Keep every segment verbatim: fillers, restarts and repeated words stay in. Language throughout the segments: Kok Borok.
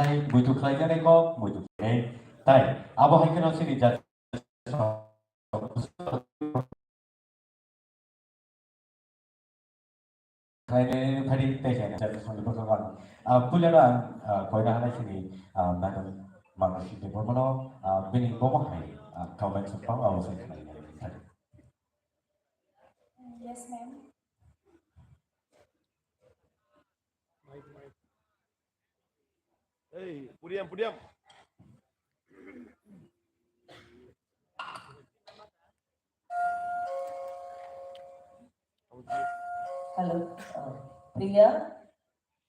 Muitu khlaijaknai kok, muitu khlainai. Tai, abo hai kheno chini jati khlainai phadi tei khe jati songni bwkhak ano. Ah, puila no ang, ah, koina hanai chini, ah, madam Manasi Debbarmano, ah, bini bomo hai, ah, comment song abo se khlainai. Yes, ma'am. Hey, podium, podium. Hello. Oh, Priya,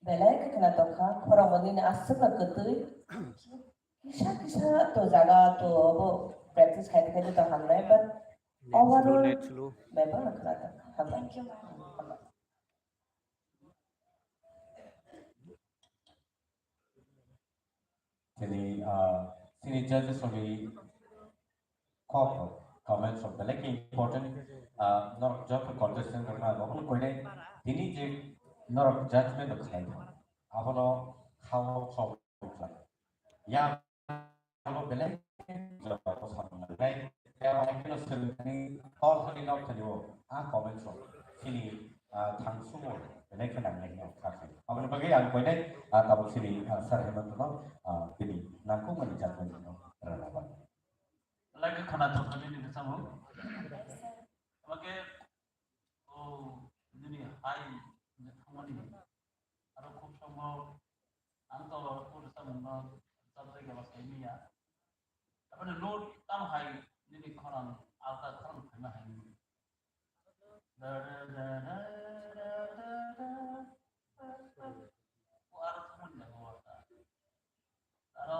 belai khe khwna tongkha, khorang bo nini aswk no kwtwi. Kisa kisa to jaga to obo practice khaidi khaidi to hamnai, but overall bebak no khwna tongkha. Hambai. Thank you, ma'am. Hambai. Chini, ah, chini judges rokni kok rok, comments rok belai khe important, ah, norok joto contestant rok na rok koinai tini je norok judgment rok khlai tong, abono khao khao khlai. Ya abo belai khe jora ko samung nai. Tei abo hai kheno swrwngthani, tol thani nok thani o, a comments rok chini, ah, thang sumo belai khe nangnai hino kha khe. Aboni bagwi ang koinai, ah, tabuk chini, ah, Sir Hemant no, ah, bini nangkukmani judgment no rwna bagwi. Belai khe khwna thoknani nini samung. Oke, o nini hai thangmani. Aro khub sombhob ang to o rwchapmungno rwchapjak eba sai manya. Aboni note tamo hai nini khorang alka khorang phaima hai nini. Da, da, da. O aro thumani jaga o ta. Aro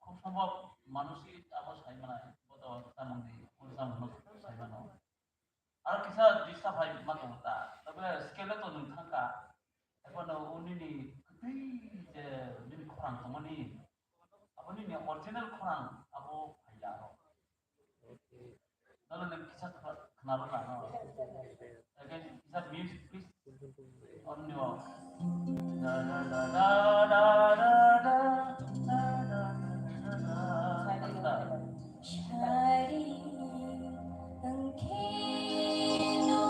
khub sombhob manusik abo sai manai, bo to samungni, o samungno sai mano. Aro kisa disturb hai ma tongo ta. Tabe scale to nwng thangkha. Ebo no o nini kwtwi je nini khorang tongmani. Abo nini original khorang abo phaiya aro. Nono nwng kisa khna-, khnarwna no. Again, kisa music, please. Only one. Da, da, da. Sari wngkhe no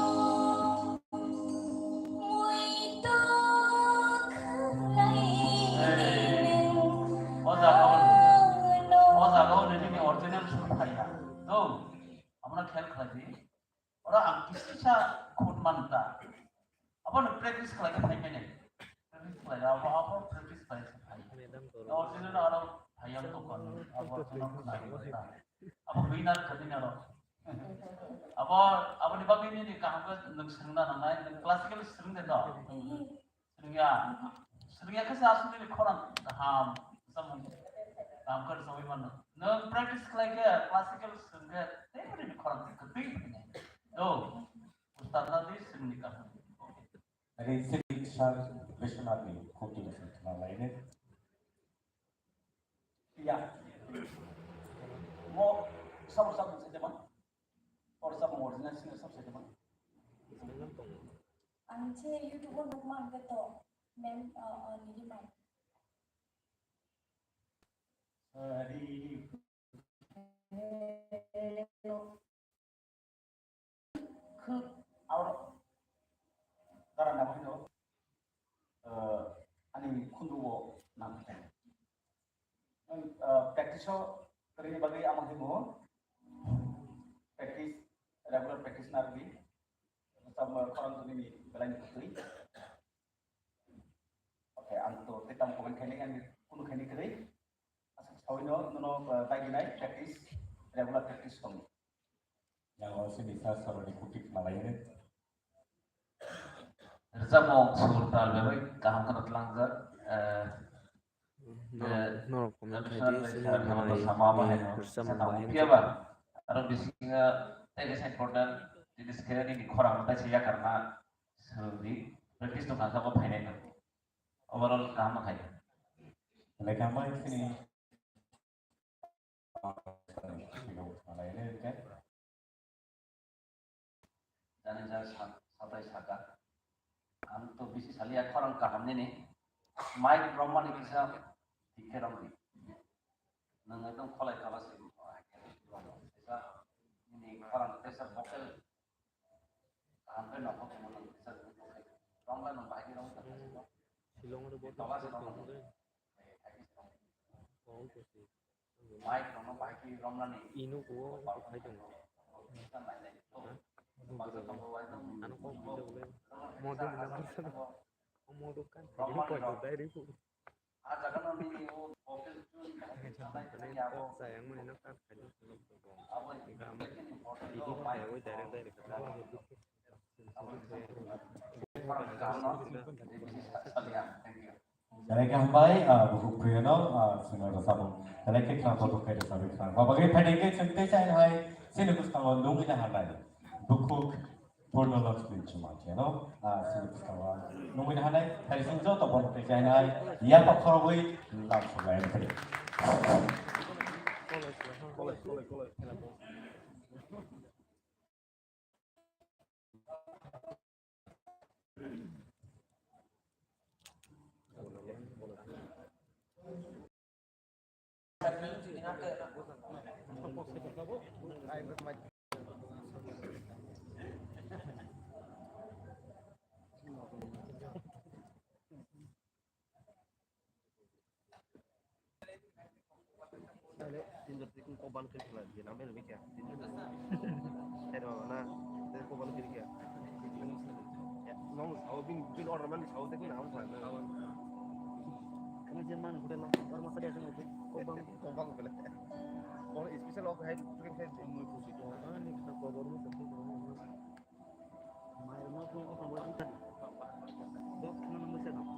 muitu khlai. Hey. O jaga o, o jaga o nini original sur phaiya. No. Abono khel khlai di. Oro ang kisa kisa khun man ta. Abono practice khlai khe phai mene. Practice khlai, abo, abo practice khlai khe phai. Original aro phai ang to kon. Abo original khlai ta. Abo winner khani na ro. Abo, aboni bagwi nini kaham khe nwng swrwngna nangnai, nwng classical swrwng de no? Swrwngya. Swrwngya khe se aswk nini khorang kaham, samung kaham khe rwchapwi mano. Nwng practice khlai khe classical swrwng khe teibo nini khorang khe kwtwi phainai. Do, ustad na di swrwngni kaham. Ri sir Biswanath ni khoti swrwngna lainai. Ya. Mo sabo sabo se jaman. Or sabo original singer sabo se jaman. Ang se YouTube o nukma ang to mem, uh, uh, nini mai. Sorry. Khuk aro dara nabo hino, eh, ani khundu o nang thai. Ang, eh, practice o kari bagwi ama himo practice, regular practice narwi. Sama orang tu ni belai ni putri. Oke, ang to tetam komen khaini ang kunu khaini kri. Asal sawino nono, eh, bagi nai practice, regular practice kong. Yang awal sini sa saroni kutik malayne. Rwchapmung sur tal bebai kaham kheno tlangjak. Eh, norok, eh, norok comment khai di, sini manai, sama apa hai no? Rwchapmung bahai phiya ba? Aro bisingo tei kaisa important jinis khe nini khorang tai se yakarna swrwng di. Practice tong kha khe bo phainai no. Overall kaham khai. Lekha mai sini. Jani ja sa-, satai saka. Ang to bisi saliya khorang kaham nini. Mike Brahmani kisa Khe romdi. Nwng ekdom kholai khala se, esa nini khorang tesa vocal kaham khe nokho tongma nwng tesa vocal romla nwng bahai khe romdi. Shillong aro bo tola se romdi. Mic rokno bahai khe romnani. Ino kuo khai tongo. Ano kok bijak le. Modo ni number sano. Modo kan. Ino koi to dai riku. Sayang mani no kan khai. Ino kaya wai direct direct. Thank you. Belai khe hambai, ah, bukhuk phiyano, ah, chwngno rwchapmung belai khe khna kothok khe rwchapwi khna. Baba khe phaidi khe chwng tei chaino hai chini bwskango nungwi na hanai. Bukhuk Purno Lakshmi Chuma kheno, ah, chini bwskango nungwi na hanai. Phaidi chwng joto bono tei chaino hai yapha khorobwi lam sumai phadi. Tinjot tikung kok ban kiri kela, dia namanya lebih kya. Tinjot. Pero na, dia kok ban kiri kya. Ya, nong sao bin bin order man sao tikung na ang sa. Kami German hotel na, orang masa dia sama kok ban. Kok ban kela. Orang special of hai, chicken hai. Ini kita kok baru masuk. Mai rumah pun orang buat ikan. Dok, mana masih dok?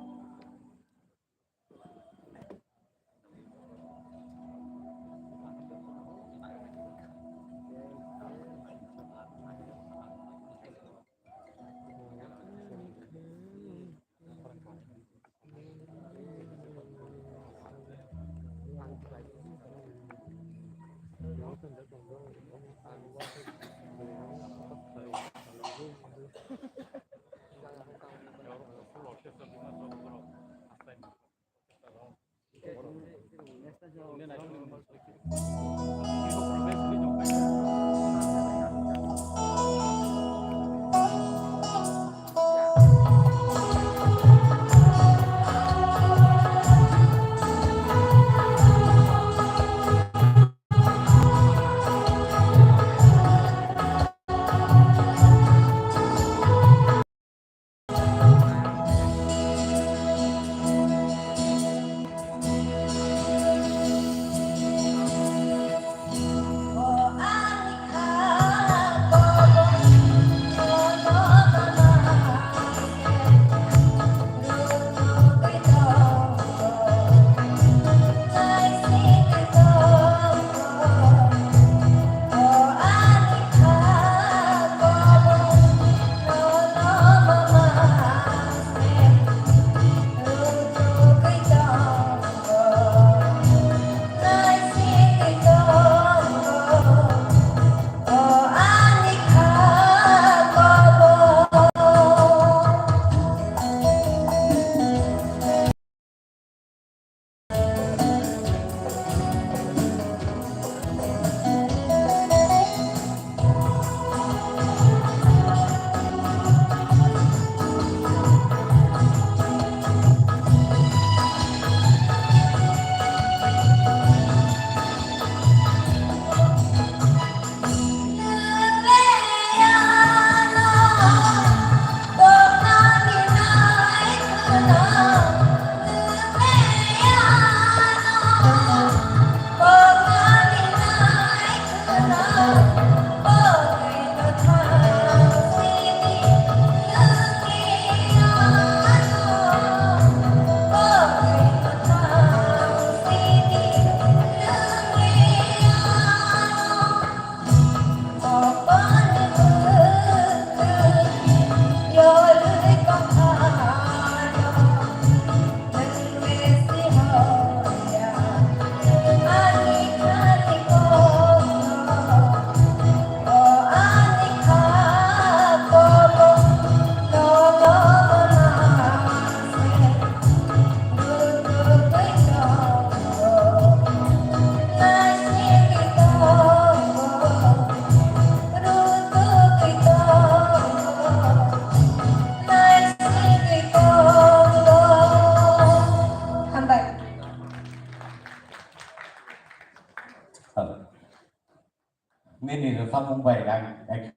Mumbai ang ek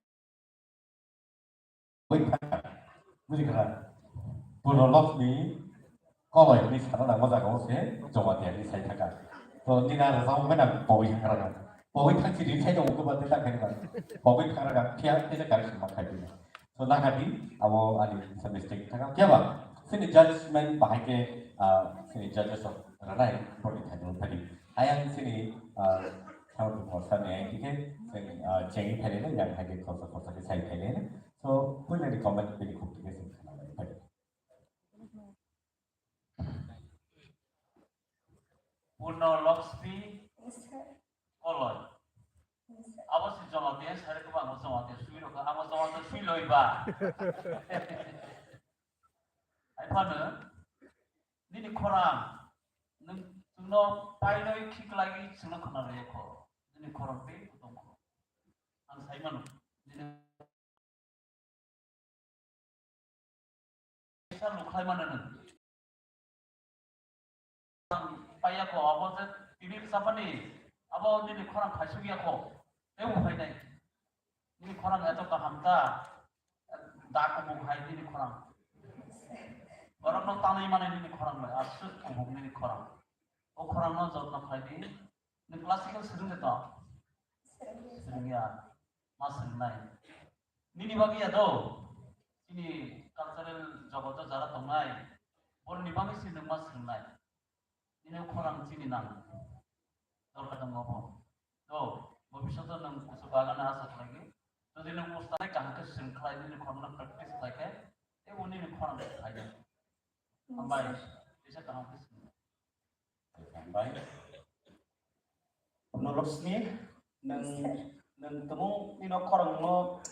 Bui thangkha. Bujikha na? Purno Lokshmi koloi hwnwi sana nangma jaga o se Jamatia hwnwi sai thangkha. To nini a rwchapmung bai nang pogwi thangkha na. Pogwi thangsi ri sai tongo kwbangma ta khaina. Pogwi thangkha na phiya khe se correction ma khai phi. To nangkha di abo ani kisa mistake thangkha. Phiya ba chini judgment bahai khe, ah, chini judges rok rwnai borokni thani phadi. Ayang chini, ah, Thang Kumar sir ni ai khe, cheng, ah, chengwi phailai na, yang hai khe khorsa khorsa khe sai phailai na. So, puila ni comment bini khuk khe chwng khna lai phai. Purno Lakshmi Yes, sir. Koloi. Yes, sir. Abo si Jamatia sari ko abo Jamatia sui rok, abo Jamatia sui loi ba. Ai phano, nini khorang, nwng chwngno painoi khiklaiwi chwngno khna rwya kho. Nini khorang tei kutung kho. Ang sai mano, nini sa lukhlai mano nwng. Paiya kho, abo je tini rwchapmani, abo nini khorang khaisukya kho. Tei bo phainai. Nini khorang eto kaham ta, da kubuk hai nini khorang. Borokno tanwi mani nini khorang bai, aswk kubuk nini khorang. O khorangno jotno khlai di. Nwng classical swrwng de to? Swrwngya. Ma swrwngnai. Nini bagwi ya do? Chini cultural jogoto jara tongnai. Boroni bagwi se nwng ma swrwngnai. Nini khorang chini nang. Dorkar tongo bo. Do, bobishoto nwng kusu bagana asa khlaigwi. Jodi nwng ustani kaham khe swrwng khlai, nini khorangno practice khlai khe, tei bo nini khorang khe khlai di. Hambai, kisa kaham khe swrwng. Hambai. Purno Lakshmi, nwng, nwng tumung nino khorangno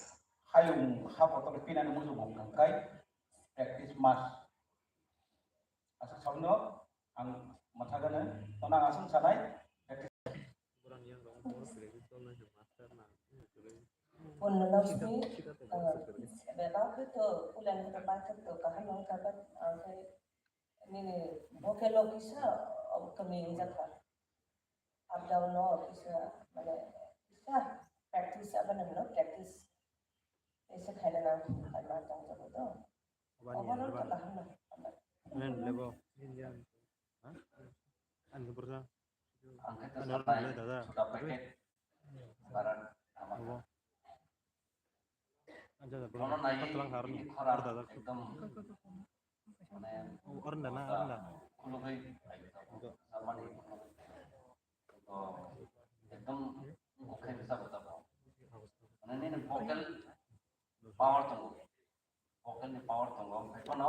hayung ha botol pinani muchung bung kangkai practice mas. Aswk sabno ang mathagano, tono ang aswk sanai. Purno Lakshmi, eh, bebak khe to, puila khe to, bike khe to kaham wngkha, but ang khe nini vocal o kisa, oh, kami wngjakha. Up down no kisa, mane, kisa practice, aboni hwno practice. Kisa khaina nang, khaima tongjago to. Overall to kaham no. Lebo. Ha? Ani bursa. Ang khe to sabai, suda packet. Barat, ama. Abo. Bono nai, bini khorang ekdom, mane, khulugwi, Germany, to ekdom, bukhai rwchapbo tabuk. Mane, nini vocal power tongo. Vocal ni power tongo, omo hai phano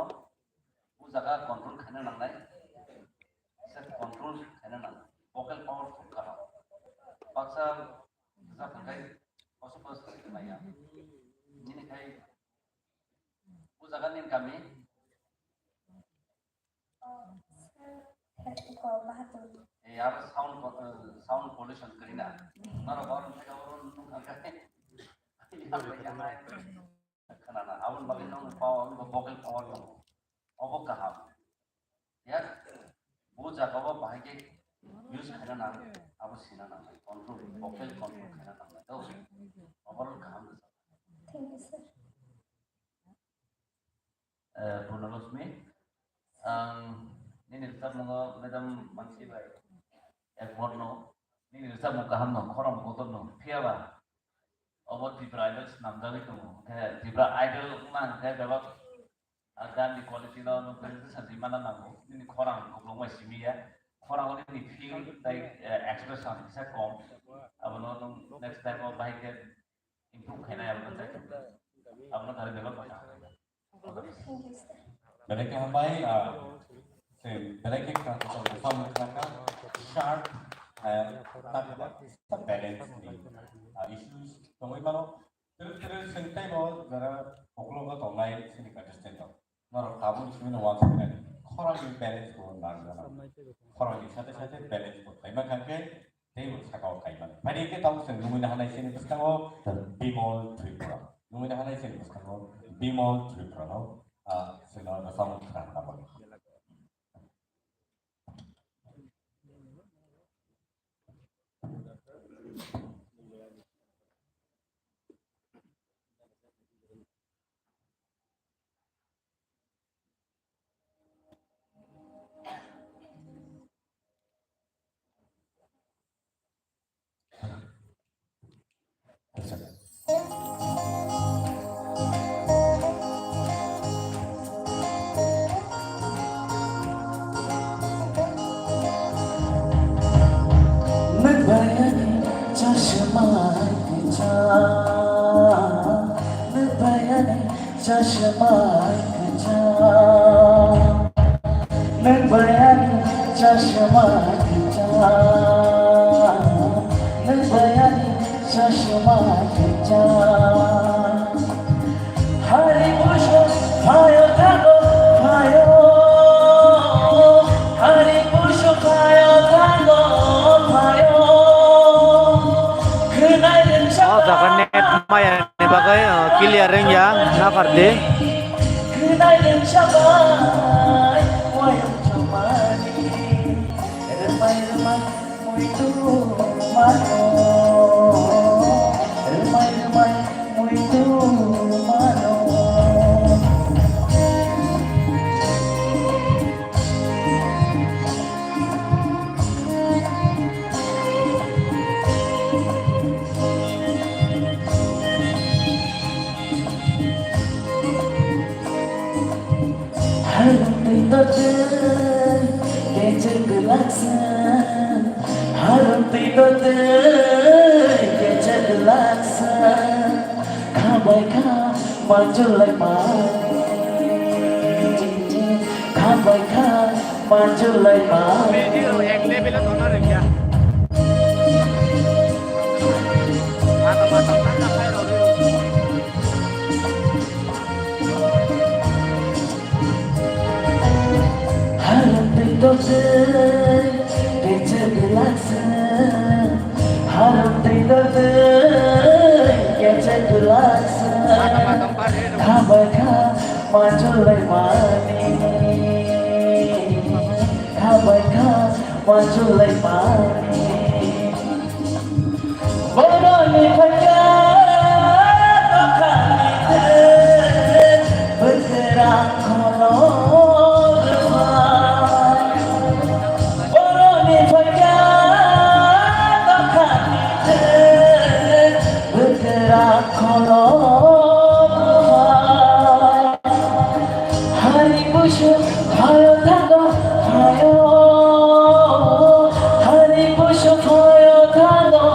o jaga control khaina nangnai, kisa control khaina nang, vocal power thok kha. Baksa bwsa hwnkhe koso koso se maya. Nini khai o jaga ni kami. Eh, aro sound po-, eh, sound pollution kwrwi na. Norok borom theka borom nukha khe. Khwnana, aboni bagwi nokni power, vocal power tongo. Obo kaham. Yak, bo jaga o bahai khe use khaina nang, abo sina nang, control, vocal control khaina nang, to. Overall kaham. Thank you, sir. Eh, Purno Lakshmi, ang nini rwchapmungo madam Mansi bai ek word no, nini rwchapmung kaham no, khorang kotor no, phiya ba? Obo Tripura Idol swnamjagwi tongo. Hwnkhe Tripura Idol wngma hwnkhe bebak, ah, gan ni quality no nwng presentation rimana nango. Nini khorang kupulung bai simi ya. Khorang o nini feel tei, eh, expression kisa kom. Abono nwng next time o bahai khe improve khainai abono try khainai. Abono thari bebak khainai. Belai khe hambai, ah, se belai khe khna, khna, khna, khna, sharp, ah, ta, ta, ta balance ni, ah, issues tongwi mano. Twiru, twiru, chwng teibo jara uklogo tongnai chini contestant rok. Norok tabuk simi no uansuknai. Khorang ni balance bo nang gana. Khorang ni sate sate balance bo khaima kha khe teibo saka o khaimani. Phaidi khe tabuk chwng nungwi nahanai chini bwskango Bimol Tripura. Nungwi nahanai chini bwskango Bimol Tripura no, ah, chwngno bwskango khna hwnna bagwi. Nwng bai ani chashma kwchang, nwng bai ani chashma kwchang, nwng bai ani chashma kwchang, nwng bai ani chashma kwchang. Hari puso phaio thango phaio, hari puso phaio thango phaio. Khwnai rwngsa. O jaga net maya ni bagwi, uh, clear wngya, naphar di. Khwnai rwngsa bai wayang chamani. Rwmai rwmai muitu mano, rwmai rwmai muitu mano. Harumtwi totwi kechak laksa, harumtwi totwi kechak laksa, khabai kha manjulai mani, khabai kha manjulai mani. Harumtwi totwi kechak laksa, harumtwi totwi kechak laksa, khabai kha manjulai mani, khabai kha manjulai mani. Boroni phaikha dokhani thai, bwswrang khorok rwphai. Boroni phaikha dokhani thai, bwswrang khorok rwphai. Hari busu phaio thango phaio, hari busu phaio thango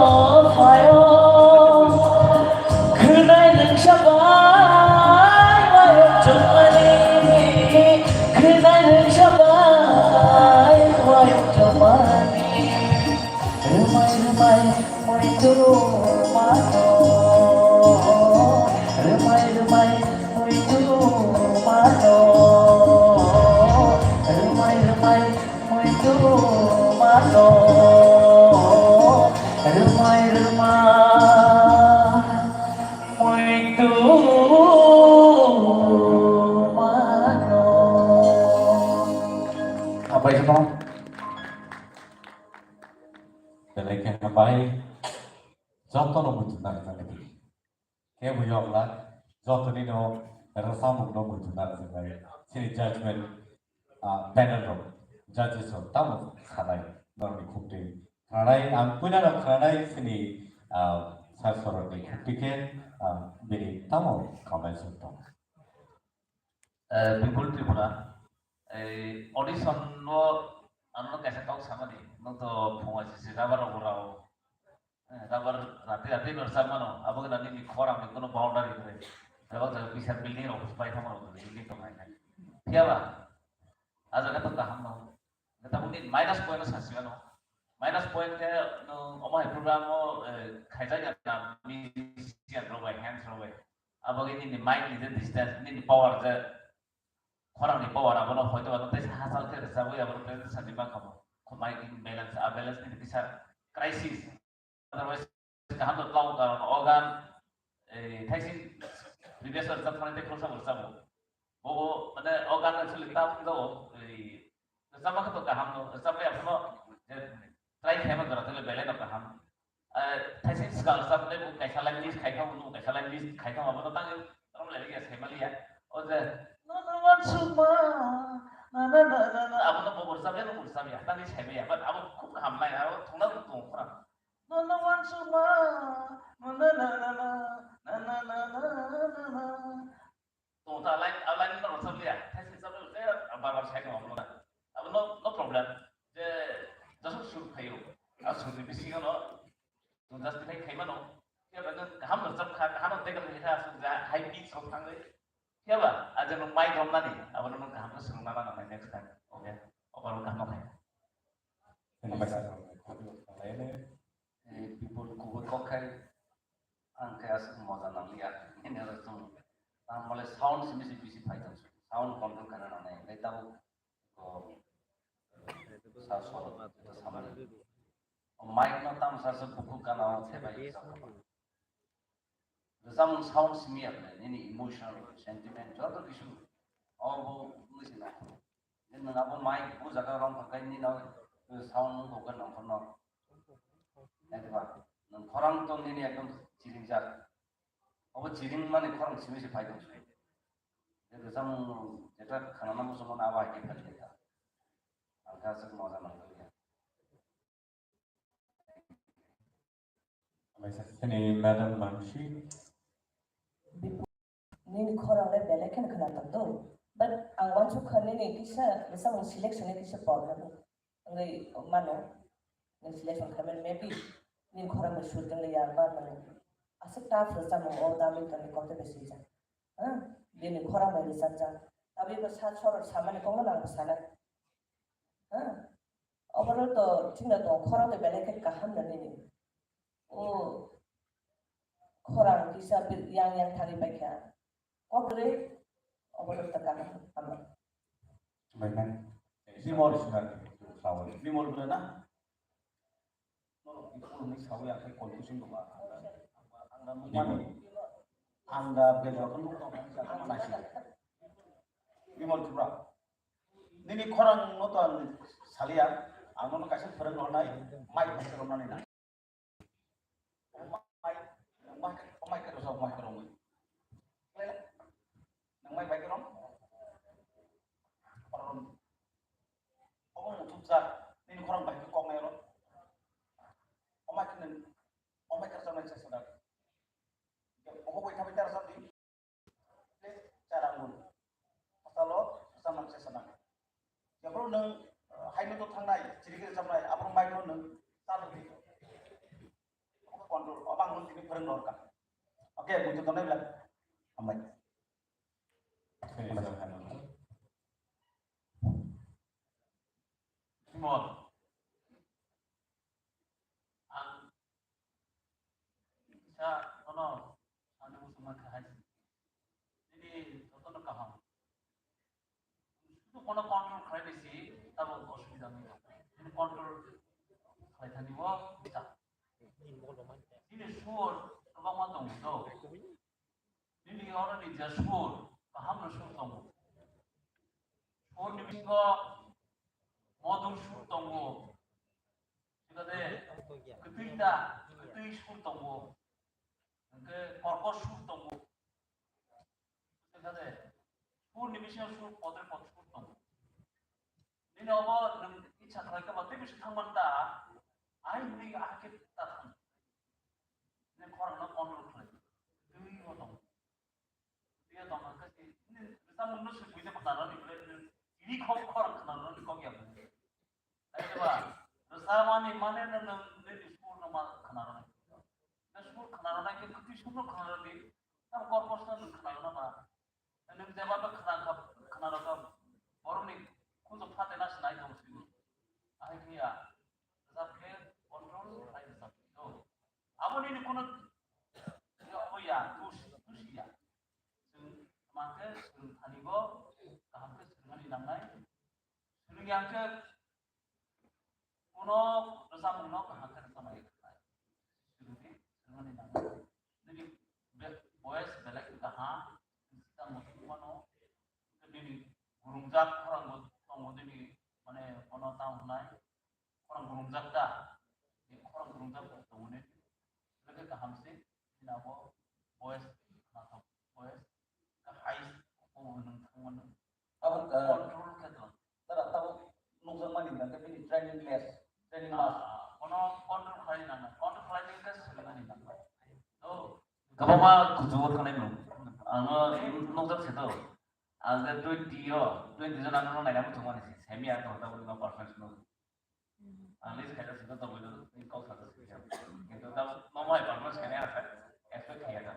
phaio. Khwnai rwngsa bai wayok chukmani, khwnai rwngsa bai wayok chukmani. Rwmai rwmai muitu mano, rwmai rwmai muitu mano, rwmai rwmai muitu mano, rwmai rwmai muitu mano. Habai se tong. Belai khe habai. Jotono muitu nang nang di. Khe bo yokla, jotoni no rwchapmung no muitu nang nang di. Chini judgment, ah, panel rok, judges rok tamo sanai, norokni khuktwi. Khwnanai, ang puila no khwnanai chini, ah, sir sorokni khuktwi khe, ah, bini tamo comments rok tong. Eh, Bipul Tripura, ei audition no ano kaisa kok samani, nwng to phunga sisi rubber rok rao, eh, rubber rati rati no rwchap mano, abo gana nini khorang ni kono boundary kwrwi, bebak jaga bisa building rok pai thangma rok building tong nai nai. Phiya ba, a jaga to kaham no, tabuk ni minus point no sasi mano, minus point khe nwng omo hai program o, eh, khaijak ya na musician rok bai, hands rok bai. Abo khe nini mic ni je distance, nini power je khorang ni power, abono hoito ba tei hachal khe rwchapwi abono present sani ma khamo. Mic ni balance, a balance nini kisa crisis. Otherwise, kaham to tong karon o gan, eh, thaising previous year rwchap thani tei khoroksa bo rwchapbo. Bo, bo, mane, o gan actually ta phung jao, ei, rwchapma khe to kaham no, rwchapma ya phano, je, try khaima jora tele belai no kaham. Eh, thaising swkang rwchapnai bo kaisa line list khai kha, bo kaisa line list khai kha, abo no tang, tang le ya, sai mali ya. O je, no, no, wan suma, na, na, na, na, na, abo no bo rwchap ya, no rwchap ya, tang ni sai ya, but abo khub kaham nai, abo thungna bo tong khorang. No, no, wan suma, no, no, no, no, Align, align no rwchap liya. Thaisi chap liya, bar bar sai no amlo na. Abo no, no problem. Je, jasuk sur phaio. A sur ni bisingo no, chwng justify khai mano. Phiya ba nwng kaham rwchap kha, kaham no tei kaham kha, aswk ja, high pitch rok thangwi. Phiya ba, a je nwng mic romnani, abo no nwng kaham khe swrwngna nangnai next time. Okay. Obo rok kaham khe. Hambai sir. Eh, people kubui kok khai, ang khe aswk moja nangliya. Nini aro chwng, ang mole sound simi se bisi phai tong. Sound control khaina nangnai. Hwnkhe tabuk ko, sa solo, to samani. O mic no tamo sa se bukhuk gana o thebai sa. Rwchapmung sound simi ya khe, nini emotional, sentiment, joto kisu. O bo wngwi se nai. Nwng abo mic bo jaga rong kha khai nini sound nung kok nong khorno. Naithoba, nwng khorang to nini ekdom chiringjak. Obo chiring mani khorang simi se phai tong sui. Rwchapmung jeta khanana muchungmano abo hai khe phai kha. Ang khe aswk moja nang kha. Hambai sir. Nini madam Mansi. Nini khorang le belai kheno khwna tong do. But ang wansuk kha nini kisa, kisa mung selection ni kisa problem. Wngwi mano. Nini selection khaimani maybe nini khorang bai sur tong ya ba nang. Aswk tough rwchapmung o damwi tongwi kotor bai swijak. Ha? Bini khorang bai rwchapjak. Aboni bo sa sorok samani kokno nang sana. Ha? Overall to chwngno tong khorang bai belai khe kaham no nini. O khorang kisa yang yang thangwi paikha. Kok rwi overall to kaham hambai. Hambai khe. Bimol. Bimol bwle na? Norok ni phone ni sawi ang khe confusion dong ba. Ang da nukmani. Ang da bejak nukmani. Bimol Tripura. Nini khorang no to ang saliya. Ang no kaisa phwrwng rwnai. Mai phai rwnani na. Mai, mai, mai kero sa mai kero mai. Nang mai bai kero. Oron. Obo muthupjak, nini khorang bai khe koknai oro. Omai khe nwng, omai khe rwchapnai chesta da. Obo bai thabai ta rwchapdi. Charangul. Hastalo rwchapnai chesta da. Jephru nwng, eh, haino to thangnai, chirigwi rwchapnai, abo mic no nwng cha rwdi. Obo control, obo ang nwng tini phwrwng rwkha. Okay, buji tongnai belai. Hambai. Bimol. Ang kisa bono sani muchungma khe hai se. Nini jotono kaham. Sudu bono control khlai bai se, tabo osubida wngya. Nini control khlai thani bo bwsa. Nini sur kwbangma tongo do. Nini oro ni je sur, kaham no sur tongo. Sur ni bisingo modul sur tongo. Sikade, kwtwi ta, kwtwi sur tongo. Hwnkhe korkor sur tongo. Sikade, sur ni bisingo sur, podre pod sur tongo. Nini obo nwng icha khlai khe ba tei bisi thangman ta, ai hwnwi ahai khe ta thang. Nini khorang no control khlai. Twi o tong. Twi o tong khe si, nini rwchapmung no se buina khna rani khlai, nini khok khorang khna rani kok ya. Ai ba, rwchapmani mane no nwng nini sur no ma khna rani. Na sur khna rani khe kwtwi sur no khna rani. Tam kor kor sa nwng khna rani ba. Nwng jeba ba khna kha, khna rokha, borokni khunju phatena se nai tong sini. Ahai phiya, rwchap khe control khlai rwchap khe do. Abo nini kheno, ya, obo ya, dus, dus ya. Chwng tama khe swrwng thani bo, kaham khe swrwngmani nangnai. Swrwng ya khe, Bono rwchapmungno kaham khe rwchapmani khlai. Swrwngni, swrwngmani nango. Nini be-, voice belai khe kaham, tamo tongmano. Nini gurungjak khorang bo tongo nini, mane, bono tamo hwnai. Khorang gurungjak da? Ni khorang gurungjak tongo ni. Belai khe kaham se, nini abo voice, voice. Hai, obo nwng thangmano. Abo, eh, control khe tong. Tara tabuk nukjakmani hwnkhe bini training class, training class. Ah, kono control khlai nang, control khlai nang khe swrwngmani nang. Oh. Kwbangma kuchugo thangnai nwng. Ang no nokjak se to. Ang je twenty o, twenty jon ang no naina muchung mani se. Semi ang to ta no performance no. Ang list khaida se to tongwi do, in kok sa to se. Kintu ta no mai performance khaina asa expect khaya ta.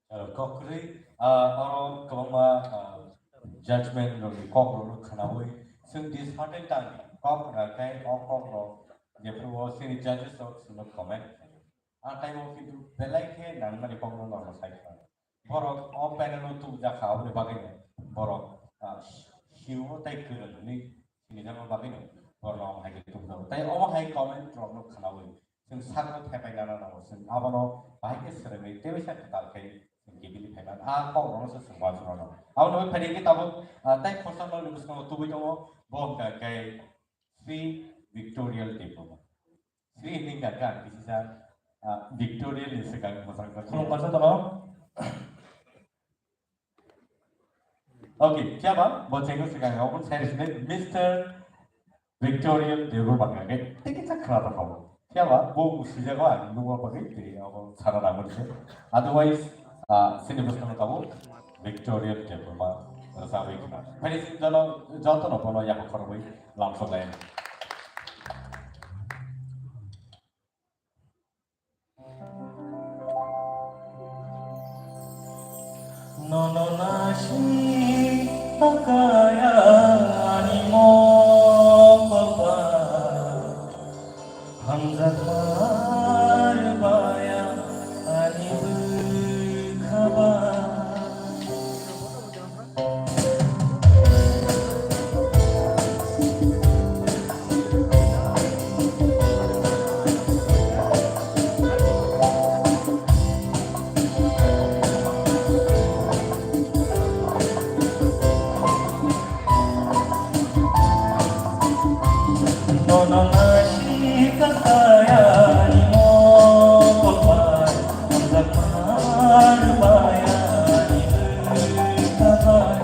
Chalo, kok kwrwi, ah, oro kwbangma, ah, judgment rokni kok rokno khwnawi chwng dishearten tangdi. Kok rwkhe o kok rok jephru o chini judges rok chwngno comment khlaio. A time o kintu belai khe nangmani kok rokno norok sai khlaio. Borok o panel o tubujak kha, aboni bagwino borok, ah, hiyo tei kwrwng hwnwi sinijakma bagwino borok hai khe tubujago. Tei omo hai comment rokno khwnawi chwng sakno thepai nana nango, chwng abono bahai khe swrwngwi teibo sa kwtal khe chwng kibili phaiman a kok rokno se chwng uansukna nango. Abono bai phaidi khe tabuk, ah, tei khorsa nokni bwskango tubui tongo, bo hwnkha khe Sri Victorial Diploma. Sri hwnwi hwnkha khe ang kisa, ah, Victorial ni swkang mwchang jak. Khulumkha jotono. Okay, phiya ba bo chengno swkang obo sai rwsini Mister Victorial Debbarma hwnkha khe tei kisa khwna tongkha bo. Phiya ba bo swijago ang nukma bagwi tei abo sana nangmani se. Otherwise, ah, chini bwskango tabuk Victorial Debbarma rwchapwi khna. Phai chini jono, jotono bono yaphang khorokwi lamsok lai. Nono nasi pakaya ani mokol pa. Hamjak mar baya ani bwkha ba. Nono nasi kakaya ni mokol pai, hamjak mar baya ni bwkha bai.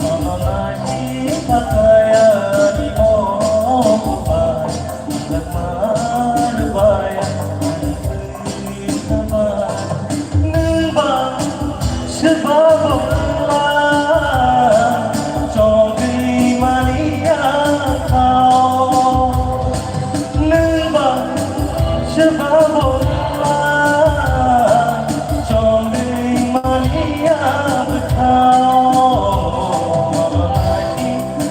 Nono nasi kakaya ni mokol pai, hamjak mar baya ni bwkha bai. Nwng ba swba bwla chongwi mani ang thao. Nwng ba swba bwla chongwi mani ang thao.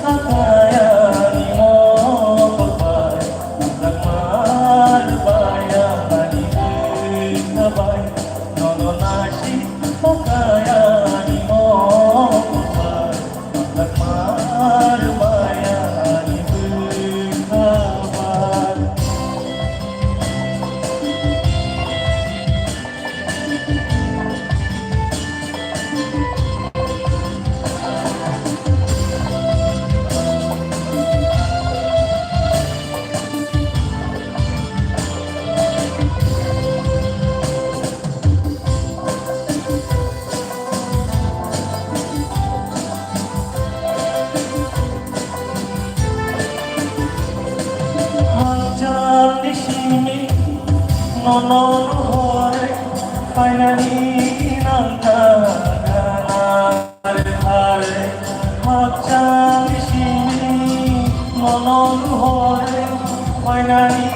Hakaya ni mokol bai. Hamjak mar baya ani bwkha bai, nono nasi pakaya ani mokol bai. Hamjak mar baya ani bwkha bai. Hakchalni simi nono rohor phainani nangkha. Are, are, hakchalni simi nono rohor phainani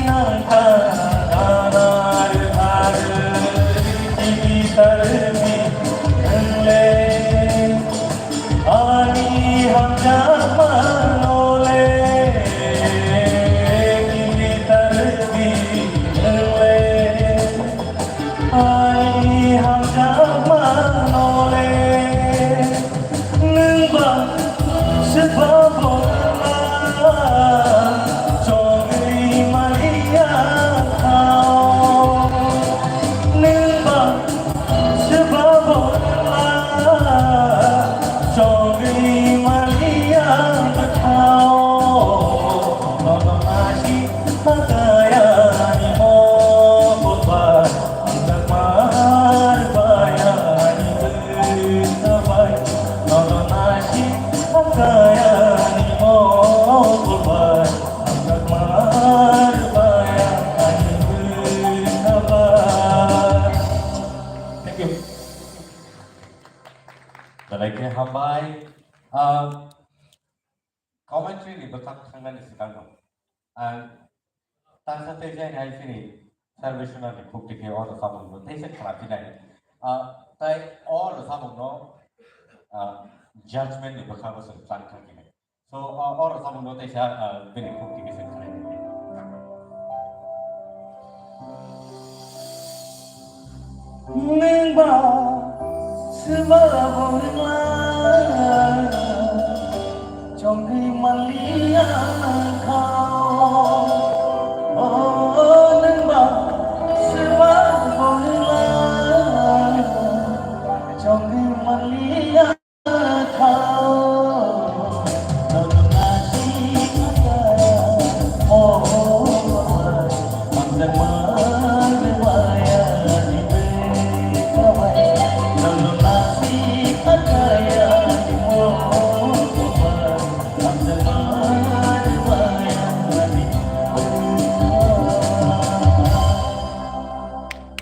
nangkha. Are, are, kibitarni nwngle. Ani hamjakma nole, kibitarni nole. Ani hamjakma Belai khe hambai. Ah, commentary ni bwkhak thangnani swkangno ang tangsa tei jai hai chini Sarveshwar ni khuk tiki o rwchapmungno teisa khwlaphinai. Ah, tai o rwchapmungno, ah, judgment ni bwkhago chwng tlang thangkhinai. So, o, o rwchapmungno teisa, ah, bini khuk tiki chwng khwlai. Nwng ba swba bo wngla chongwi manliya kha. O nwng ba swba bo wngla chongwi manliya.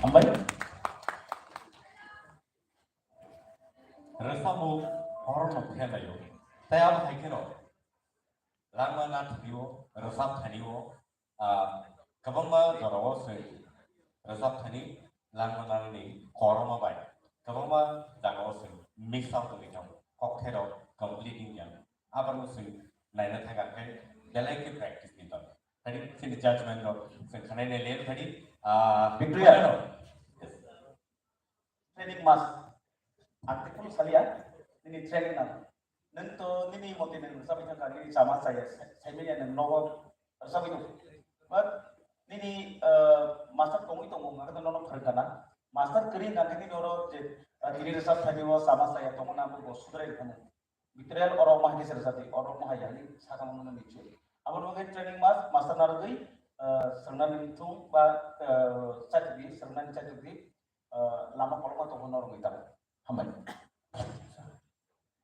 Hambai. Rwchapmung borokno phelaio. Tei abo hai kheno langma nathani-o, rwchap thani-o, ah, kwbangma jorao se rwchap thani langma nani koroma bai kwbangma jagao se mix up wngwi tongo. Kokthai rok complete wngya. Abono se naina thangkha khe belai khe practice ni dol. Tani chini judgment rok se khanai nai le tani, ah, Victoria. Yes. Training mas. Ang tei kunu salia, nini training nang. Nang to nini mote nang sabi thangka, nini chama saya, saimanya nang nogo sabi tu. But nini, eh, master tongwi tongo, ngaka to nono pharkana. Master kiri ngaka nini oro je, eh, tini resap thani o chama saya tongo na bo sudrai khana. Betrayal oro ma hai se resap di, oro ma hai yani saka mo nini chu. Abo no training mas, master nargwi, eh, sangna nini thung ba, eh, chakri, sangna ni chakri, eh, lama koloma tongkha norok ni tamo. Hambai.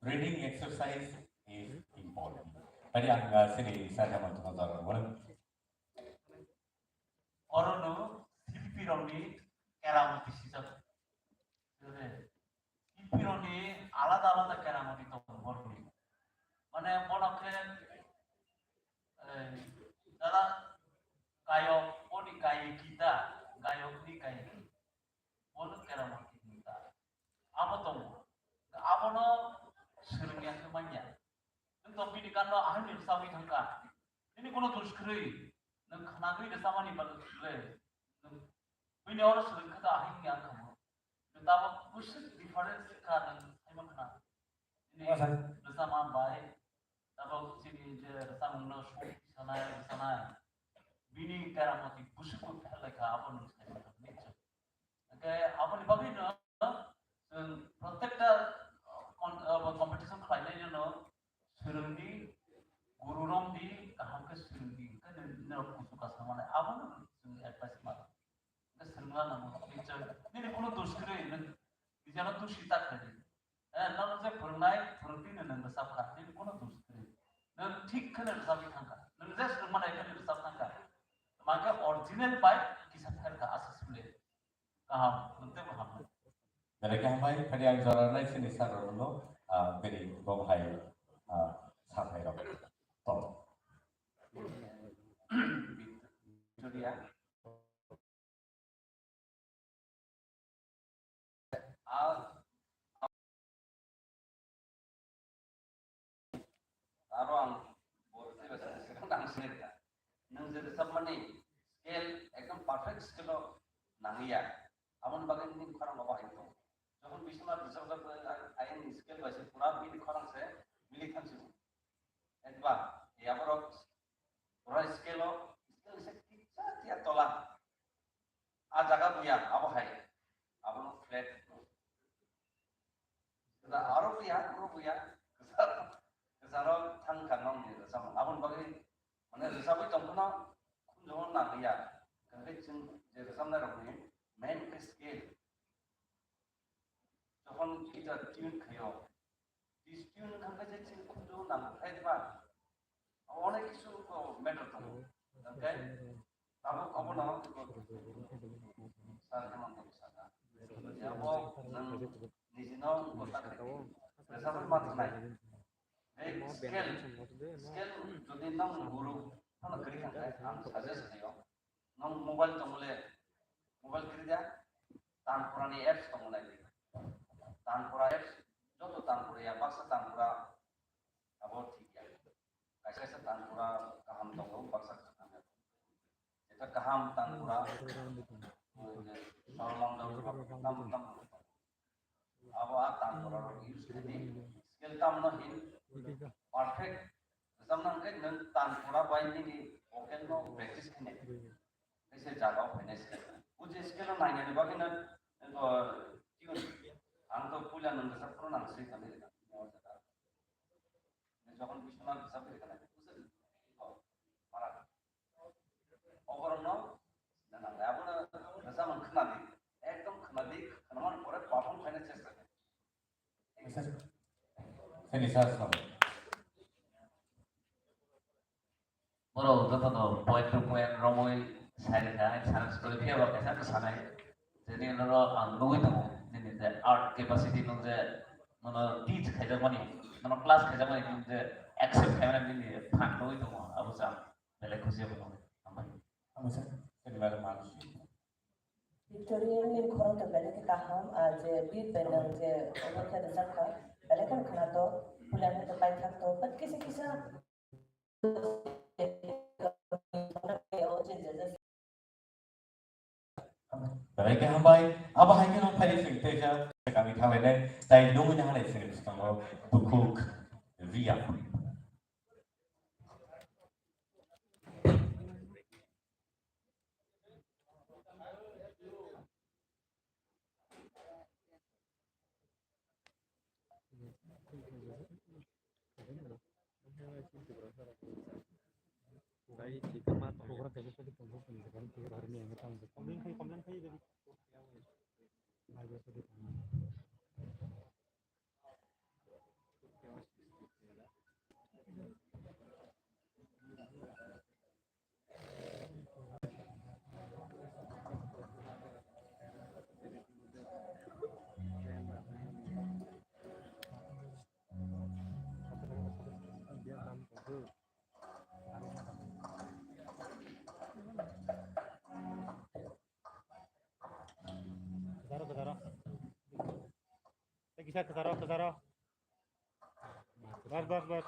Breathing exercise is important. Tadi ang, uh, sini saya mau tunggu dulu. Orono silpi rokni keramoti sijak. Silpi rokni alada alada keramoti tongo borokni. Mane bono khe, eh, dala gayok, boni gayikita, gayokni gayiki. Bono keramoti hinwi ta. Abo tongo. Abono swrwngya khe manya. Nwng to bini gano ahai ni rwchapwi thangkha. Nini kono dos kwrwi. Nwng khwnagwi rwchapmani bagwi le. Nwng bini oro swrwng khe ta ahai wngya wngkha mo. Nwng tabok bwswk difference kha nwng saima khna. Nini rwchapma bai tabok chini je rwchapmungno song sanai, rwchanai. Bini keramoti bwswk bo phelaikha abo nwng saima khna. Hwnkhe aboni bagwino chwng protekta, uh, con-, uh, competition khlainaino swrwngdi, gururokdi kaham khe swrwngdi, hwnkhe nini, nini kuchuka samanai abono chwng advice mano. Hwnkhe swrwngna nango, nini chwng, nini kunu dos kwrwi, nwng nijano doshi ta khlaidi. Eh, nono je phwrwngnai, phwrwngtwino nwng rwchapkha, nini kunu dos kwrwi. Nwng thik kheno rwchapwi thangkha, nwng je swrwngmanai kheno rwchap thangkha. Tamo khe original bai kisa pherkha aswk sule. Kaham, nwng teibo hambai. Belai khe hambai, phadi ang jora nai sini sir rokno, ah, bini bo hai, ah, sathai rok. To. Victoria. Ah, Aro ang bo tei bai sini swkang nang sini rwkha. Nwng je rwchapmani scale ekdom perfect scale o nangya. Aboni bagwi nini khorang abo hai tongo. Jokhon bisingo rwchapjak bai ayang ni scale bai se pura bini khorang se mili thang si. Ekba yaborok pura scale o, scale se kisa tiya tola. A jaga buya, abo hai. Abono flat. Da aro buya, aro buya. Kwcharo thang kha nong ni rwchapmung. Aboni bagwi, mane, rwchapwi tong phano khunjungo nang ya. Hwnkhe chwng je rwchapnai rokni main khe scale. Jokhon guitar tune khaio, tune wngkha khe je chini khunju nang khlai ba, onek kisu ko matter tongo. Hwnkhe tabuk obono sir Hemant Babu sakha, abo nwng nijino bo ta khlai. Rwchapwi ma thwngnai. Ei scale, scale jodi nwng guru phano kwrwi kha khe ang suggest khlaio. Nwng mobile tongmole, mobile kwrwi da, Tanpura ni apps tongmole. Tanpura apps, joto Tanpura ya, baksa Tanpura abo thik ya. Kaisa kaisa Tanpura kaham tongo, baksa kaham ya. Jeta kaham Tanpura, Sarmang Daud, tam tam. Abo a Tanpura rok use khaidi. Scale tamno hin perfect. Tamno hwnkhe nwng Tanpura bai nini vocal no practice khainai. Kaisa jaga o phainai scale. O je scale no nainani bagwi no, o, tune. Ang to puila nwng rwchap phuru nang swi thangwi rwkha. Nwng jokhon Biswanath rwchapwi rwkha nai, buji rwkha. Para. Oborokno sina nangnai. Abono rwchapmung khwnadi. Ekdom khwnadi, khwnamani pore perform khaina chesta khlai. Sir. Sini sir, sir. Borok jotono point to point romwi sai rwkha, hai sana swkang phiya ba kaisa khe sanai. Jeni norok ang nugwi tongo, nini je art capacity nwng je nono teach khaijakmani, nono class khaijakmani, nwng je accept khaimani nini phan nugwi tongo, abo chang belai khusi abo tongo. Hambai. Hambai sir. Sini madam Manushi. Victoria ni khorang to belai khe kaham, ah, je beat bai nang je obo khe rwchap kha, belai kheno khwnato, puila ni to paithak to, but kisa kisa Belai khe hambai, abo hai kheno phai sing teisa kami thanglainai, tai nungwi nang hai sing bwskango bukhuk riya. Kwcharo, kwcharo. Tei kisa kwcharo, kwcharo. Bas, bas, bas.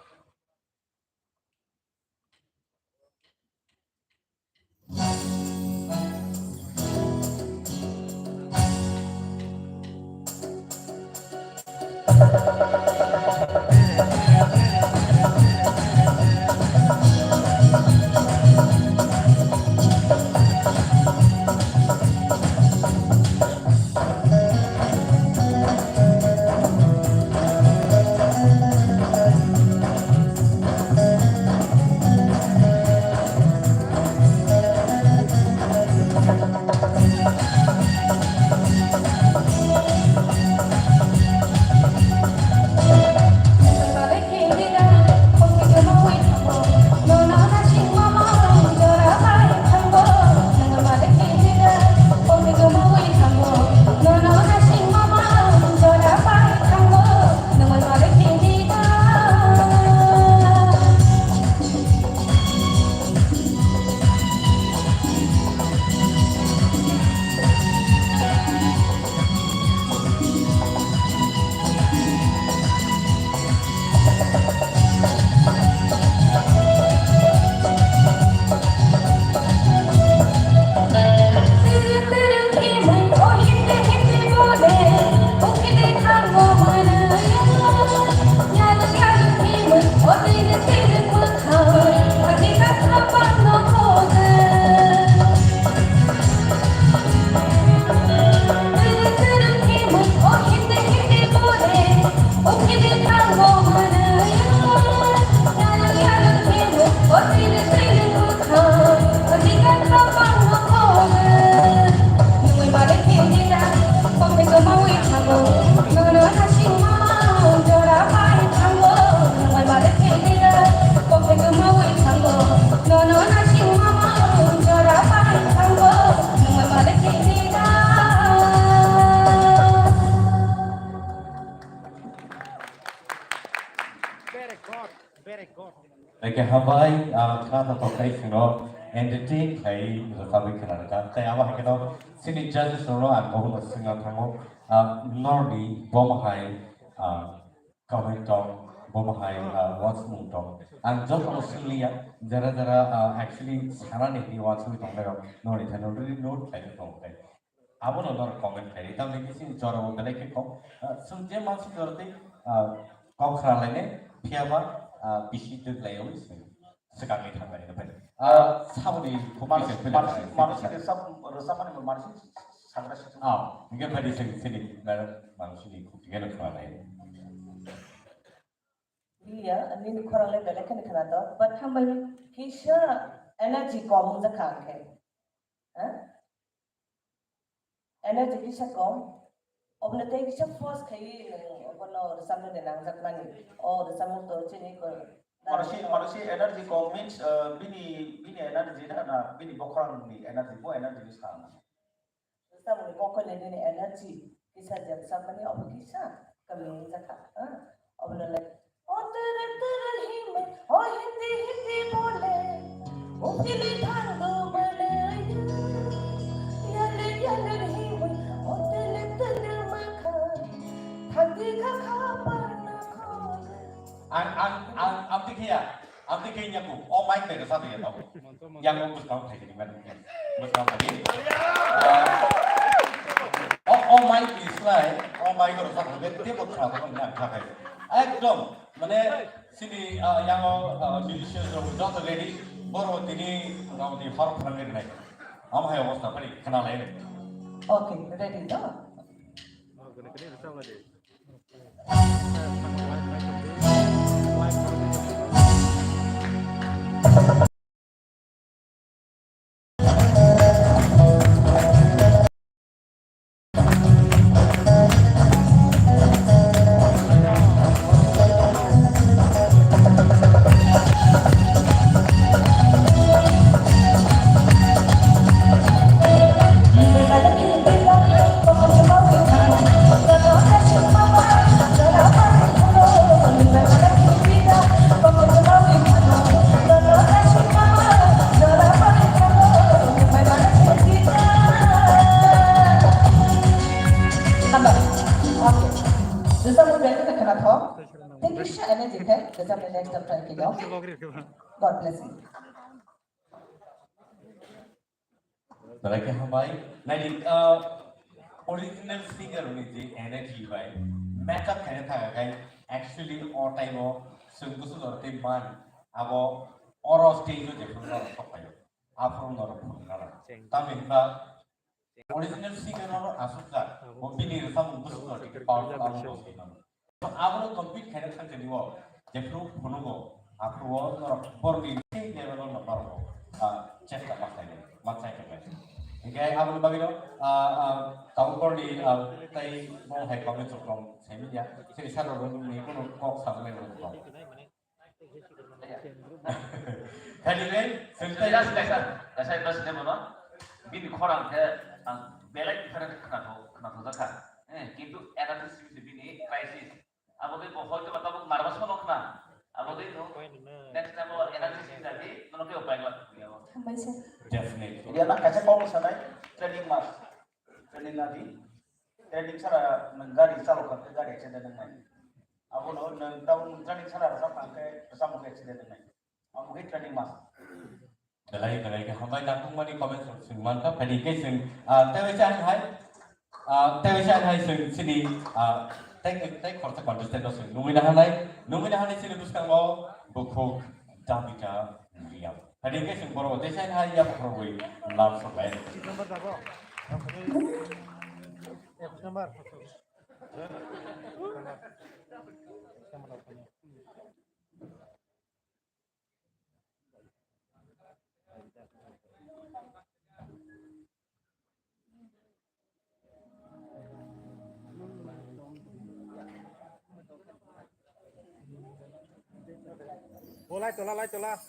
Eke habai, ah, khna ta tok tai sino entertain khai rwchabwi khna rwkha. Tai abo hai kheno chini judges rokno ang bohorno swngna thango, ah, norni bomo hai, ah, comment tong, bomo hai, ah, wansukmung tong. Ang jotono swngliya, jara jara, ah, actually sanani hwnwi wansugwi tongnairok norni thani already note khlaina tong khe. Abono norok comment khlai di. Tamni bisi jorao belai khe kok, ah, chwng je mansuk jora tei, ah, kok khna lainai, phiyaba, ah, bisi twk laiwi chwng swkangwi thang lainai bai. Ah, saboni khuk Mansi, bisa phila mansi, thang mansi lainai. Rwchap, rwchapmani bo mansi sagra situ. Ah, hingke bai di chwng chini, madam, mansini khuk tigeno khna lai. Iya, nini khorang le belai kheno khna to, but hambai kisa energy kom wng jakha ang khe. Ha? Energy kisa kom, obwno tei kisa force khaiwi nwng obono rwchapnani nangjakmani. O rwchapmung to chini ko Manosi, manosi energy kom means, uh, bini, bini energy na, na, bini bokhorang ni energy, bo energy ni sa. Rwchapmung ni kokol ni nini energy kisa je rwchapmani obo kisa kami wngjakha, ha? Obono le, "O tere tere himai, o hindi hindi bole, o pili thangdo bole, yale yale himai, o tele tele makha, thangdi kha kha parna khole." Ang, ang, ang, ang tikhiya. Aboni khe yaku, o mic bai rwchapya tabuk. Yang o bwskang thai khe mani. Bwskang thai. Ah, o, o mic ni slai, o mic o rwchapya khe tebo khna tongmani ang kha khai. Ekdom, mane, chini, ah, yang o, ah, musician rok joto ready, borok tini, motamoti hor phrangwi rwnai. Amo hai obostha, phari khna lai. Okay, ready to? Hambai. Okay. Rwchapmung belai kheno khnathok. Thank you, Sha, energy khe. Rwchapmung next time try khe. God bless you. Belai khe hambai. Naidi, uh, original singer ni je energy bai makeup khaina thangkha khai, actually o time o chwng bwswk jora tei man abo oro stage o jephru norok sok phaio. Aphuru norok phunukna nang. Tamni hwnba original singer norok aswk jak. Bo bini rwchapmung bwswk jora tei powerful abo bo sai mano. Abono compete khaina thangkhe ni o jephru phunugo, aphuru o norok borokni tei level o norok, ah, chesta ma khlainai, ma chai tongnai. Hinkhe aboni bagwino, ah, ah, tabuk borokni, ah, tei bo hai comment rok tong saimanya, chini sir rok ni kuno kok sajaknai rok tong. Khaidi le, sir, sir, sir, sir, sir, sir, bini khorang khe ang belai different khnathok, khnathok jakha. Eh, kintu energy simi se bini crisis. Abo tei bo hoito ba tabuk nervous phano khna. Abo tei no next time o energy simi jati, nono khe upai glak ya. Hambai sir. Definitely. Dia na kaisa kok sanai, training mas. Training nadi. Training sara nang gari chalok kha, gari accident nang nai. Abo no nang tau training sara rasa pangke, rasa mungke accident nang nai. Abo ke training mas. Belai, belai khe hambai, nangkukmani comments rok chwng mankha, phaidi khe chwng, ah, tei waisa ang hai, ah, tei waisa ang hai chwng chini, ah, tei, tei khoroksa contestant no chwng nungwi nahanai, nungwi nahanai chini bwskango bukhuk Damita Riam. Phaidi khe chwng borok tei waisa ang hai yaphang rwui lam sok lai. O lai tola, lai tola.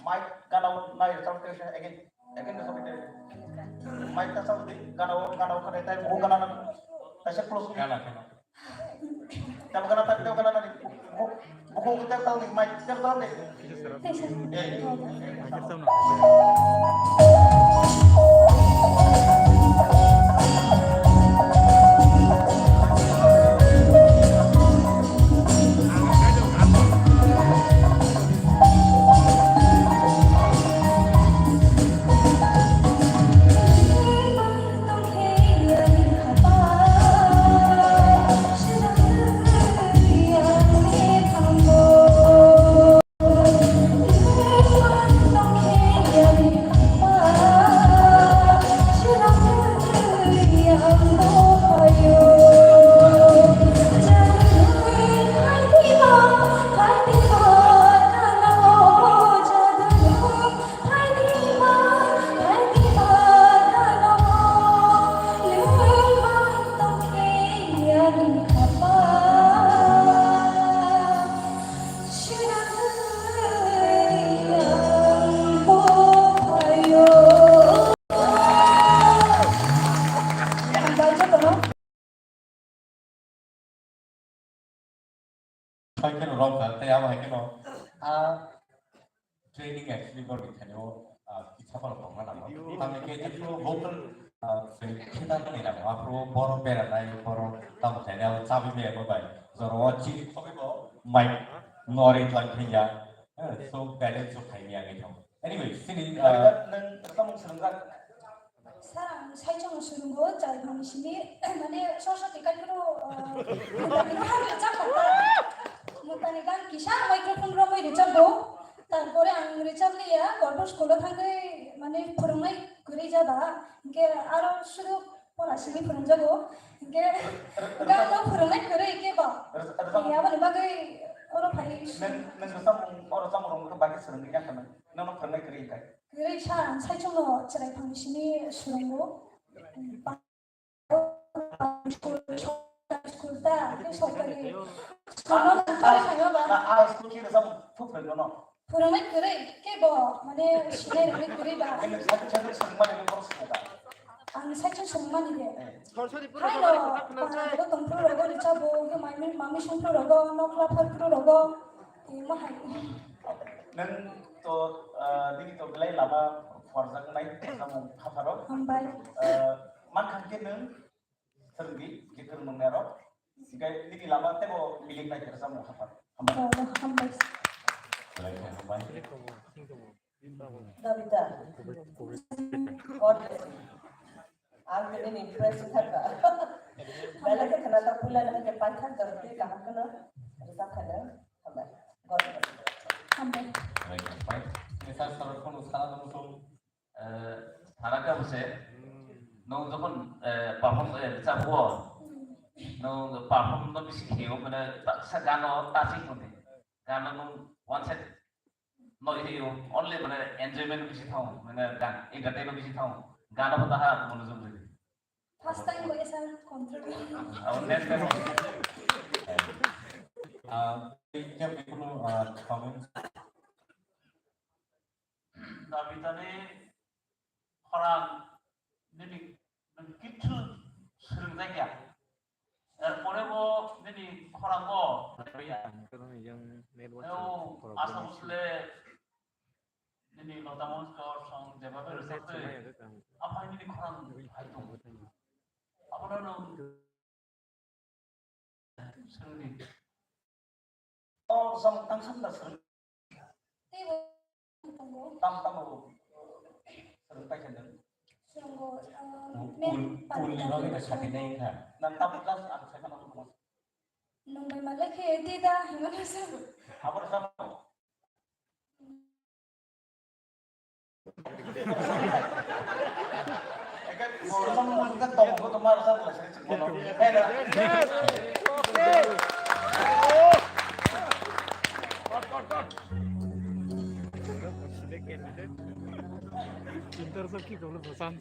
Mike, gana o nai rwchapte again, again rwchapte. Mike ta chapte, gana o, gana o khade tai bo gana na. Taisa close. Gana, gana. Tamo gana ta, tamo gana na. Bo, bo ko ta ta ni Mike ta ta ni. Eh. Hai kheno rok kha, tei abo hai kheno, ah, training actually borok ni thani o, ah, kisa borok tongna nango. Tamni khe je phuru vocal, ah, training khe ta ni nango. Aphuru borok beranai, borok tamo khainai, abo chabi maya bo bai. Jora o chini khogwi bo mic nori tlang phinya. Eh, so balance o khaimya nai tong. Anyway, sini, ah, nwng tamo swngjak. Sir, ang saichung swrwngo, chai thani simi, mane, Saraswati Kaipuro, ah, mutani gan rwchapkha ta. Mutani gan kisa microphone romwi rwchapgo. Tarpore ang rwchapliya, Golpo school-o thangwi, mane, phwrwngnai kwrwi jaba. Hinkhe aro sudu pora simi phwrwngjago. Hinkhe gan no phwrwngnai kwrwi kebo. Aboni bagwi oro phai. Nwng, nwng rwchapmung, o rwchapmung rok bagwi swrwngwi ya kha nwng? Nono phwrwngnai kwrwi hinkhe? Kwrwi sir, ang saichung no chwrai phang simi swrwngo. School, school ta, tei sorkari school no thangwi khaima ba. Na, a school khe rwchapmung thuk phwrwngno no? Phwrwngnai kwrwi kebo, mane, sinai rwnai kwrwi ba. Nwng sakhe sakhe swrwngmani nwng bono swrwng da? Ang saichung swrwngmani de. Eh. Haino, pahar rogo tongphuru rogo rwchapbo, hwnkhe mami, mami songphuru rogo, nokla pharphuru rogo, tei mohai. Nwng to, ah, nini to belai lama phuarjaknai samung phapharo. Hambai. Ah, mankha khe nwng swrwngdi, je kwrwng nongnai rok. Hinkhe nini lama teibo milik nai khe rwchapmung phaphar. Hambai. Oh, hambai. Belai khe hambai. Dabita. God bless you. Ang tini ni impress wngkha. Belai khe khna ta puila nang khe paithak jor twi kaham kheno rwchap kha nang. Hambai. God bless you. Hambai. Belai khe hambai. Ni sir, sir, phone sana dong song. Eh, sana khe bwse. Nung jokhon, eh, perform, eh, rwchap o. Nung perform no bisi khe o, mane baksa gano ta sing tong di. Gano nung one side no, you only, mane, enjoyment bisi thang, mane, gan, entertainment bisi thang, gan abo taha mono jom jodi. First time ko esa control. Abo next time. Ah, thank you, Mikulu, ah, comments. Dabitani khorang nini nung kichu swrwngjakya. Erpore bo nini khorang bo. Ang kono yang network Eo, problem asa issue. Bosle nini Lota Mangeshkar song jebabe resapte. Apa nini khorang hai tong. Abono nung Swrwngdi. O, song tang sam da swrwng. Tei bo tongo. Tam, tam bo swrwng paikha nang. Swrwngo, uh, ul, men ul, ul ni bagwi da sadi nai kha. Nang tam class ang sakha nang. Nung bai ma lekhe di da, himano sabo. Abor sabo. Pintar sa ki kolo bosan.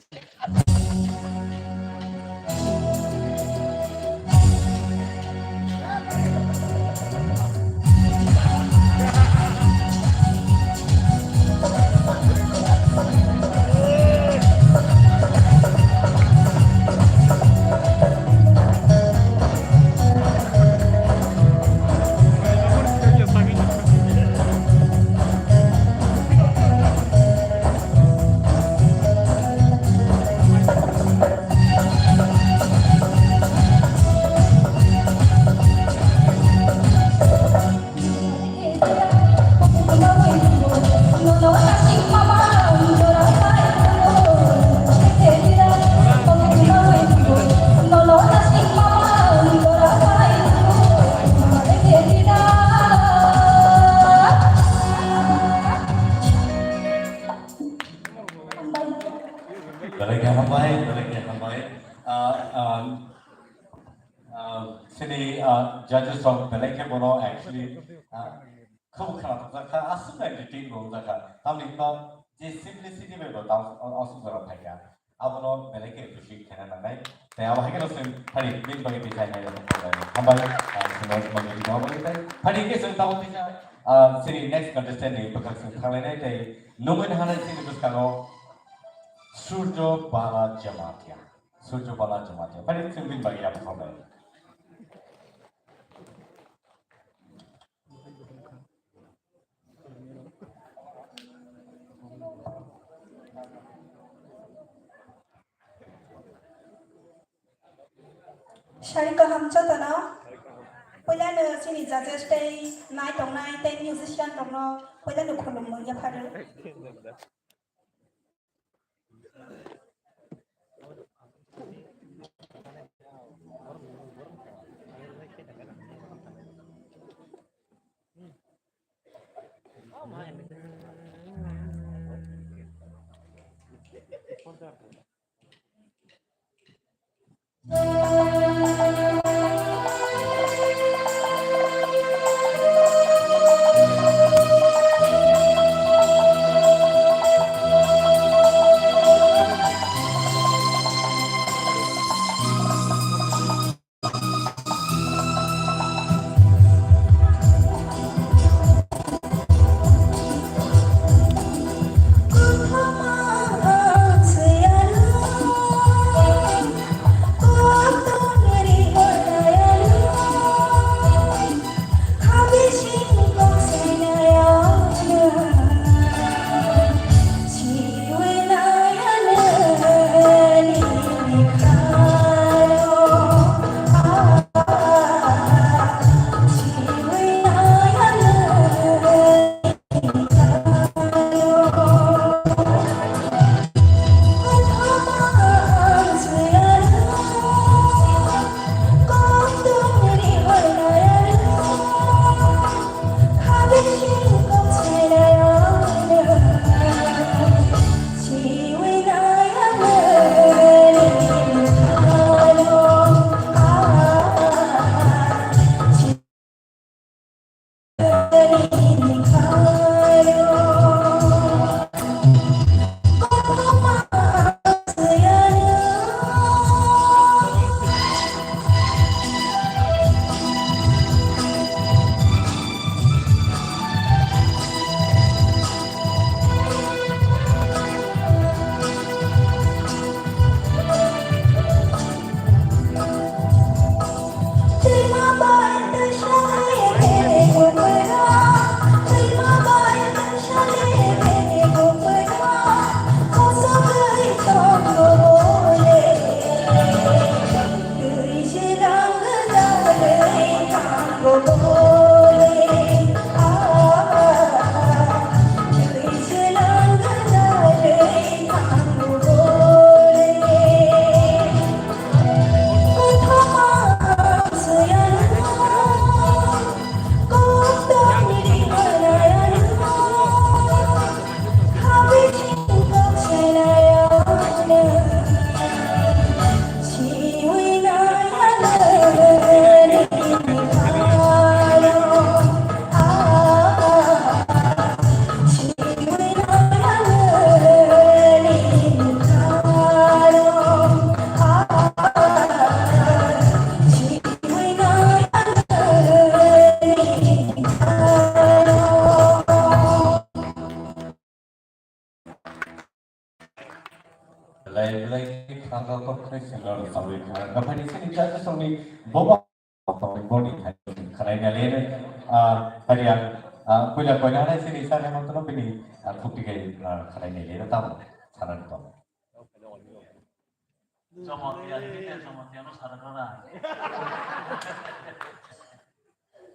Belai khe hambai, belai khe hambai. Ah, ah, ah, chini, ah, judges rok belai khe bono actually, ah, khub khwnathokjak kha, aswk entertain bo wngjak kha. Tamni hwnba je simplicity bai bo tam, o, aswk jora phai kha. Abono belai khe appreciate khaina nangnai. Tei abo hai kheno chwng thani bini bagwi tei khai hai rok hambai, ah, chwngno bagwi tei abo bagwi tei. Thani khe chwng tabuk kisa, ah, chini next contestant ni bwkhak chwng thanglainai tei nungwi nahanai chini bwskango Surjo Bala Jamatia. Surjo Bala Jamatia. Phai chwng bini bagwi yapharnai. Sari kaham jotono. Puilano chini judges tei nai tongnai tei musician rokno puilano khulumung yapharu. Belai belai khwrang rok kok khe swngrok sawi kha. Gaphani sini jati songni bobo boni hai khalai na le. Ah, hari ang, ah, puila koina hai sini sa hai montro bini, ah, khukti kai, ah, khalai na le tamo sanan to. Jamatia, jamatia no sarakana.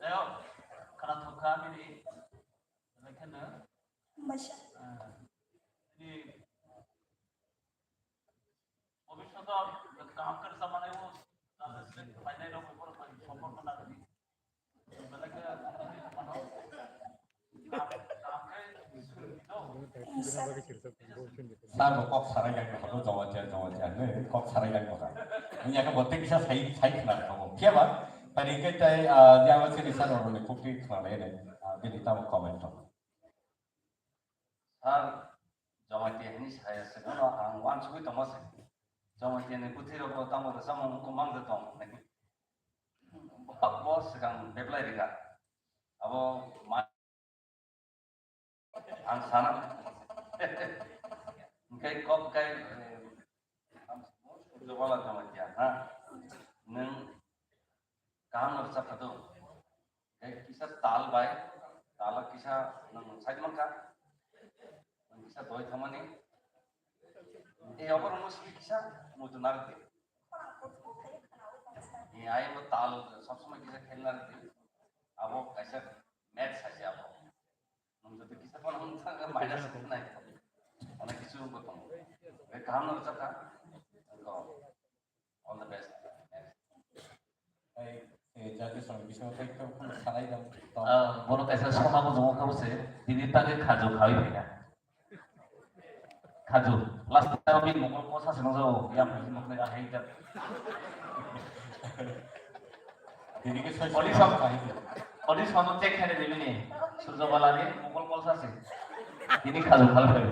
Ayo, kana thokha bini. Lekhana. Masa. Ah, ini, bhobishoto kaham khe samanai o, translate khlainai rok before sompok khlai. Belai khe, kaham khe, kaham khe, Sir bo kok sarai yang kok jamatia jamatia ne kok sarai yang kok. Ini akan botek bisa sai sai kena kok. Siapa? Tadi kita, ah, dia masih di sana orang ni kok di sana ini. Ah, jadi tahu komen tu. Sir, jamatia ini saya sebenarnya ang wan sugui tongma se. Jamatia ni buti rok tamo resa mung kumang de tong. Bo, bo sekarang beplai rika. Abo ma-, ang sana. Engkai kok kai, eh, jawala jamatia, ha? Neng kaham no rwchap kha do. Khe kisa tal bai, talo kisa nwng side mankha. Nwng kisa doi thangmani. E obo rwngmo simi kisa muitu narwk di. E ai bo tal sob somoi kisa khel narwk di. Abo kaisa math saisi abo. Nwng joto kisa phano wng thang khe minus wng nai. Onek kisu wngbo tongo. Be kaham no rwchap kha. All the best. Ei, ei, jati song bisingo tei tei khum salai jang tong. Ah, bono kaisa sona bo jongok kha bose, tini ta khe khaju khawi phaina. Khaju, last time bin mokol ko sa sino jao, yang bin mokol ahai jat. Tini khe soi audition, soi audition no check khaina dibini, Surjo Bala ni mokol ko sa se. Tini khaju khal phai.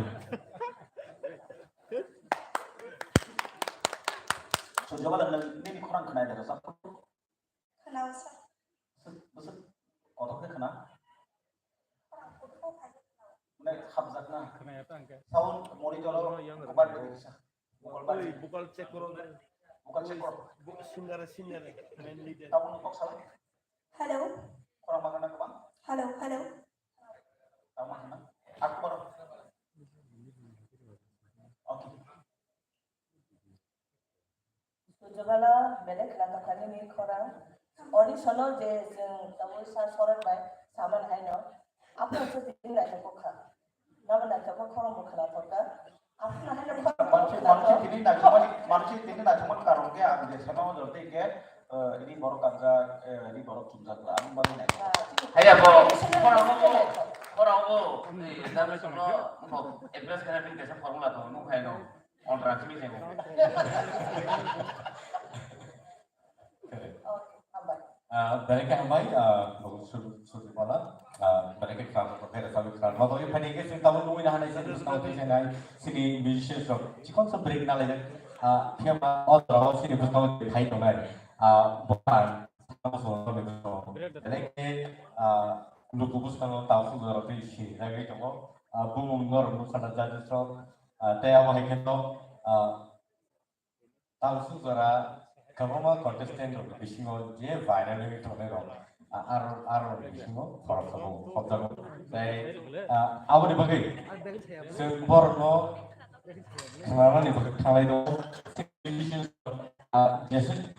Sujabala nwng nini khorang khwnai da rwchap? Khwnao sir. Bwswk, bwswk kotor khe khwna? Khorang kotor khe khwnao. Mane khapjak na? Khwnaya ta hwnkhe. Sound monitor o yang bubar rwdi kisa. Bubar bai. Oi, vocal check koro. Vocal check koro. Singer, singer, main leader. Sound kok sala? Hello. Khorang ma khwna kwbang? Hello, hello. Tamo hwnna? Akbar. Okay. Sujabala belai khwnathok kha nini khorang. Oni sono je chwng tabuk sa sorok bai saman haino. Aphuru se tini naithok kha. Nabo naithok kha, khorang bo khwnathok kha. Aphuru haino khorang bo khwnathok kha. Mansi, mansi tini naithokmani, mansi tini naithokmani karon khe ang je sono jor tei khe, eh, ini borok kanjak, eh, ini borok chumjak la, ang bagwi naithok kha. Haiya bo, khorang bo, khorang bo, eh, examination no, bo, address khaina bini kaisa formula tongo, nukhaino. Contract ni jebo. Ah, belai khe hambai, ah, Sur-, Surjibala, ah, belai khe khram, belai khe khram. Mabo ye phani khe sing tamo nungwi na hanai sini bwskango tei sanai, sini musicians rok. Chikon sa break na lai, ah, phiya ma o rao sini bwskango phai tongnai. Ah, bo ang, belai khe, ah, luku bwskango tamo sung rok tei sini jagwi tongo. Ah, bumung norok nukha na judges rok. Ah, tei abo hai khe no, ah, Tangsuk jora kwbangma contestant rok bisingo je viral wngwi tongnai rok, a-, aro, aro ni bisingo khoroksa bo hopjago. Tei, ah, aboni bagwi chwng borokno khwnanani bagwi thanglai tongo. Ah, Jason,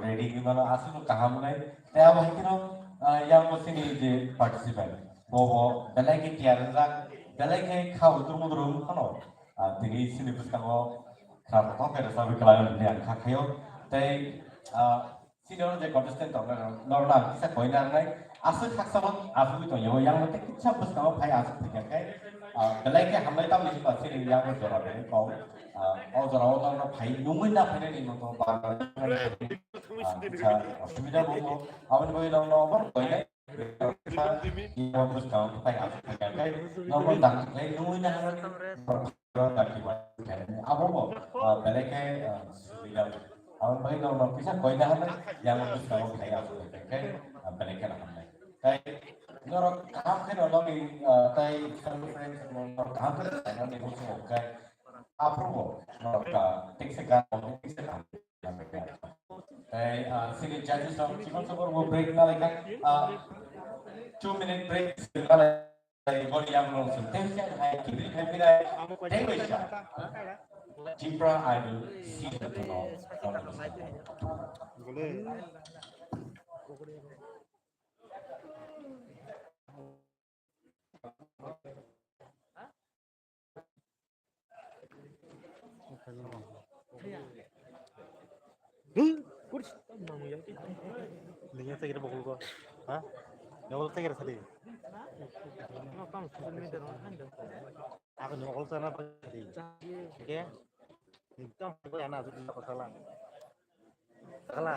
ready ni mano aswk kaham nai. Tei abo hai kheno, ah, yang bo sini je participant. Bo bo belai khe tiyar jak, belai khe kha utrum utrum khano. Ah, tini sini bwskango khna kotor khe rwchapwi kwlai hwnwi ang kha khaio. Tei, ah, sini oro je contestant tong nai, norok ang kisa koi na nai. Aswk haksa bo aswk tong yo, yang tei kisa bwskango phai aswk thikya khe. Ah, belai khe hamlai tamni hwnba sini yang jora belai kok. Ah, o jora o norok phai nungwi na phainani motong bar bar, ah, kisa osubida bo. Aboni bagwi norok no obo koi nai. Normal dang khe nungwi na hwnwi abo bo, ah, belai khe, ah, subida. Abo bai normal kisa koi na hwnwi yang bwskango khai abo khe, ah, belai khe na hwnwi. Tai norok kaham khe no logi, ah, tai friends norok kaham khe no logi bo khe. Aphuru bo norok, ah, tekse gan, tekse gan. Hey, uh, sini judges rok chikon sokor bo break na laikha. Uh, two minute break na laikha. Body yang long sum. Thank you. Hai, keep it happy. Thank you. Tipra Idol season two. Linya tegir bokol ko. Ha? Nyokol tegir sadi. Aku nyokol sana sadi. Oke. Ekdom ko ana tu ko sala. Sala.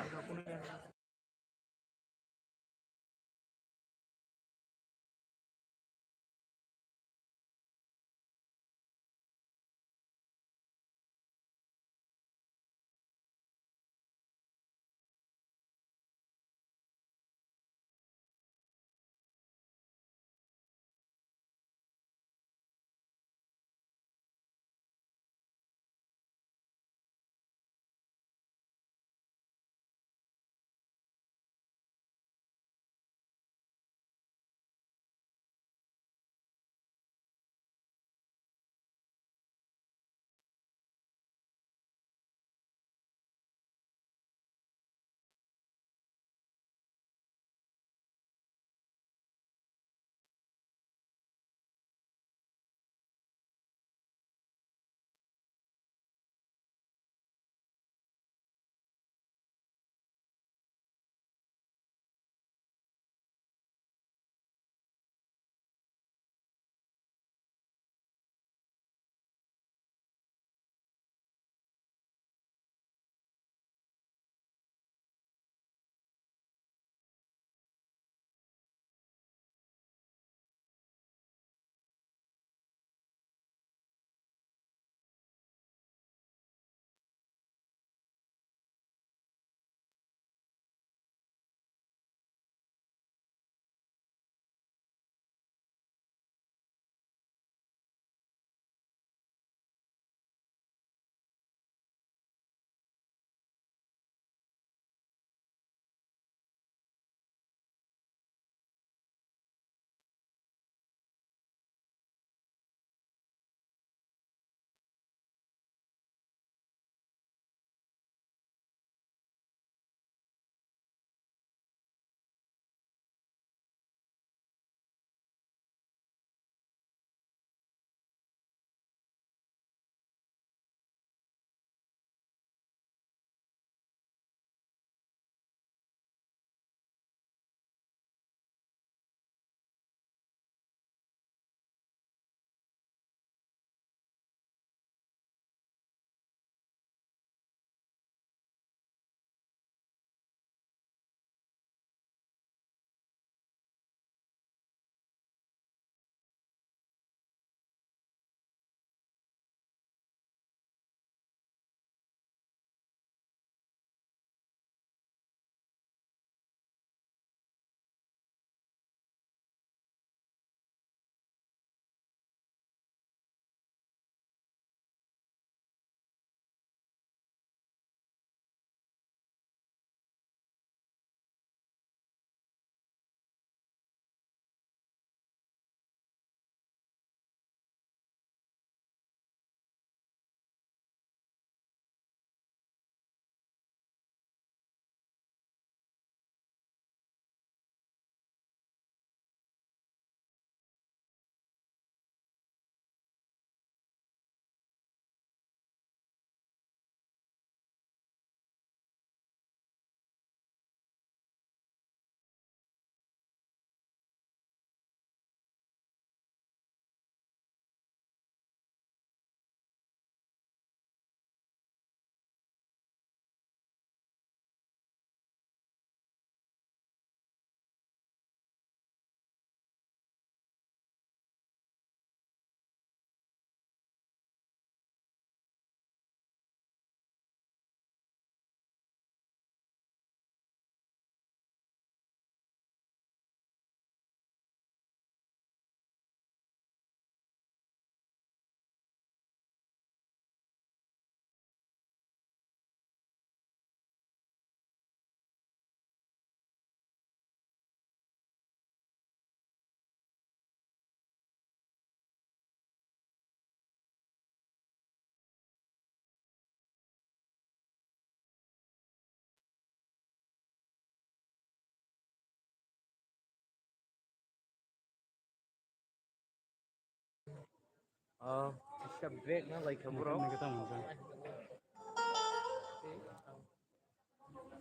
Oh, kisa break na lai kha borok. Nang kata mungsa.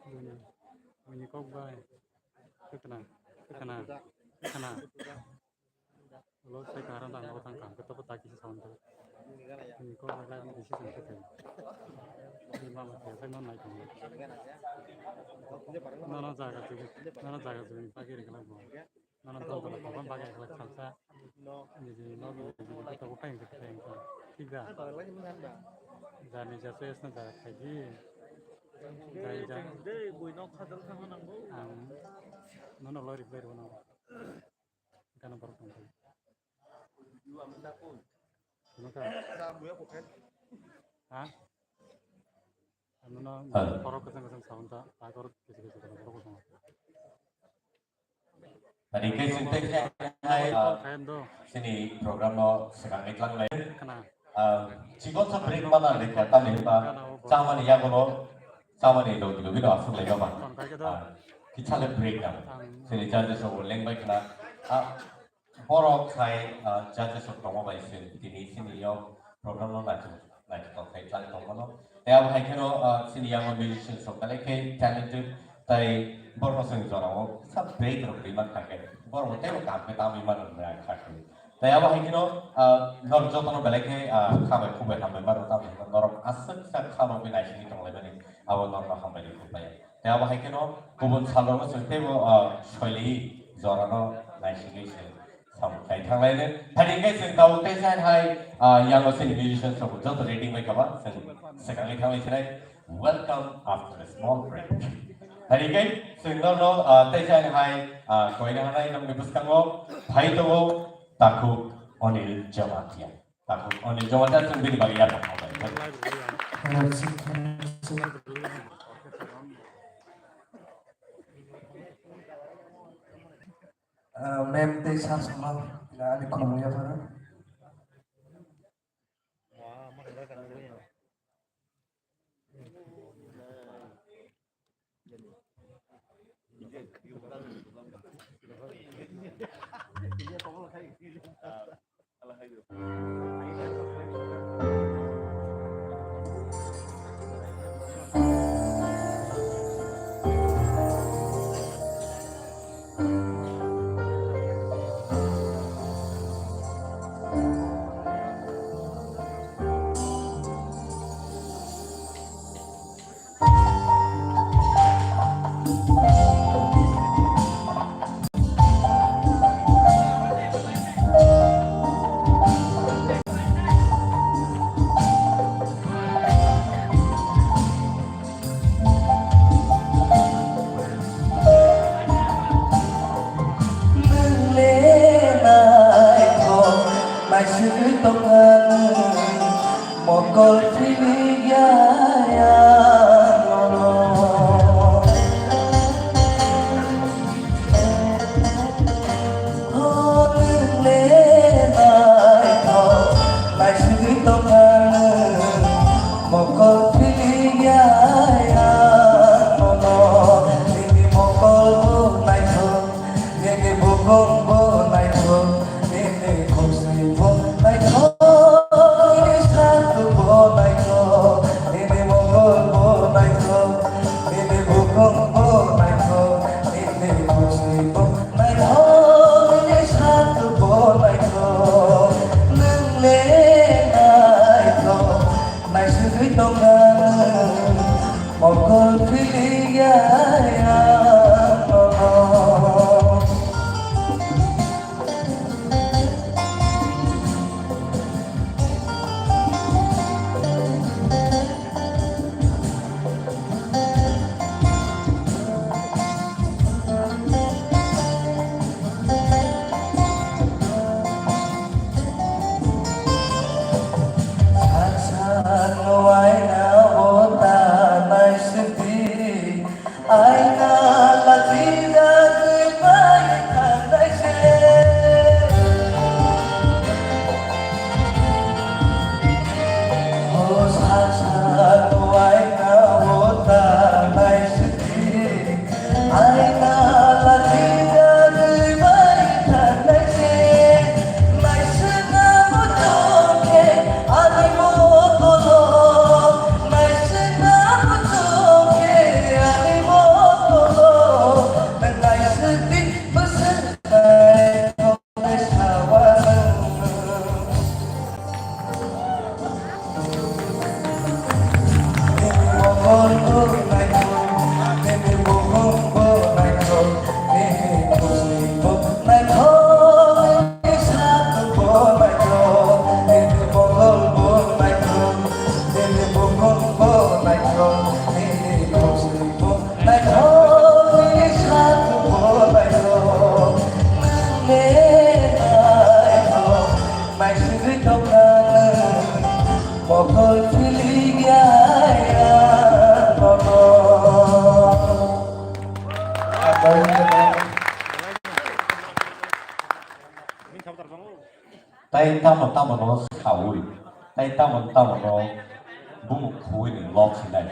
Buini, buini kok bai. Kwtna, kwtna, kwtna. Ulo sai kaham tang, ulo tang kaham, khe tobo ta kisa sound ta. Ni ko na lai ni decision khe tei. Ni mama khe sai no nai tong. Nono jaga jugi, nono jaga jugi, pagi ri kala bo. Nono tong tong, tong pagi kala khamsa. Ni ji no ni ji ko tobo paing khe paing khe. Thik da? Jani ja ses na jaga khai di. Jai ja. Dei, bui nok khajal thang nang bo. Ang nono lo reply rw nang. Gana borok tong thai. Tino ka? Ha? Ano no borok kwchang kwchang sabun ta, agor kisi kisi gana borok kwchang. Tadi ke sinte hai, ah, sini program no sekarang iklang lai. Kana? Ah, chikon sa break mana le kata le ba, chamani ya kono, chamani lo dilo bino asuk le ba. Kon kai ke do? Ah, kichale break na. Ang sini judges rok leng bai khna. Ah, borok khai, ah, judges rok tongo bai se tini sini yo program no naitho, naitho tong khai chale tong mano. Tei abo hai kheno, ah, sini yango musician rok belai khe talented tei borok song jora o sa break rok ri man kha khe. Borok tei kam khe tamwi mano na kha khe. Tei abo hai kheno, ah, norok jotono belai khe, ah, kha bai khuk bai hambai mano, tamo hino norok aswk sa kha rok bai naisingwi tong lai mani, abo norokno hambai rw kuk bai. Tei abo hai kheno kubun sal rok no chwng teibo, ah, soili jorano naisingwi se samung khai thang lai le. Thani khe chwng tabuk tei sai hai, ah, yango sini musician rok joto ready bai kha ba, chwng swkang wi thang lai sinai. Welcome after a small break. Thani khe chwng norno, ah, tei sai hai, ah, koina hanai nokni bwskango phai tongo Takhuk Anil Jamatia. Takhuk Anil Jamatia chwng bini bagwi yapha khambai. Ah, ma'am tei sir sama ani khulumya phano. Nwng le naithok naisingwi tongkha nwng, mokol philya ya nono. Nwng le naithok naisingwi tongkha nwng, mokol philya ya nono. Nini mokol bo naithok, nini bukhuk bo naithok, nini khumsui bo naithok, nini satung bo naithok, nini mokol bo naithok, nini bukhuk bo naithok, nini khumsui bo naithok, nini satung bo naithok. Nwng le naithok naisingwi tongkha nwng, mokol philya ya nono. Tai tamo tamo no sawi, tai tamo tamo no bumung khuwi ni lok sinai.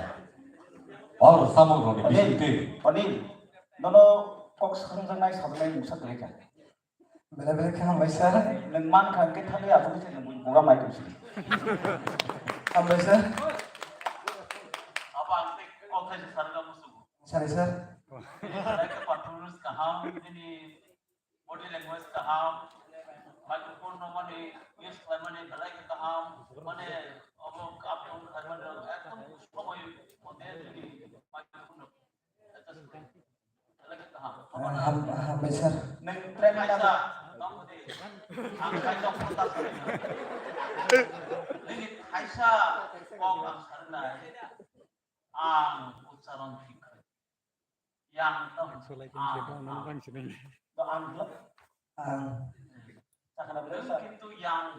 Oro samung rok ni bising twi. Oni, nono kok sangjak nai sabnai mungsa kwrwi kha. Bele bele khe hambai sir. Nwng man kha hwnkhe thangwi aswk khe nwng buga mai tongsi. Hambai sir. Abo ang tei kok khaisa sarwkha musugo. Sari sir. Belai khe performance kaham, nini body language kaham, microphone no mani use khlaimani belai khe kaham, mane obo up down khlaimani ekdom somoi mote nini microphone no adjust khlai. Belai khe kaham. Ham-, hambai sir. Nwng try khaisa, tamo di. Ang khaisa kota sari. Nini khaisa kok ang sarnai. Ang ucharon thik khai. Yang tam. Solai kini ang, siapa, ang. Nang bang sini. To ang lo. Ang. Sakana bela sa. Kintu yang.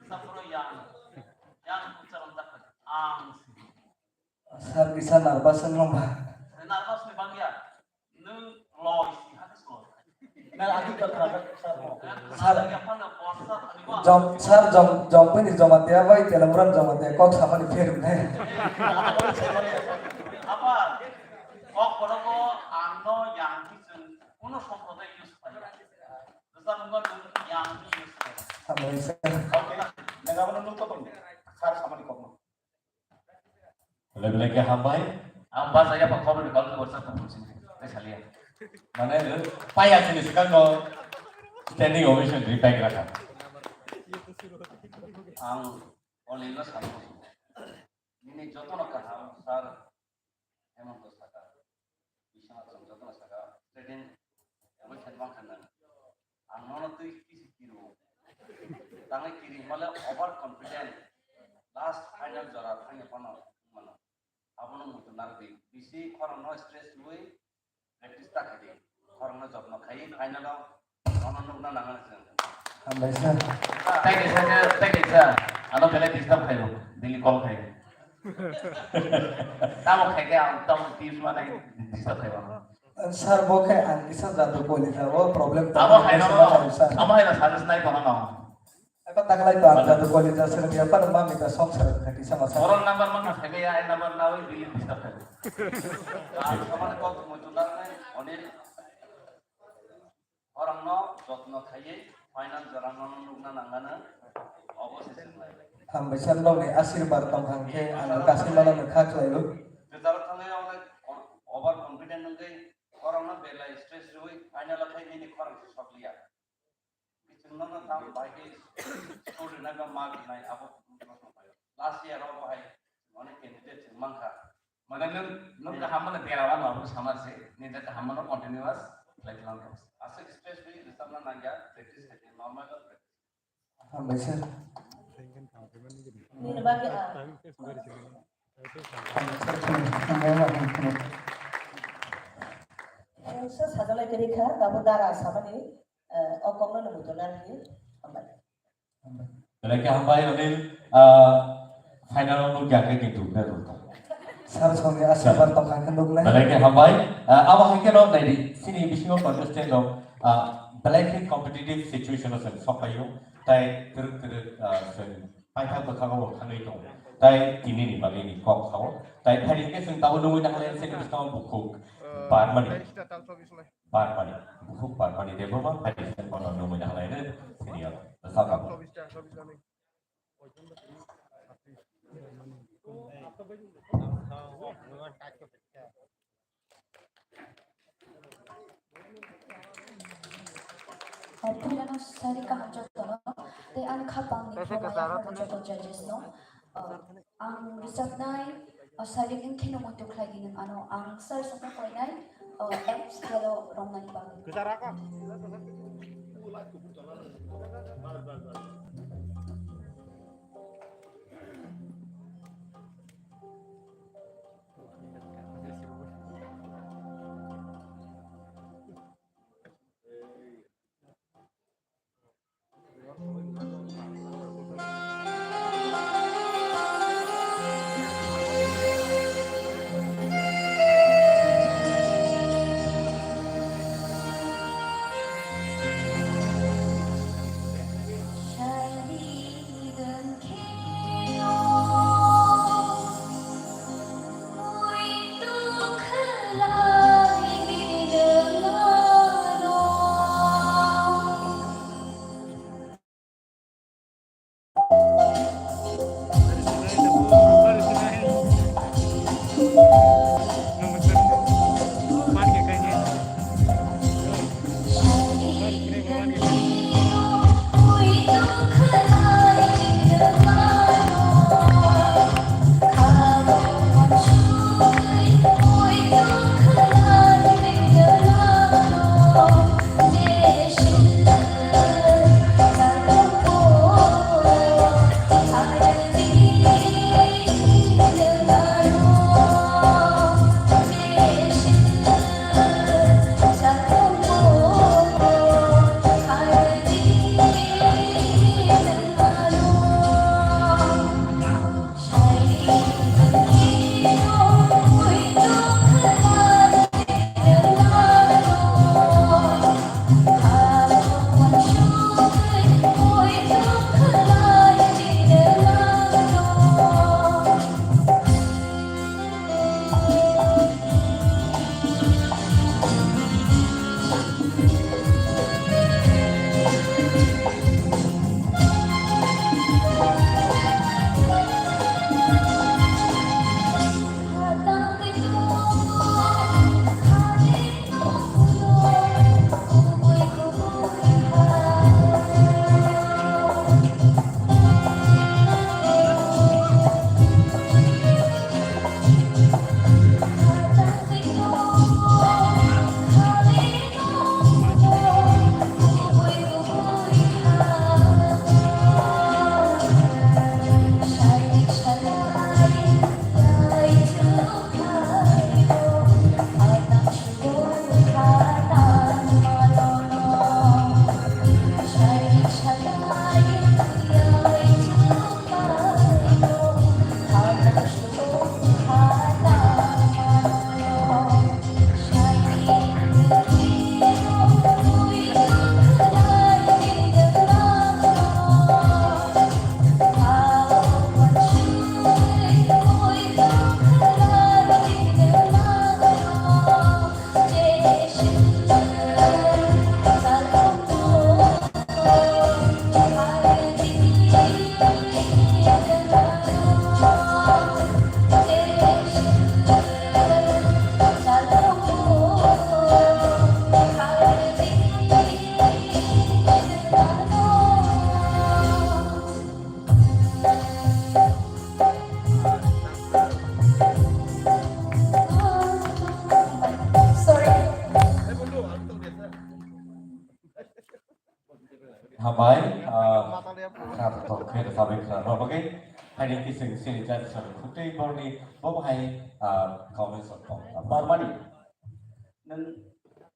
Sapro yang. Yang ucharon tak khai. Ang. Sir kisa nervous wng ba. Nervous ni bang ya. Nwng loi si ha ke so. Nwng ati ka khara sir mo. Sir. Jom, sir, jom, jom pini joma tia bai, telegram joma tia, kok samani pherum nai. Apa? Kok kono ko ang no yang ki chwng kuno somproday use khlai. Rwchapmung no nwng yang ki use khlai. Samani sir. Kok na, nwng abo no nwng to tong. Sir samani kok no. Belai belai khe hambai. Ang basa ya pa khobor ni kok ni WhatsApp ko pulsi. Tei salia. Mane, paya sini sekarang no standing ovation ri pack rakha. Ang only no sabo. Nini joto no kaham sir. Hemant saka. Biswanath chwng jotono saka, trading abo khe man kha nang. Ang nono twi kisi kiro. Tangwi kiri hwnmale over confident. Last final jora thangya phano mano. Abono muitu narwdi. Bisi khorokno stress rwui practice ta khaidi. Khorokno jotno khai final o Ano nukna nangani chwng. Hambai sir. Tei kaisa khe, tei kaisa. Ano belai disturb khaio. Daily call khaio. Tamo khai khe ang tamo tips manai disturb khaio. Sir, bo khe ang kisa jadu koli kha, o problem ta abo khe haino, sir. Abo haino suggest nai tongno. Eba taklai to ang jadu koli ja sir, ya pan mami ta sok sir kha kisa masa. Borok number mang khai ya, ai number na oi daily disturb khaio. Ang samane kok mo tu nang nai, Onil. Khorokno jotno khaiwi final jorano nukna nangano obo se chwng lai. Hambai sir, nokni asirbar tongkha hwnkhe ang kaisa mano no kha khlaio. Jotaro thangwi onek over confident wngwi khorokno belai stress rwui final o khai nini khorang se sokliya. Chwng nono tam bai khe score rwna ba mark rwnai abo last year o bahai Onek candidate chwng mankha. Mane nwng, nwng kaham mano dera wano abo sama se, nini kaham mano continuous khlai tlang kha. Aswk stress free rwchapna nangya, practice khaidi normal practice. Hambai sir. Nini bagwi a. Hambai sir, khulum-, hambai ma, khulum-, khulum. Ang sa sajalai kwrwi kha, tabo dara samani, eh, o kokno nw muitu nang di, hambai. Belai khe hambai, Onil, ah, final o nukya khe kintu bebak tong. Sir songni asirbar tongkha khe nuknai. Belai khe hambai, ah, abo hai khe no naidi, chini bisingo contestant rok, ah, belai khe competitive situation o chwng sok phaio, tai twrwk twrwk, ah, chwng paithak bwkhago bo thangwi tongo, tai tini ni bagwi ni kok sao, tai phaidi khe chwng tabuk nugwi nangkha chini bisingo bukhuk barmani. Barmani, bukhuk barmani Debbarma, hai se bono nungwi nanglaino senior, sakamo. Puilano sari kaham jotono, tei ani khapangni joto judges no. Ang rwchapnai, o, sari wngkheno muitu khlai di nwng ano. Ang sir songno koinai, o, apps khelo romnani bagwi. Hambai, ah, kha to khe da sabai kha ba bagai. Hai ni kising sini jat sa khutei borni bo hai, ah, comment sok tong. Barmani. Nang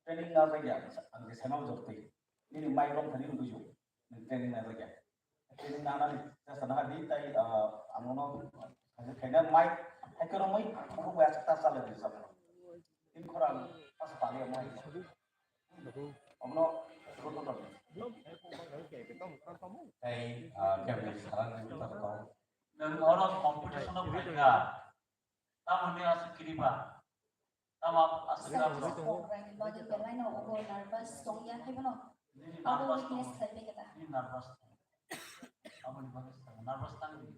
training na jagya ang de sama jok tei. Nini mai rong thani bujo. Nang training na jagya. Training na na ni jasa na di tai, ah, ang no khaina mai hai ko mai ko ba sa ta sa le sa. Tin khorang pas pali mai. Omono roto tong. Tei, ah, kebini sarang ni roto tong. Nang oro competition o phaikha. Tamoni aswk kiriba. Tamo aswk kiriba. Program ni bagwi belai no obo nervous tong ya hai bono. Nini Abo nervous witness tong. Khai bai kata. Nini nervous tong. Aboni bagwi sa nervous tang di.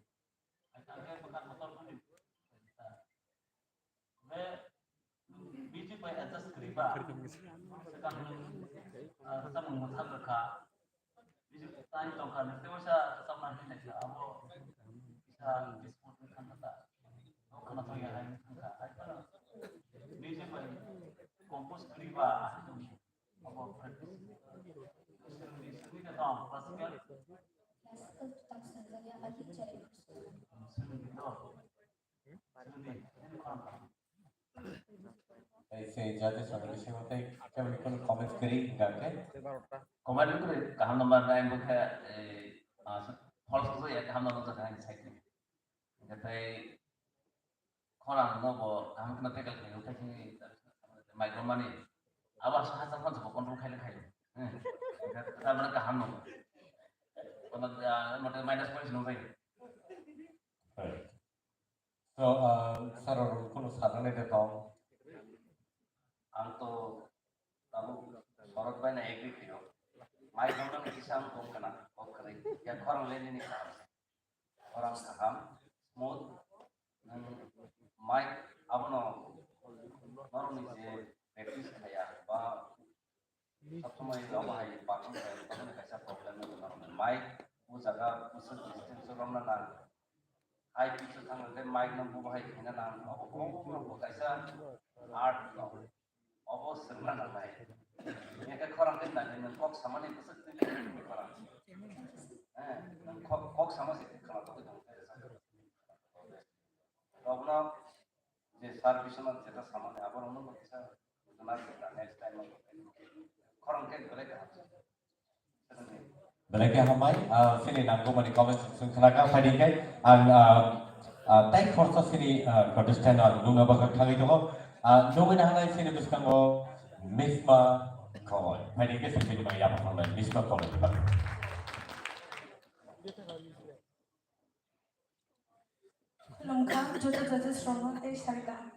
Hai tang khe bwkha kotor phani. Be, music bai adjust kwrwi ba. Swkang, ah, samung mwthang rwkha. Music tai tongkha, nang tei waisa samna hinwi naikha, abo kisa dispute wngkha ta. Khwna thangya hai wngkha, hai phano music bai compose kwrwi ba, abo practice. Swrwngni, swrwngni khe tong, classical? Classical tong swrwngjak ya, agi chai. Swrwngni to. Tei se judges rok ni bisingo tei keboni kono comment kwrwi hingka khe? Comment kwrwi kaham number nine bo khe, eh, ah, false bo ya kaham number jaka ni side ni. Hingka tei khorang no bo kaham kheno tackle khlai o, tei mic romani abo aswk hachal phano bo control khaile khaio. Hingka tabra kaham no. Kono, ah, mote minus points no jai. So, ah, sir, oro kono sajaknai de tong? Ang to tabuk Sorot bai na agree khaio. Mai tongna ni kisa ang tong kana, kok kwrwi. Ya khorang le nini kaham. Khorang kaham, smooth. Nang mai abono norok ni je practice khaya ba Sabsomoi abo hai bathroom hai bathroom kaisa problem wngwi mano. Mic o jaga bwswk distance o romna nang. Hai picture thangwi tei mic no bo hai khaina nang. Obo, obo, obo kaisa art no. Obo swngna nangnai. Hingkhe khorang khe nai nang kok samani bwswk twi khorang. Eh, nang kok, kok sama se khana tongwi tong khe rwchapjak. Rokno je sir Biswanath jeta samani aborokno bo kisa buchana jeta next time o khorang khe belai kaham. Belai khe hambai, ah, chini nangkukmani comment section khna kha phaidi khe ang, ah, ah, tai khorsa chini, ah, contestant ang nungna bagwi thangwi tongo. Ah, nungwi nahanai chini bwskango Misma Koloi. Phaidi khe chini bai yapha khangnai Misma Koloi. Khulumkha, joto judges rokno tei sari kaham.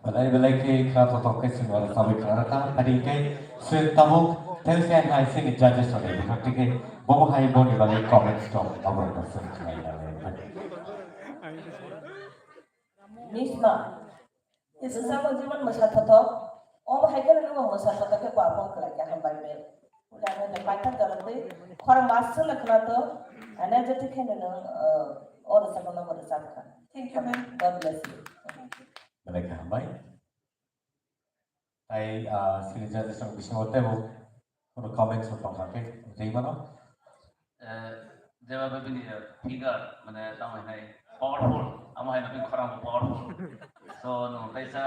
Belai belai khe khna thothok khe chwng oro sabwi khna rwkha. Adi khe chwng tabuk thanks and hai chini judges rokni bwkhak twi khe bobo hai boni bagwi comments tong abo rokno chwng khnai nai. Misma. Iswsamo jibon mwsa thothok. Omo hai kheno nwng mwsa thothok khe perform khlai kha, hambai be. Uda ano de paitha dorotwi khorang mas sala khna to. Ane jeti kheno nwng, uh, oro sakono oro sakha. Thank you, ma'am. God bless you. Belai khe hambai. Tai, ah, sini judges rok bisingo teibo kono comments rok tongkha khe tei mano. Eh, jeba bini, eh, figure, mane, tamo hai powerful, amo hai bini khorang bo powerful. So, no, taisa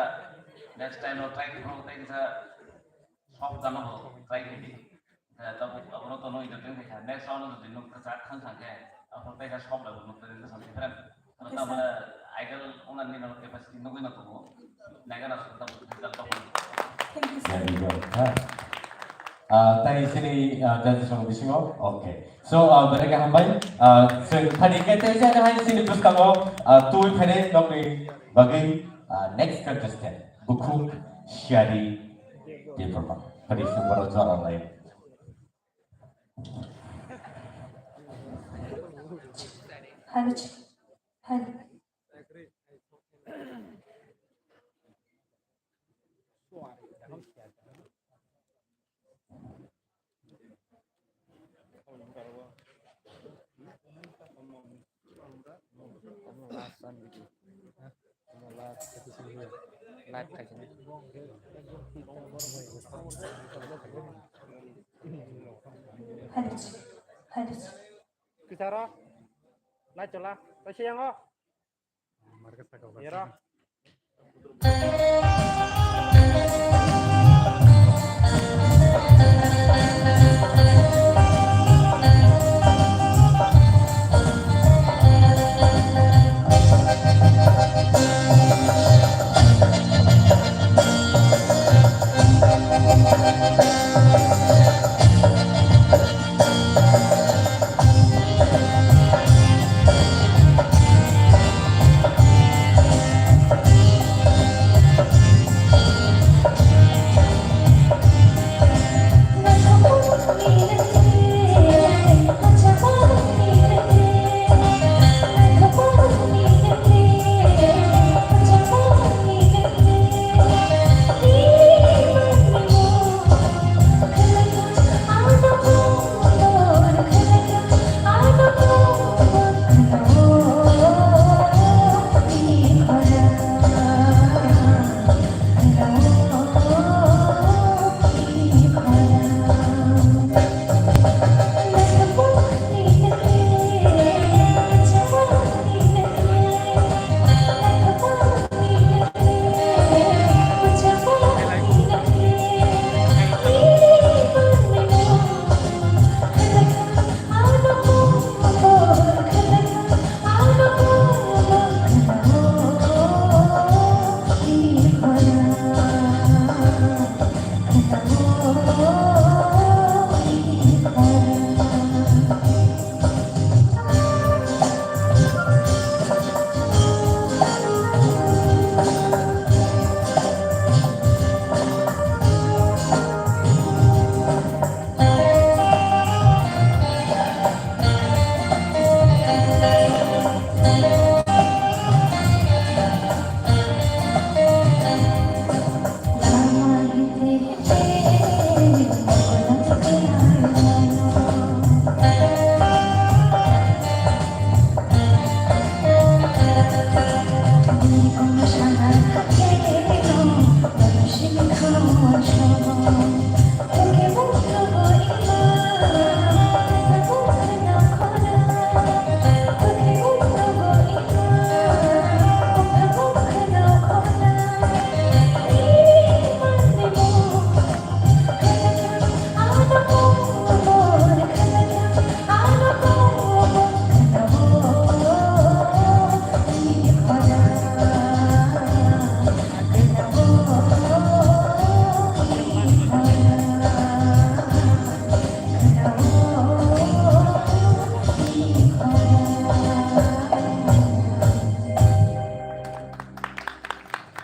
next time no try kho, taisa soft gana bo try khe. Eh, tabuk abono tono entertain khaikha. Next round o jodi nuk kwchak thang thang khe, aphuru tei kha soft level nuk tei kha different. Ano tamani idol owner ni no capacity nugwi no tongo. Naigana tabuk result tabuk. Thank you, sir. Very good. Ha. Ah, tei sini, ah, judges rok bisingo. Okay. So, ah, belai khe hambai. Ah, chwng thani khe tei jani hai sini bwskango, ah, twi phainai nokni bagwi, ah, next contestant. Bukhuk Siari Debbarma. Tei sini borok jora lai. Hello, ch-, hello. Live khaisina. Hai, hai. Kisaro? Nai chola. Kaisa yango? Yero.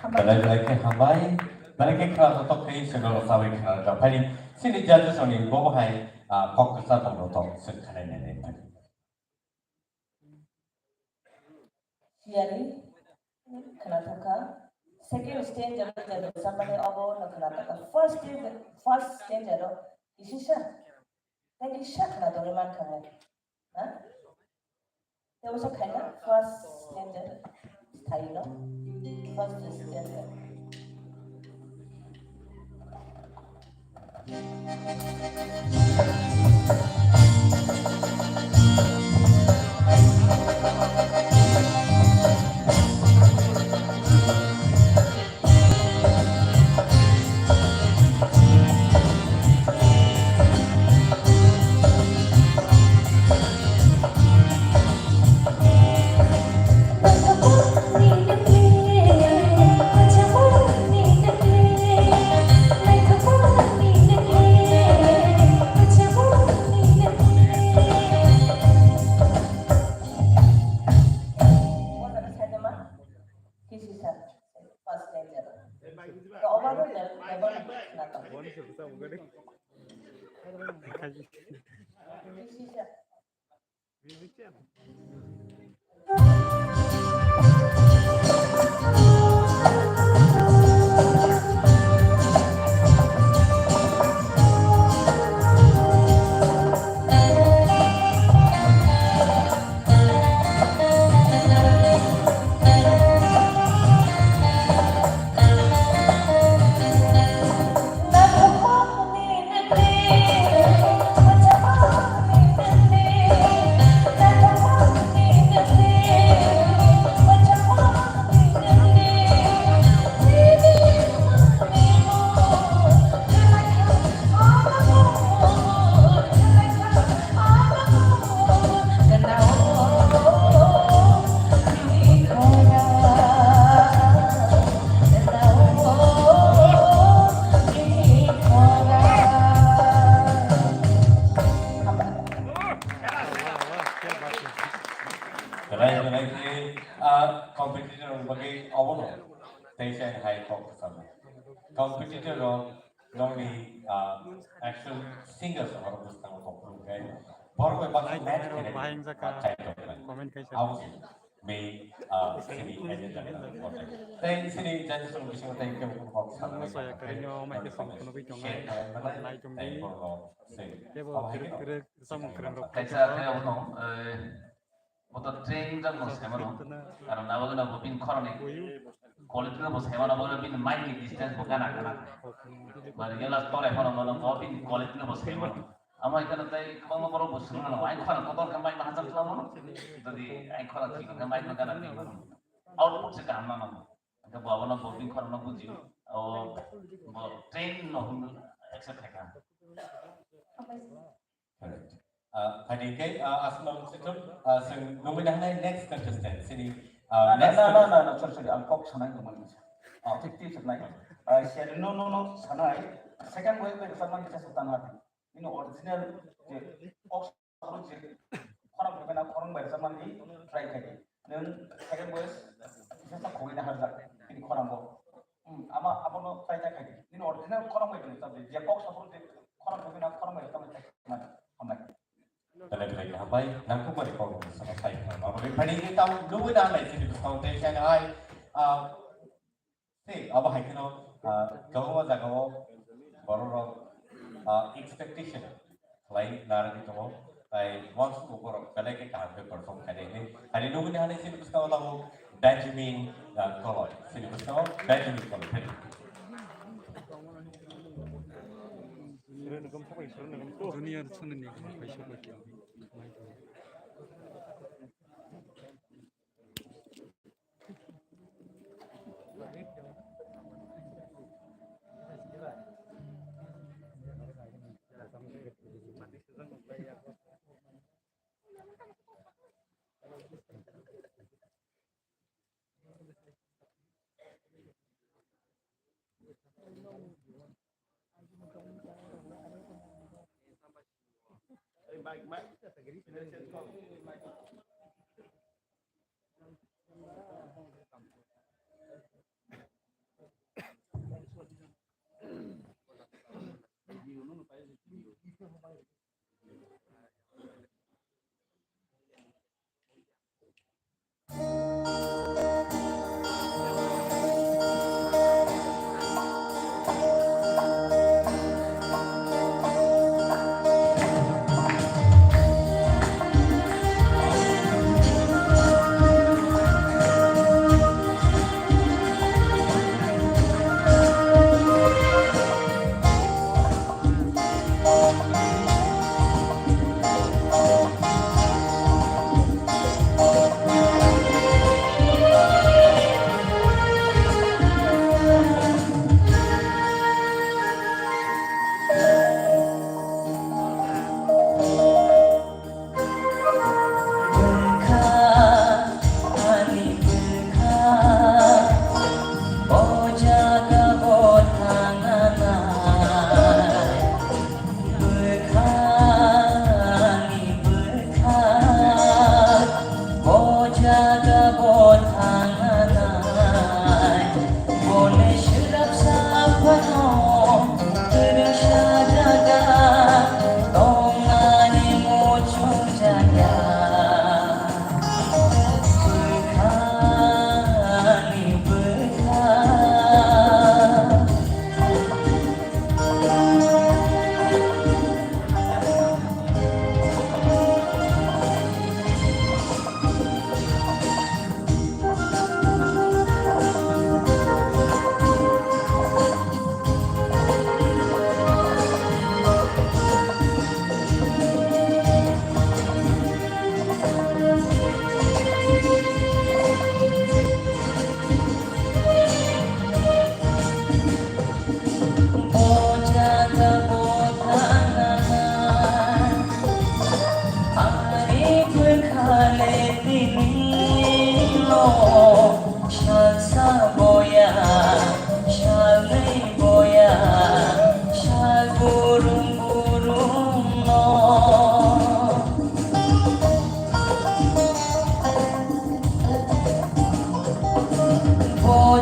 Belai belai khe hambai, belai khe khna joto khe chwngno rwchabwi khna rwjak phaini. Chini judges rokni bobo hai, ah, kok kwchar tong joto chwng khanai nai nai phai. Siyari khna thangkha. Second stanza o je rwchapmani obo no khna thangkha. First stanza, first stanza o kisisa, tei kisa khna tongwi mankha mo. Ha? Tei osa khaina first stanza thaino. First stanza. Kisisa, first stanza. To oba no level, level na to. Kisisa. Belai belai khe, ah, competitor rok bagwi obono tei chai hai kok kwchama. Competitor rok nokni, ah, actual singers rok bwskango kok phuru khe borok bai baksa match khe bahai wngjakha. Comment khaisa. Abo se. Be, ah, sini agenda. Tei sini judges rok bisingo tei kebo kok sana. Musa ya karingo mai khe song khunugwi tongnai. Share khaimani. Nai tongdi. Tei borok se. Kebo abo hai khe. Samung kwrwng rok. Kaisa khe abono, eh, boto train jang no saimano. Karon abo gana bo pin khorani quality no bo saimano, bo pin mic ni distance bo gana gana. Bari gela tore hono mano bo pin quality no bo saimano. Amo ikana tai kwbangma borok bo swrwngno, ai khorang kotor khe mic no hajar khlamo. Jodi ai khorang thik khe mic no gana thik mano. Output se kaham mano. Hwnkhe bo abono bo pin khorang no buji. O bo train no hwn accept khaikha. Correct. Ah, phaidi khe, ah, aswk no swngchuk, ah, swng nungwi nangkha next contestant. Sini, ah, na, na, next na, na, contestant. Na, na, sorry, sorry, ang kok sanai tongmani kisa. Ah, thik, thik sanai. Ah, sir, no, no, no, sanai. Second wave bai rwchapmani kisa swk tangha. Nini original je kok saphuru je khorang phaibai na khorang bai rwchapmani try khai di. Nwng second wave kisa sa khogwi na harjak, nini khorango. Hmm, ama abono try ta khai di. Nini original khorang bai tong tabi, je kok saphuru je khorang bai na khorang bai tamo tei man hambai. Belai belai hambai, nangkukmani kok rok sama sai khna ma bai phani ni tam nungwi na hambai sini bwskang tei sai hai, ah, tei abo hai kheno, ah, kwbangma jagao borok rok, ah, expectation khlai narwgwi tongo, tai uansukgo borok belai khe kaham khe perform khainai hinwi. Ani nugwini hani chini bwskango tabuk Benjamin, ah, Koloi. Chini bwskango Benjamin Koloi. Thank you. Junior channel ni kaisa bai.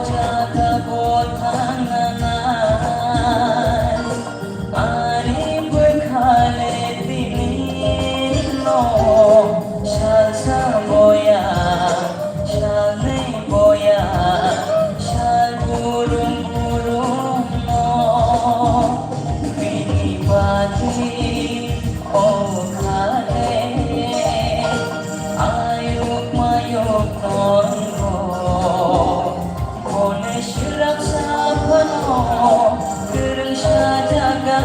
Jaga bo thangna nai, ani bwkhale tini no salsa boya, salnwi boya, sal burum burum no bini bati o khale ayuk mayuk tongo. Bole shirak saphano kwrwngsa jaga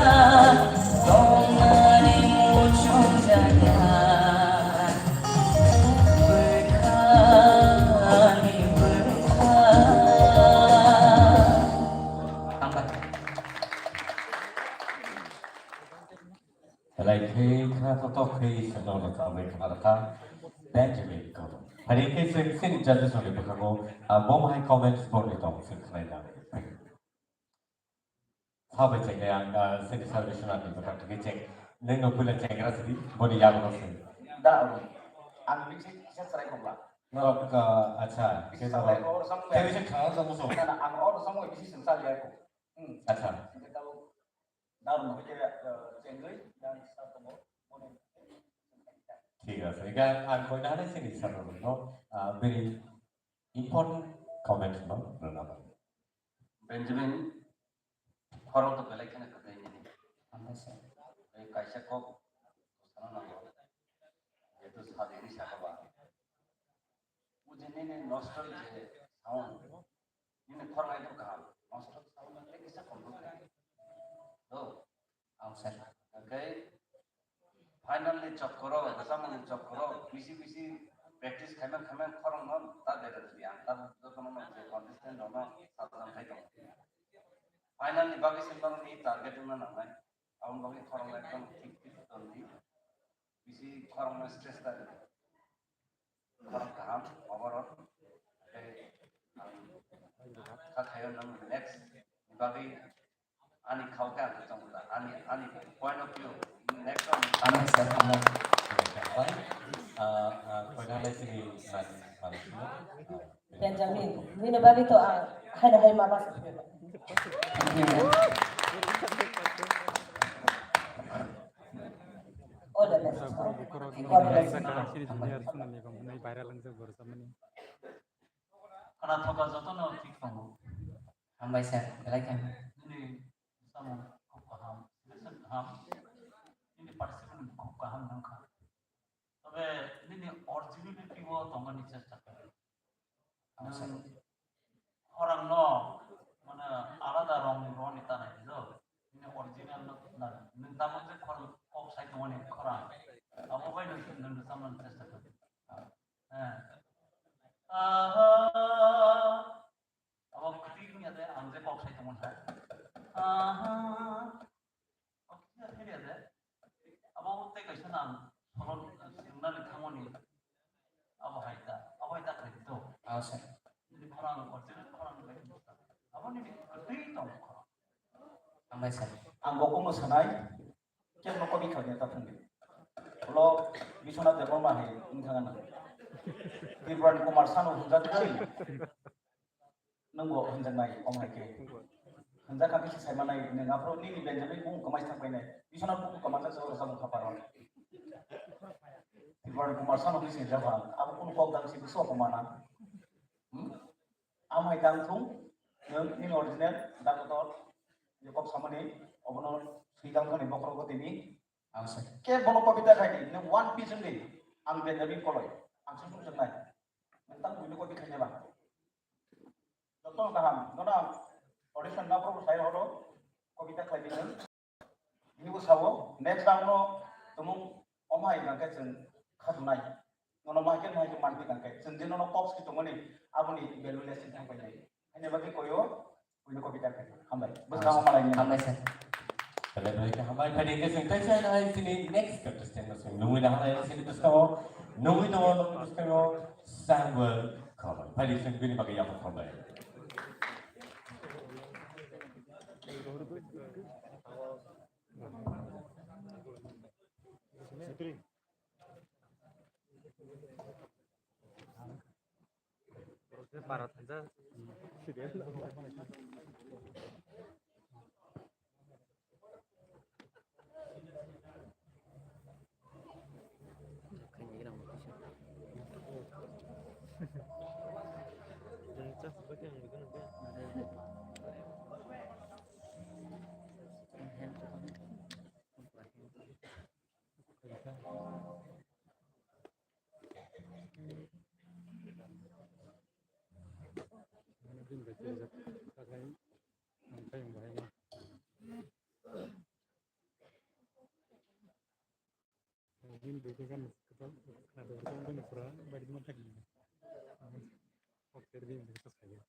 tongnani muchung jaga. Bwkhani bwkha. Hambai. Belai khe khna thokthok khe sengno le khambai khna rakha Benjamin Koto. Hari khe seng seng judges ni bwkhango, ah, bo hai comments bo ni tong seng khnai na. Sabai cheng ang, ah, seni service na ni bwkhang thik cheng. Neng no pula cheng ra sidi, bo ni yago no seng. Da, ang ni se se sarai ko ba. No, ah, acha, ke sa. Sarai ko or samung. Ke se khana sa muso. Na, na, ang or samung bisi seng sa ya ko. Hmm. Acha. Ke ta Thik ase, hingke ang koina hanai sini sir no, ah, very important comment no rwna bagwi. Benjamin, khorang to belai kheno kwtwi nini. Hambai sir. Tei kaisa kok sana nango. Jehetu sajini saka ba. Bujini ni nosto je sound. Nini khorang ekdom kaham. Nosto sound ekdom kisa control kha. To, Ang sir. Hingke final ni chokoro, rwchapmung ni chokoro, bisi bisi practice khaima khaima khorang no ta dere di ang ta joto no je contestant rok no sajang khai tong. Final ni bagwi se bang ni target wngna nangnai. Aboni bagwi khorang no ekdom thik thik ton di. Bisi khorang no stress ta di. Khorang kaham, overall. Hingke ang kha khayo nang next ni bagwi Ani khao khe ang tong da, ani, ani point of view, next one. Ano sir, ano. Ah, ah, koina lai sini, ah, ah, Benjamin, nini bagwi to ang haino hai ma basa. All the best. All the best. Khana thoka jotono thik tongo. Hambai sir, belai khe. Nini samung khub kaham, selection kaham, nini participant khub kaham wngkha. Tobe nini originality o tongmani chesta khlai. Nwng khorang no, mane, alada rong roni ta nai do. Nini original no na, nwng tamo je khorang kok sai tongmani khorang. Abo bai nwng, nwng samung chesta khlai. Eh. Aha. Abo kwtwi wngya de, ang je kok sai tongmani hai. Aha. Kok kisa philya de. Abo tei kaisa nang solo swngnani thangmani. Abo hai ta, abo hai ta khlai to. Ah, sir. Nini khorang, original khorang bai. Abo nini kwtwi tong khorang. Hambai sir. Ang bo kunu sanai, kebo no kopi khaina ta thangdi. Ulo Biswanath Debbarma hai wngthang ano. Tripurani Kumar Sanu hwnjak koi. Nwng bo hwnjaknai, omo hai khe. Hwnjak kha khe se sai manai, nwng aphuru nini Benjamin bung kwmai thang painai. Biswanath bung kwmajak se oro samung kha paro. Tripurani Kumar Sanu khe se hwnjak kha. Abo kunu kok dang se bwswk kwmana. Hmm? Amhai tang thung, nwng nini original, da kotor, je kok samani, obono swi tang thani bokhorok tini. Ang sir. Ke bono kobita khai di, nwng one piece wngdi, ang Benjamin Koloi, ang sung sung swngnai. Nwng tang buino kobi khaina ba. Joto kaham, nono audition na pro sai horo, kobita khai di nwng. Bini bwskango next round no tumung omo hai hwnkhe chwng khatunai. Nono ma hai khe, ma hai khe manphi hwnkhe chwng je nono kok swi tongmani aboni value less wng thang painai. Haini bagwi koyo buino kobita khe. Hambai. Bwskango malai ni. Hambai sir. Belai belai khe hambai. Phaidi khe chwng teisa hai chini next contestant no chwng nungwi na hambai chini bwskango nungwi tongo nungwi bwskango Samuel Khormai. Phaidi chwng bini bagwi yapha khormai. Para thansa. Bini buikhe gana kwtal khwna tongwi bini pura baidi ma thangwi. Kok ter bini buikhe to saya.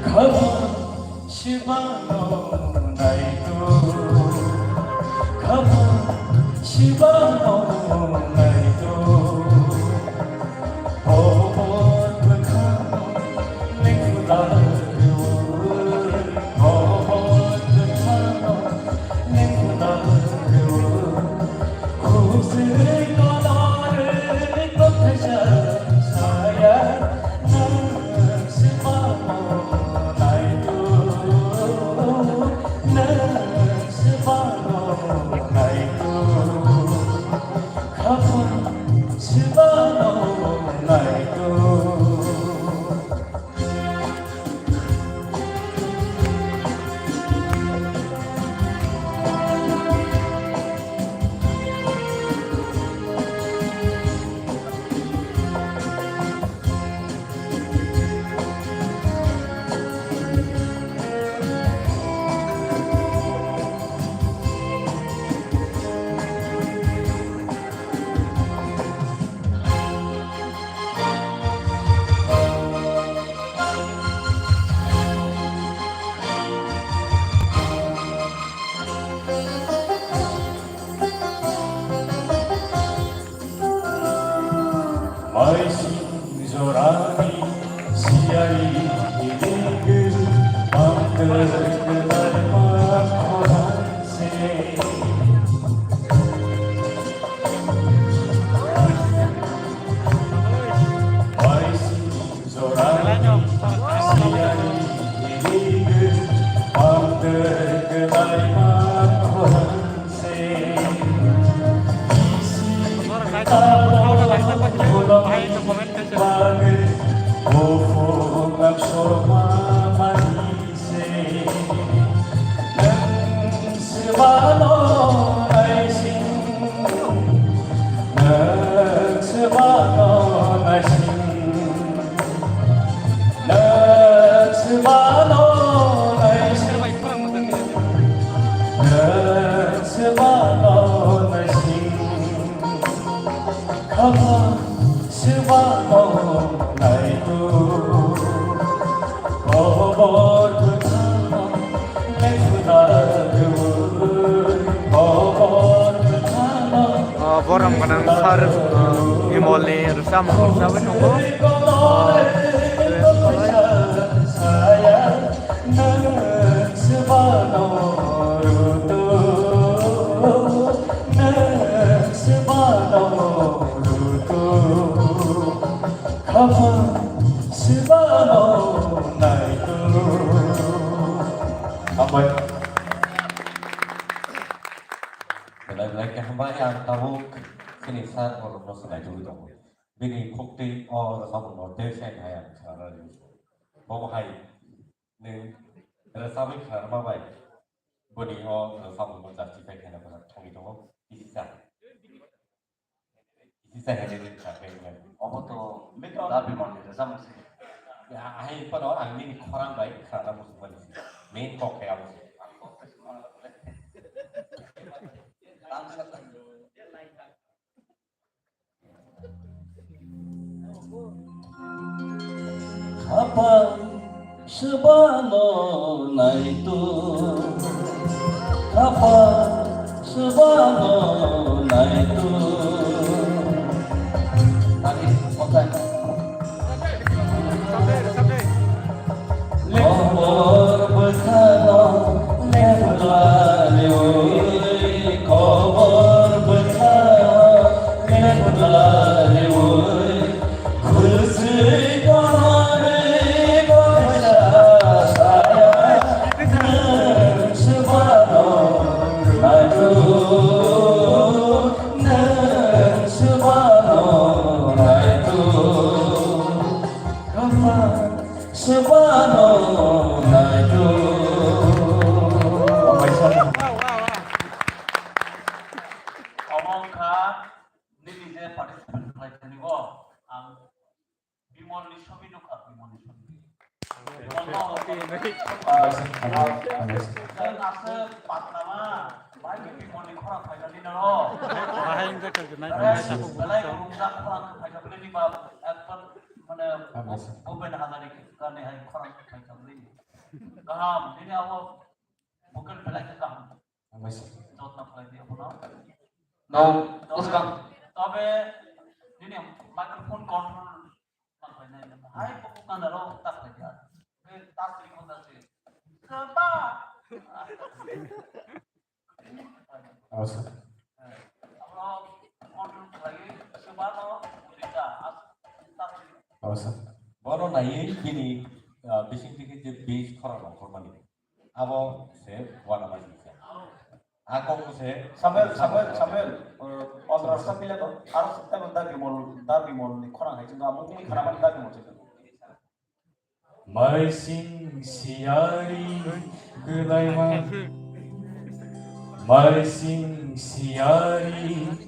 Khama sibano naito, khama sibano naito. Maising jorani siyari hidingwi, ang kwrwng kwrwng ma khorang se. Maising jorani siyari hidingwi, ang kwrwng kwrwng ma khorang se. Nwng swbano naising, nwng swbano naising, nwng swbano naising, khama swbano naito. Kobor bwkhano lekhuna rwui, kobor bwkhano. Ah, borom gwnang sir, ah, Bimolni rwchapmung rwchapwi tongo. Ah, Hambai. Belai belai khe hambai, ang tabuk chini sir borokno swngnaitugwi tongo. Bini khuktwi o rwchapmungno tei sai hai ang khnana rw. Bo hai nwng rwchapwi khnarma bai boni o rwchapmungno justify khaina kwrak thangwi tongo. Kisa. Kisa hene ni kisa khe. Obo to Bimolni rwchapmung se. Ya, hai phano ang nini khorang bai khnana muchungmani se. Main kok khe abo se. Ang kok khe se ma le. Ang sa. Swbano naitu, khapang swbano naitu. Ani, otai. Kobor bwkhano lephla lewi, kobor bwkhano lephla lewi. Omo wngkha nini je participant khlai thani bo ang Bimolni sobi nukha, Bimolni sobi. Bimolno, ah, ah, ah, aswk patnama, bai Bimolni khorang phaikha nini aro. Bahai wngkha khe nai, nai, belai kurungjak khorang phaikha bini ba, ekbar, mane, Bhupen Hazarika ni hai khorang phaikha bini. Kaham, nini abo bukan belai khe kaham. Hambai sir. Jotno khlai di abono. No, tobe, bwskang. Tobe nini microphone control ma khlai nai nang. Hai buku kanda ro tak khlai di. Be tas ri konda se. Saba. Oh, sir. Abono control khlai saba no rita as tas ri. Oh, sir. Bono naiwi bini, ah, bising tiki je beat khorang rok khormani. Abo se uanama singsa. Ako se Samuel, Samuel, Samuel, eh, Samuel. Samuel, Samuel, aro sa tebo da Bimol, da Bimol ni khorang hai chwng abo mui khana mani da Bimol chwng. Maising siyari kwlaima, maising siyari.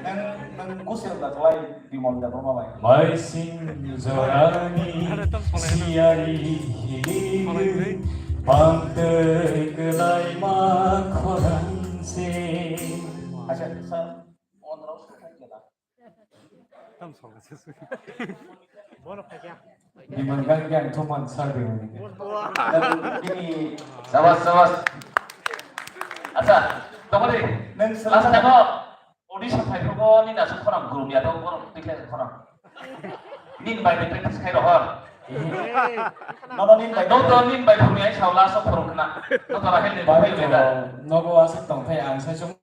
Nang, nang kusir da klai Bimol da Brahma bai. Maising jorani siyari hili pangtwi kwlaima khorang se. Acha, sa, on rok sa khai jela. Tam solo se su. Bono khai kya? Bimol gan kya thuman sar de. Bini sabas, sabas. Acha, tomari, nang last time audition phai phugo ni nasu khorang guru ya to borok tikle khorang. Nin bai de practice khai rohor. No, no, nin bai. No, no, nin bai phuru ya sao last of phuru khna. No, to rahel de bai phai to, le da. Nogo aswk tong thai ang sai sum.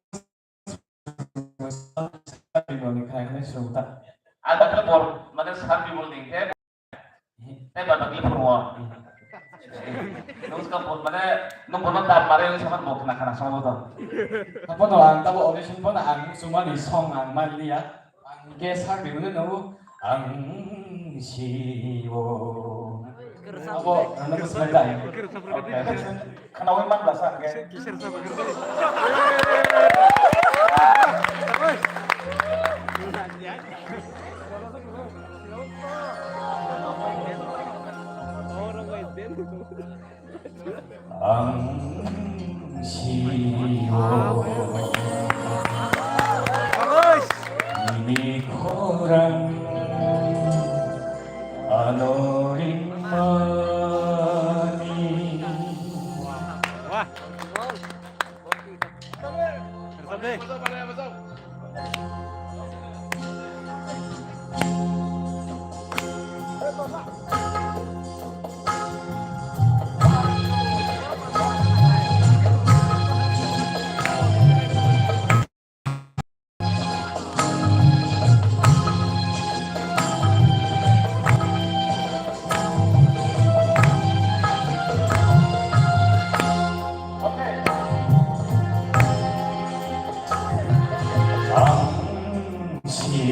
Bimol ni khai khai sum ta. Ada ke bor, mane sar Bimol ni ke. Tei ba bagli phuru o. Nung ska bo mane nung bono dam mare wng saman bo khna khna sama bo to. Abono ang tabo audition bono ang sumani song ang manliya. Ang ge sak di mane no ang si o. Abo ano ko sai dai. Okay. Khnawi man bla sa ang ge. Ang sio ini khorang ano ringmani. Ang sio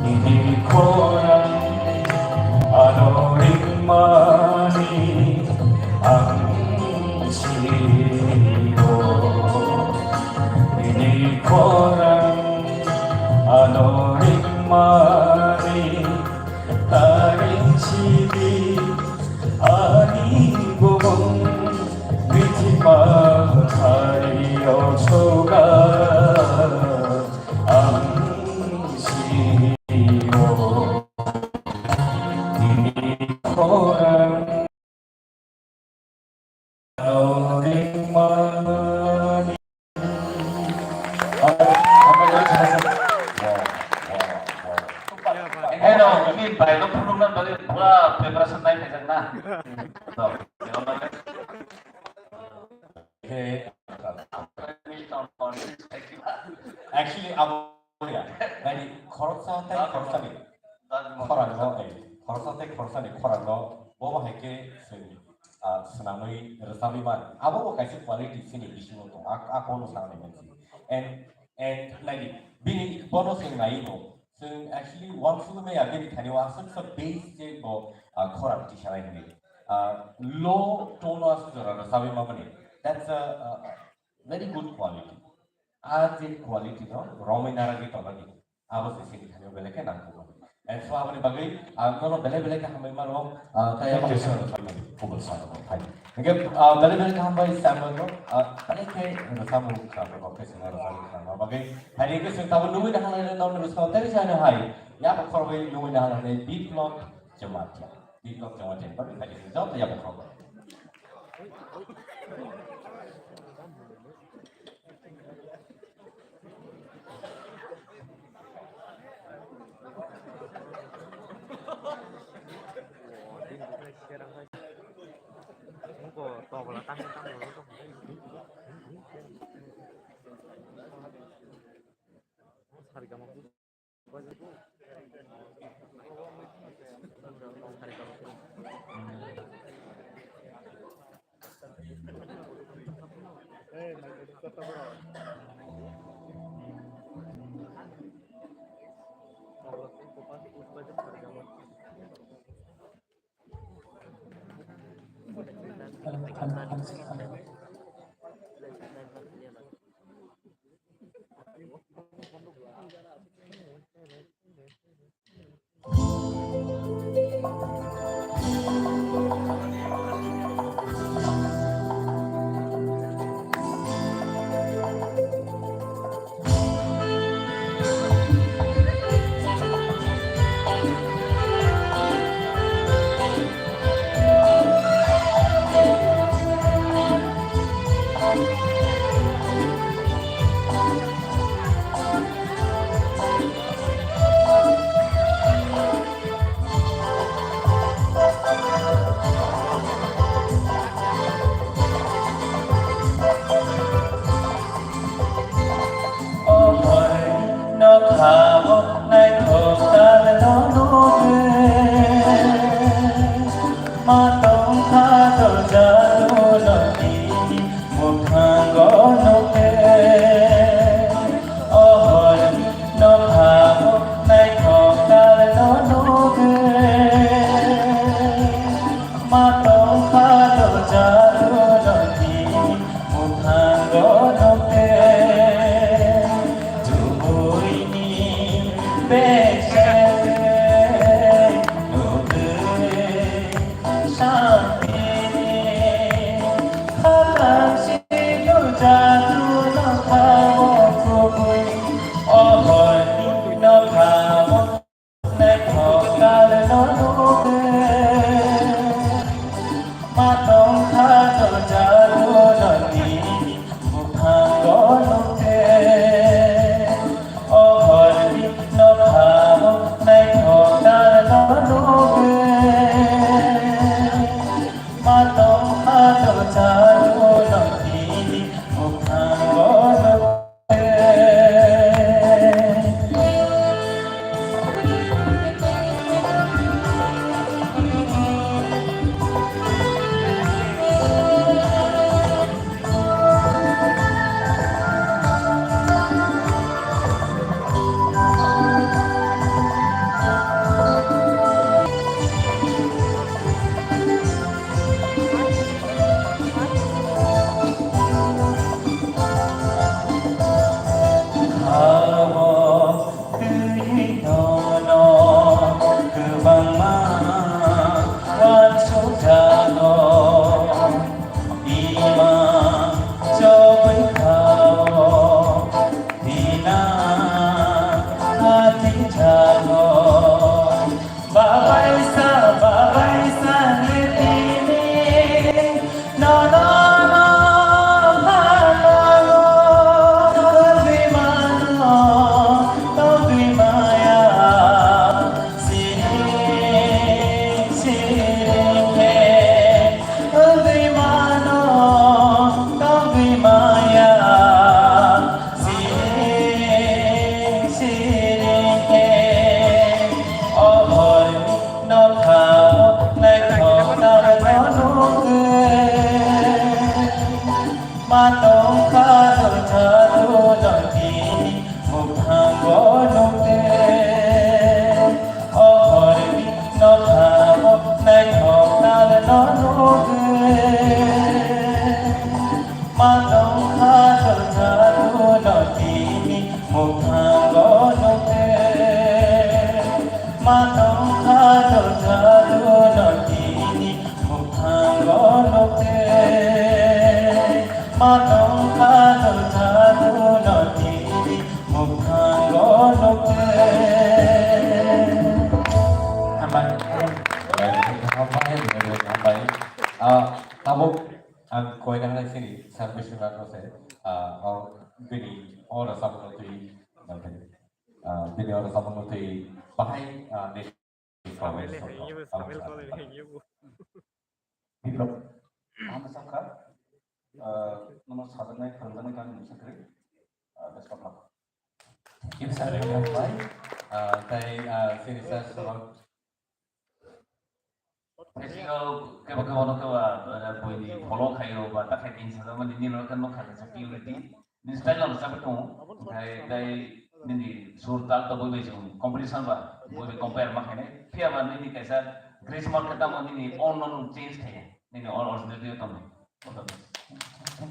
ini khorang Actually, abo ya. Nani khoroksa tei khoroksa ni khorang no, eh, khoroksa tei khoroksa ni khorang no bo bahai khe chwng, ah, swnamwi rwchabwi man. Abo bo kaisa quality chini bisingo tong. A, a kono sanai mansi. And, and nani bini bono chwng nai no. Chwng actually uansugwi maya bini thani o aswk sa base je bo, ah, khorang tisanai hwnwi. Ah, low tone o aswk jora rwchabwi mamani. That's a, a, a very good quality. A je quality no romwi naragwi tongnani. Abo se sini thani o belai khe nangkukmani. And so aboni bagwi, ah, nono belai belai khe hambai mano, ah, tei abo Thank you, sir. Kubul sano hai. Hingke, ah, belai belai khe hambai Samuel no, ah, belai khe rwchapmung khlamo, khe swngo rwchapmung khlamo bagwi. Hai hingke chwng tabuk nugwi naha lai no, nugwi sao tei rwchapmung hai. Yabo khoroknwi nugwi naha lai Biplop Jamatia. Biplop Jamatia bagwi hai chwng joto yabo khoroknwi. Nongkhano sabuno tini mukhango nukhe. Hambai. Hambai, hambai. Ah, tabuk ang koina hanai sini service na ko se. Ah, oh, bini ora sabuno tui. Ah, bini ora sabuno tui. Bahai, ah, ni Biplop, ang sakha, ah, nono sajaknai, phwrwngjaknai kami mungsa kwrwi, ah, best of luck. Thank you, sir. Bye. Ah, tai, ah, sini sir, sabang. Thank you, kebo kebo no kebo, ah, buini follow khayo, ba ta khai tin sajakmani nino kan no khai sa purity. Nini style no rwchapwi tongo, omo omo khai khai tei nini sur tal to bui bai chwng competition ba, bui bai compare ma khainai. Phiya ba nini kaisa grammar khe tamo nini own no nung change khainai, nini own originality o tongnai.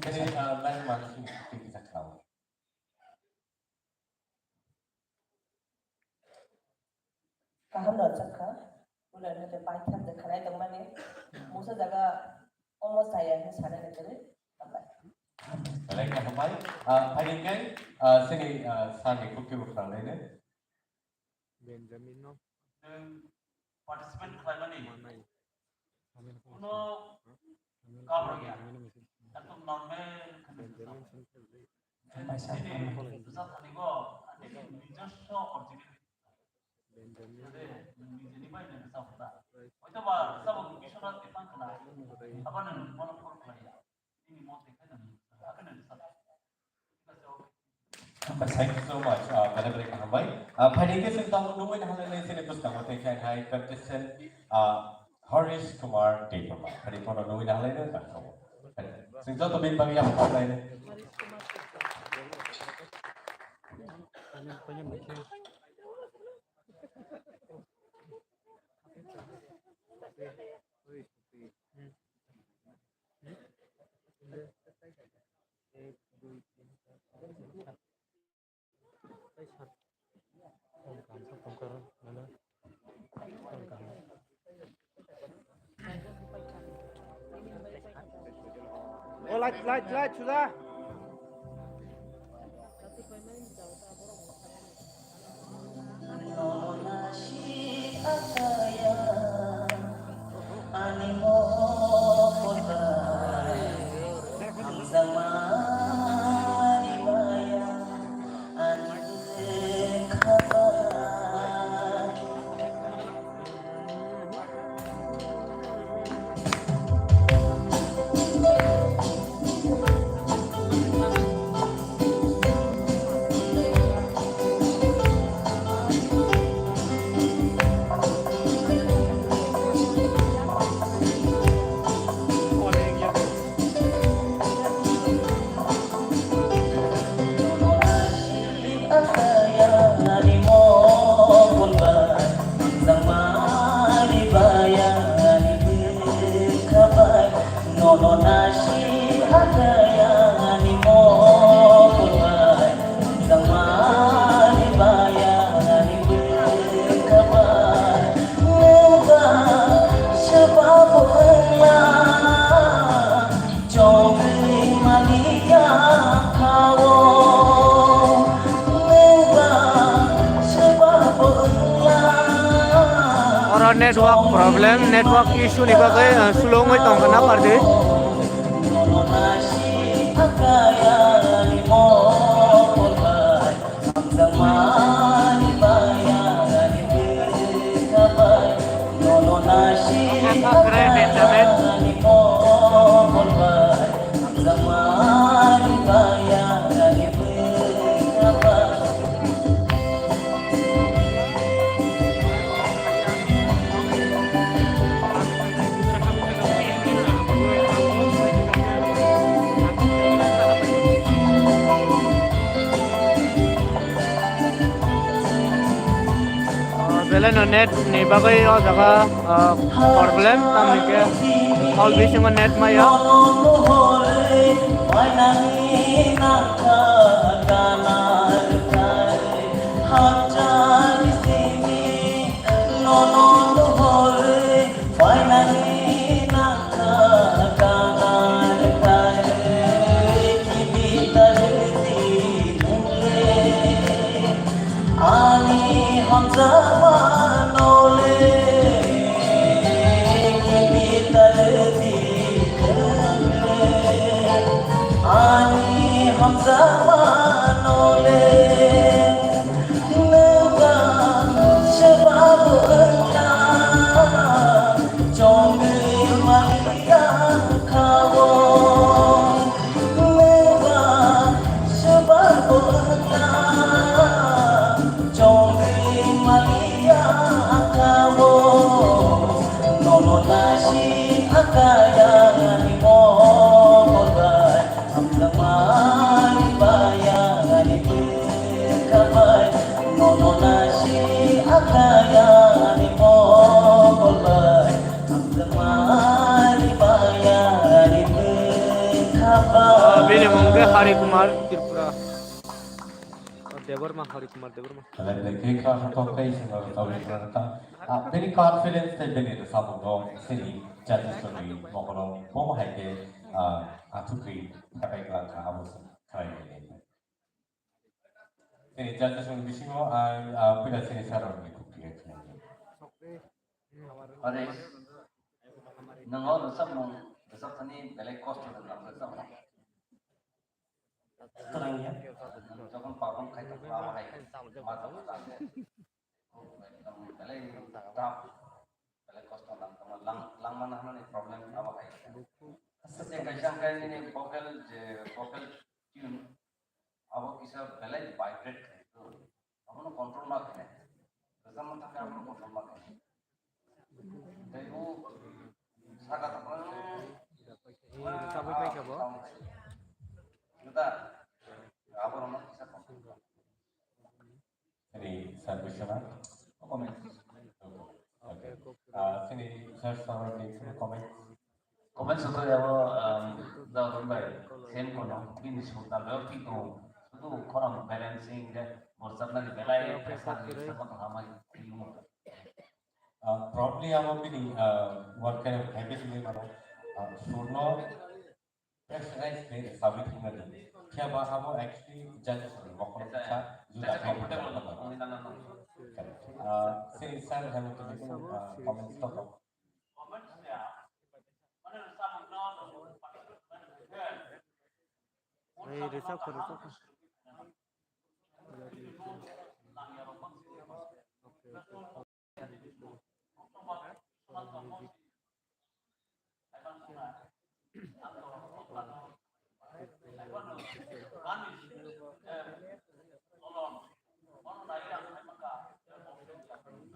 Tei, ah, line manwi sini tei kisa khlawo. Kaham rwchapkha, ulo nini paithak de khanai tongmani, musa jaga omo chaya hwnwi sanani kwrwi, hambai. Belai khe hambai. Ah, phaidi khe, ah, sini, ah, sani khuki bo khanai ne. Benjamin no. Nwng participate khlaimani. Manai. Kuno kabra ya. Ekdom normal khe nwng bwsa thani bo ani nijoswo original. Jade nwng nijeni bai nwng bwsa hota. Hoito ba sabo Biswanath Tepang khna. Abo nwng bono follow khlai ya. Nini mo te khe nwng bwsa khe nwng bwsa. Hambai, thank you so much. Ah, belai belai khe hambai. Ah, phaidi khe chwng tabuk nugwi naharlainai sini bwskango tei khe hai contestant, ah, Harish Kumar Debbarma. Phaidi bono nugwi naharlainai nangkukgo. Chwng joto bini bagwi yapharlainai. O light, light, light, suda. Nono nasi ataya ni mokol bai, tangmani baya ni bwkha bai, nwng ba seba bo wngla, chongwi mani ya khao, nwng ba seba bo wngla. Oro network problem, network issue ni bagwi, uh, slow wngwi tongkha na party. Ah, belai no net ni bagwi o jaga, ah, problem, tamni khe hall bisingo net maya. Nono nuhorwi phainani nangkha kanani khairwi. Hamjakma nole, kibi tardi khangle, ani hamjakma nole, nwba swbabu wngkha, chongwi maliya kha o. Nwba swbabu wngkha, chongwi maliya kha o. Nono nasi akaya ni mokol bai, hamjakmani baya ni bwkha bai. Nono nasi akaya ni mokol bai, hamjakmani baya ni bwkha bai. Bini mung khe Hari Kumar Tripura. Debbarma, Hari Kumar Debbarma. Belai belai khe kha hathok tei swngo rwchapwi rwkha. Ah, bini confidence tei bini rwchapmung no chini judges rokni mokolo bomo hai khe, ah, athukwi khatai glak kha abo se khlai nai. Chini judges rokni bisingo ang, ah, puila chini sir rokni kuk twi khe khlai nai. Harish, nwng o rwchapmung, rwchapthani belai kosto rwchapmung. Kwrwngya. Nwng jokhon perform khai tongkha, abo hai ma tongkha. Ekdom belai tough, belai kosto nang tongma, lang, langmana hwnani problem abo hai. Aswk. Tei kaisa hwnkhe nini vocal, je vocal tune, abo kisa belai vibrate khai. Abono control ma khe. Rwchapna thangkhe abono control ma khe. Tei o saka tongmani. Rwchapwi paikha bo. Juda. Abono ma kisa control. Ani sir Biswanath. Comment. Okay. Ah, sini sir, sir ni comment. Comment sotoi abo, um, Daud bai, same kono, bini sur ta beo thik tongo. Sudu khorang balancing de, borsatna ni belai, okay, okay, okay. Sama tong hamai, thik tongo. Uh, probably abo bini, uh, what kind of habit ni mano, uh, surno, pressurize khe sawi thangna di. Khe ba abo actually judges ni mokol sa juda khe comfortable. Uh, sini sir, hello, uh, comments to. Hey, rwchap kho, rwchap kho.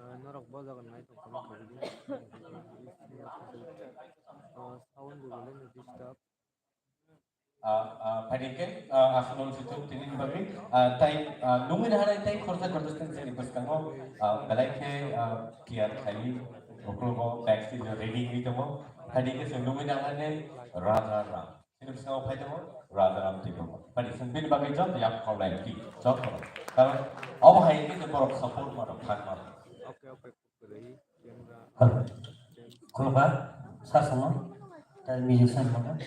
Ah, norok bo jaga nai tong kha, sound ni belai no disturb. Ah, ah, phaidi khe, ah, aswk no swijak tini ni bagwi, ah, tai, ah, nungwi naharnai tai khorsa khorsa sini sini bwskango, ah, belai khe, ah, tiyar khai, ukhulgo backstage o ready wngwi tongo. Phaidi khe chwng nungwi naharnai Raja Ram. Sini bwskango phai tongo Raja Ram Tripura. Phaidi chwng bini bagwi joto yak kholnai ki joto. Karon obo hai khe borok support mano, thang mano. Hello. Khulumkha, sir, sono. Tei musician sono.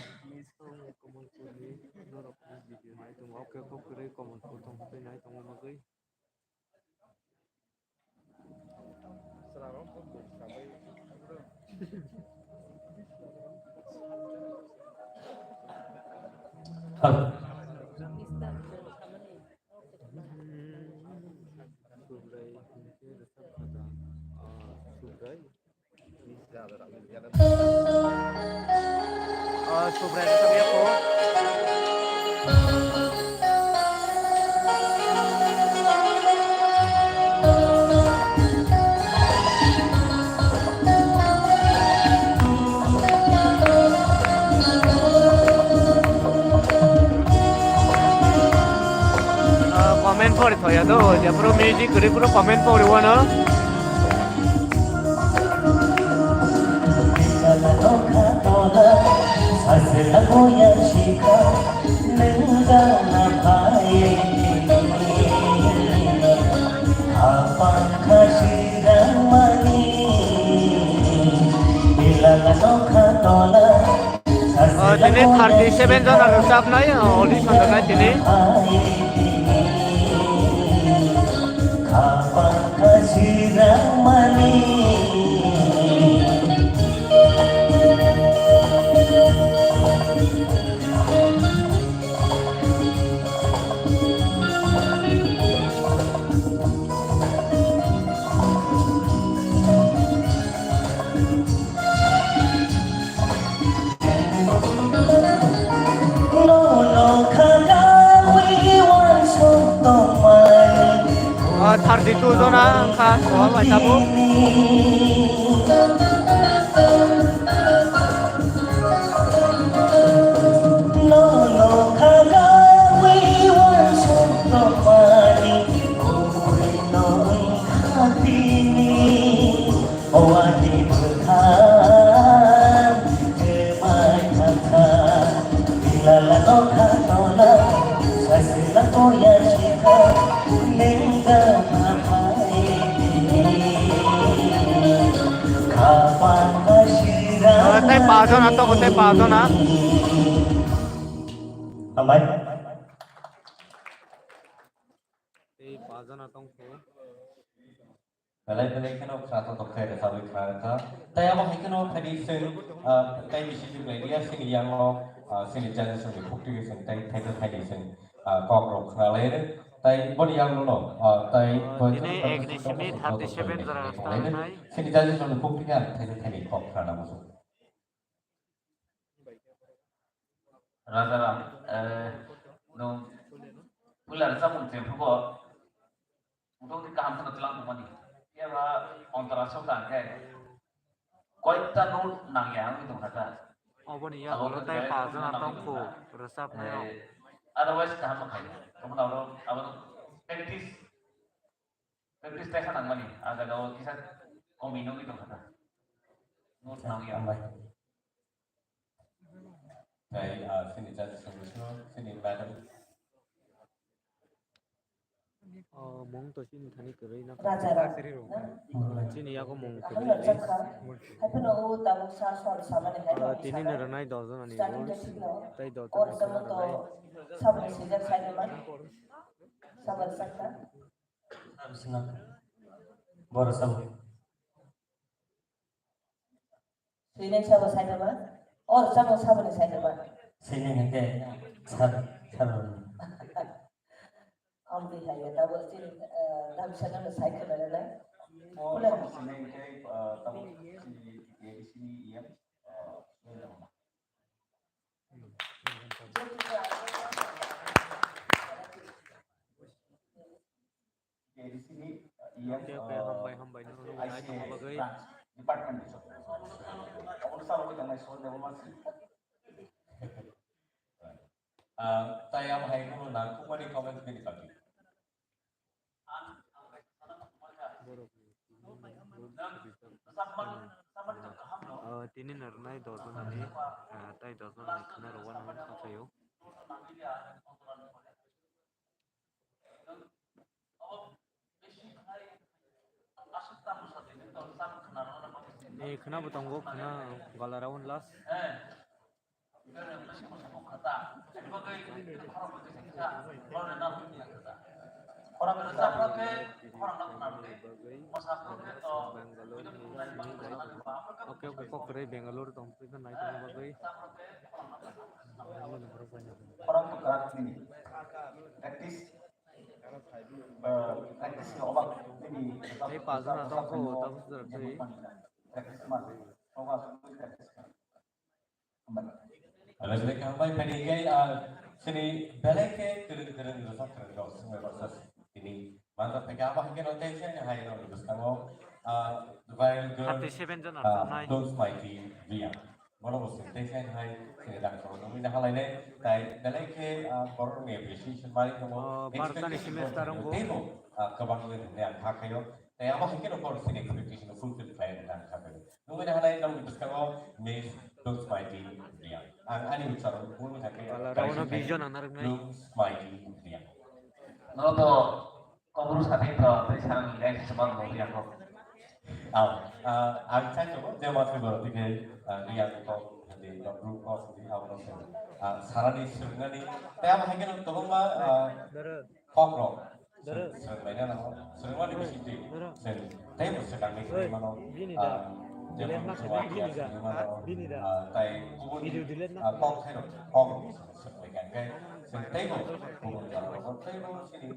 Hello. Subrai hwnkhe rwchapkha da, ah, Subrai. Ah, Subrai rwchapyakho. Ah, comment pori thoya do, je puro music kwrwi puro comment pori wano. O, tini thirty seven jona rwchapnai, o, audition rwnai tini. Ah, thirty two jona wngkha, sohor bai tabuk. Tei pajon ato, tei pajon. Hambai. Tei pajon atong ko. Belai belai kheno khna to tokthai rwchabwi khna rwkha. Tai abo hai kheno phaidi chwng, ah, tai bisi chwng lai liya, chini yango, ah, chini judges rokni khukti chwng tai thai thai ni chwng, ah, kok rok khna lai rw. Tai boni yango no, ah, tai Ah, tini ek ni simi thirty seven jora wng lai rw. Chini judges rokni khukti khe ang thai thai ni kok khna muchung. Rajaram, eh, nwng puila rwchapmung chengphugo, motamoti kaham kheno tlang tongmani. Phiya ba ontora sokha khe koita note nangya wngwi tongkha ta. Oboni yagulo tai pajon atong kho rwchapnai rok. Eh, otherwise kaham khai. Tongmani oro abono practice Practice teisa nangmani, ah jaga o kisa komi nugwi tongkha ta. Note nangya. Hambai. Tai, ah, chini judge songwi sino, chini madam. Oh, mung to chini thani kwrwi na. Raja Ram. Chini yago mung kwrwi. Ahai rok jakha. Hai phano o tabuk sa sor samani hai. Ah, tini na rwnai dos jona ni rules. Tei dos jona ni rwnai. Sabni sijak sai naman. Sabal sakha. Sino. Boro sabo. Sini sabo sai nama? Or sabo sabo ni sai nama? Sini hake sar sar. Amri hai ya, double sini, eh, double sini sai kena na. Oh, sabo sini hake, eh, double sini, sini iya. Oke, oke, hambai, hambai, nini rwnai tongma bagwi. Ah, tai ang hai kheno nangkukmani comments bini bagwi. Ah, tini na rwnai dos jona ni, ah, tai dos jona ni khna rwna hwn kha khaio. Ni khna bo tongo, khna gala round last. Oke, oke, kok kwrwi Bangalore tong twi nai tongna bagwi. Practice. Tei pajon aswk kho, tabuk swrwk twi. Alajle kangbai phaidi khe, ah, chini belai khe kwrwng kwrwng rwchap kwrwng rok swngbai rok sa tini. Manta phaikhe abo hai kheno tei chini hai rok bwskango, ah, viral girl, thirty seven jon ah, rwchapnai. Don't Smiley Reang. Bono bo chwng tei sai hai chwng rang kono nugwi na halai nai. Tai belai khe, ah, borok ni appreciation bai tongo. Oh, Bharat ni expectation semester bo tongo. Tei bo, ah, kwbang le hwnwi ang kha khaio. Tai abo hai kheno borok chini expectation no fulfill khlai rwna ang kha khaio. Nugwi na halai nokni bwskango Miss Don't Smiley Reang. Ang ani ucharon bul wngkha khe Kala rao no vision ang narwknai. Don't Smiley Reang. No to Kobru sati to tei sang yang semang mo yang ko. Aw, ah, ang sai to je ma se bor tike, ah, yang ko di no group ko di aw no se. Ah, sarani swngnani. Te abo hai khe no to ma, ah, kok rok. Swngnai na no. Swngnani bisi di. Swn. Te bo se kang ni mano. Ah, je ma se wa ya se mano. Ah, tai kubun, ah, kok hai no. Kok swngnai kang khe. Swn te bo kubun kang ko te bo sini.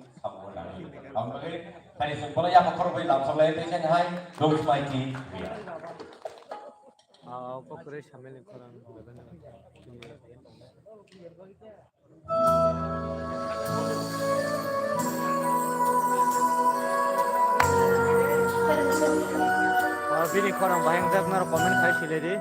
Ang bagwi, hai chwng bono yakho khorokbai lamsok lai tei chini hai, Don't Smiley Reang. Ah, kok kwrwi samel ni khorang. Bini khorang bahai wngjak norok comment khai sile di.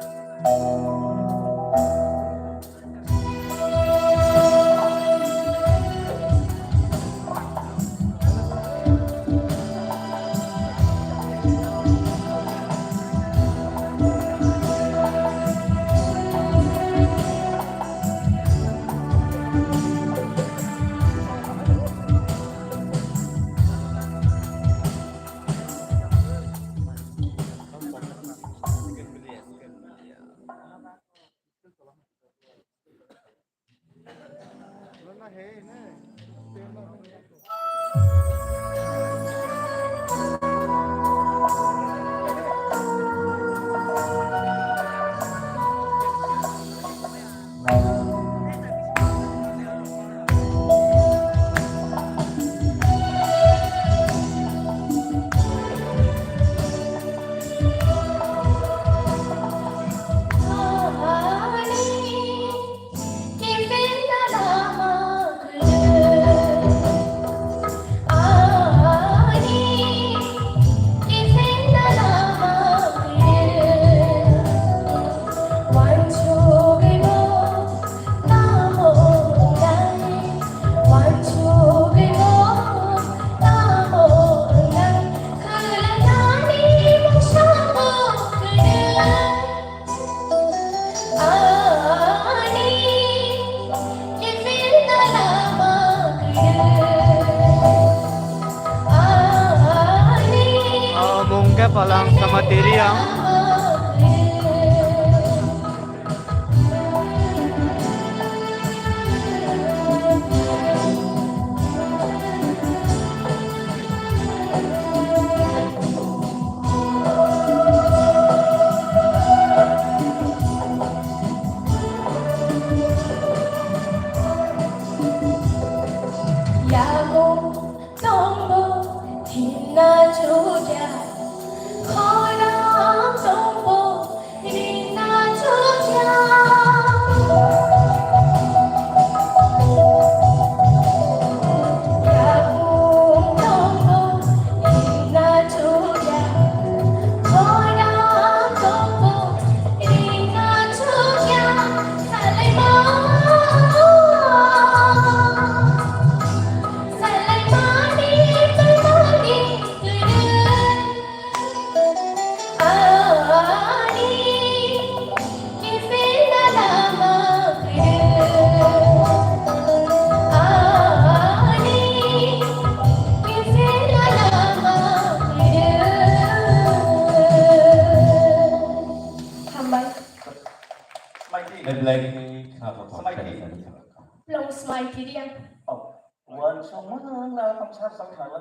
Mungke palang sama tiri ang. Yago tongbo hinna chukya, khorang tongbo hinna chukya. Yago tongbo hinna chukya, khorang tongbo hinna chukya. Salaima. Hambai. Black ni khna kotor. Long smai kiriya. Uansukma wngna tong sar sar khala.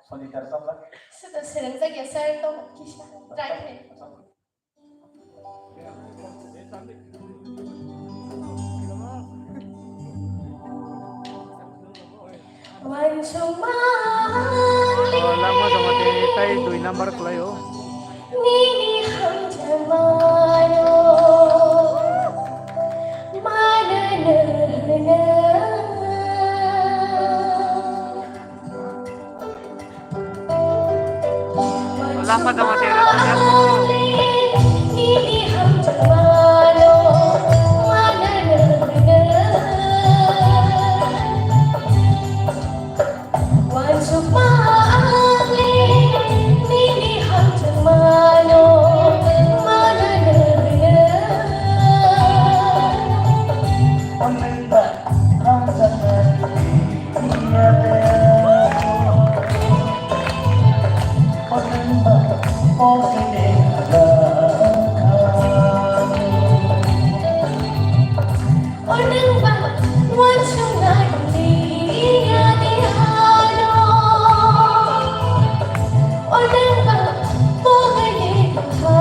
Solidar sar sar. Sudo sereng jagya sir to kisa. Try khe. Uansukma wngli. Lama joma tei tai dui number kwlaio. Nini hamjakmano mananw hwnwi. Lama joma tei rwchapya. Nini hamjakmano mananw hwnwi. Uansukma wngli nini hamjakmano mananw hwnwi. O nwng ba uansuknai wngya de ano? O nwng ba pohaini bwkha?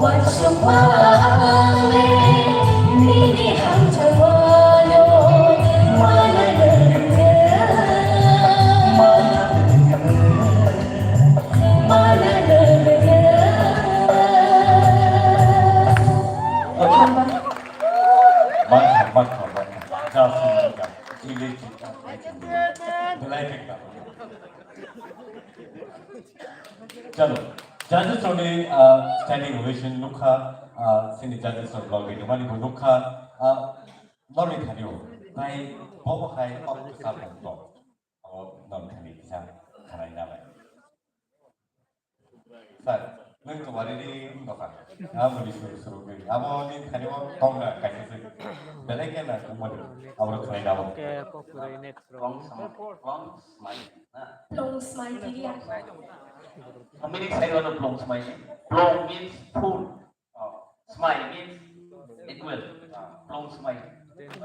Uansukma wngwi nini hamjakmano mananw hwnwi. Chalo, judges rokni, ah, standing ovation nukha, ah, chini judges rok vlog video mani bo nukha, ah, norni thani o, tai bo hai kok sa bo, abo norni thani kisa khanai nalai. Sir, nwng to wari ri doka. Abo ni suru suru gwi. Abo ni thani o tong na kaisa se. Belai khe na kumani. Abo khwlai na bo. Oke, kok kwrwi next round. Plong smai, plong smai. Plong smai kiri ya. How many side on plong smai? Plong means full. Oh, smai means equal. Plong smai. Meaning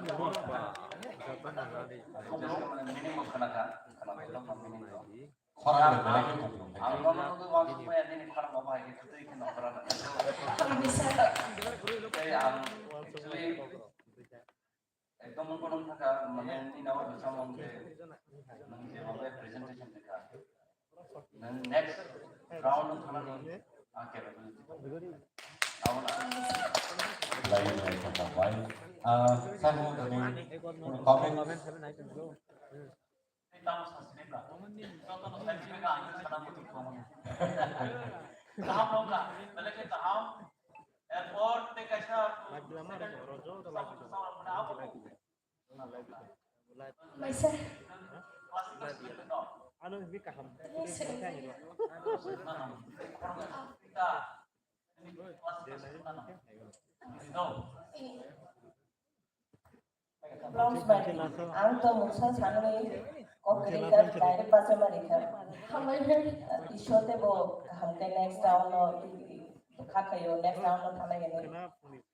of khana kha, khana kha, meaning of. Khorang ang, belai khe ang, ang nono nugwi uansukmaya nini khorang bo bahai khe kwtwi khe nongkhorang nang. Tei ang actually ekdom mung kono thaka, mane nini nao rwchapmung khe nwng je babai presentation rwkha. Nwng next round no thangnani ang capability. Abo na. Lai lai kha bai. Ah, sir, mo tani comment. Tamo sasini ba. Joto no sasini ba ang sana mutu komo. Kaham nongkha, belai khe kaham. Erpor tei kaisa. Maisa. Ano hwnwi kaham. Yes, sir. Blouse bai ang to mungsa sanwi kok kwrwi kha, direct bachai mani kha. Hambai. Ishwar tei bo kaham khe next round no kha khayo, next round no thanai hwnwi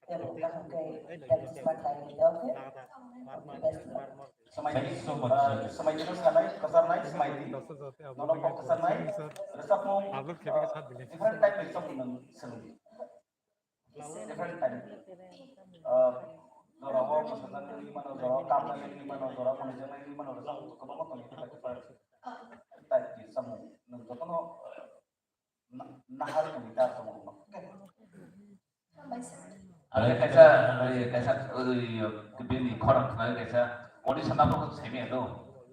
tei bo kaham khe practice ma khlai ni, okay? Best luck. Thank you so much, uh, sir. Swmaiti no sanai, kwcharnai, swmaiti. Nono kok kwcharnai, rwchapmung, uh, different type ni rwchapmung nang swrwngdi. Different type. Ah, jorao mwsajak wngwi mano, jorao kamnai wngwi mano, jorao khwnajak wngwi mano, rwchapmung kwbangma tongo, different different type ni rwchapmung. Nwng jotono, ah, na-, nahar wngwi ta rwchapmung rwno. Hambai sir. Ang kaisa, eh, kaisa, eh, bini khorang khwnai kaisa audition abo khe simi ano.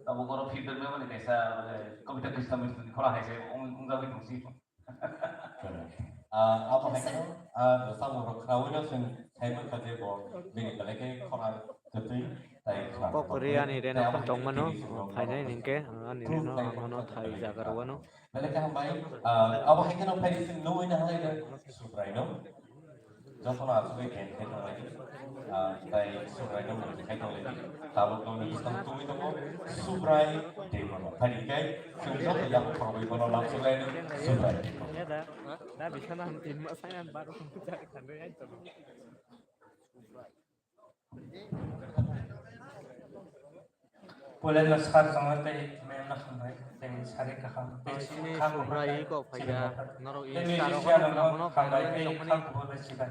Abo goro feedback memani kaisa, eh, kobita Krishnamurti ni khorang hai se ong-, ongjagwi tongsi. Ah, abo hai kheno, ah, samung rok khrawi no chwng sai mankha je bo bini belai khe khorang kwtwi tai khna. Kok kwrwi ani reno phone tongmano, phainai hwnkhe, ah, ani reno amono thai jaga rwano. Belai khe hambai, ah, abo hai kheno phai chwng nugwi na hai Subrai no. Jotono asugwi band khe tonglai di. Ah, tai Subrai no mung khe tonglai di. Tabuk no ni bwskango tongwi tongo Subrai Debbarma. Phai kai chwng joto yak khorogwi bono lamsuklai di Subrai Debbarma. Da bisana ham tin ma sai an baro kum tu jari khandai ai to. Puilano sir chwngno tei ma'am no hambai, tei sari kaham, tei chini kha Subrai buphang kok phaiya, chini norok tei Insta musician rokno no phano hambai, tei kha buphang bai sibai.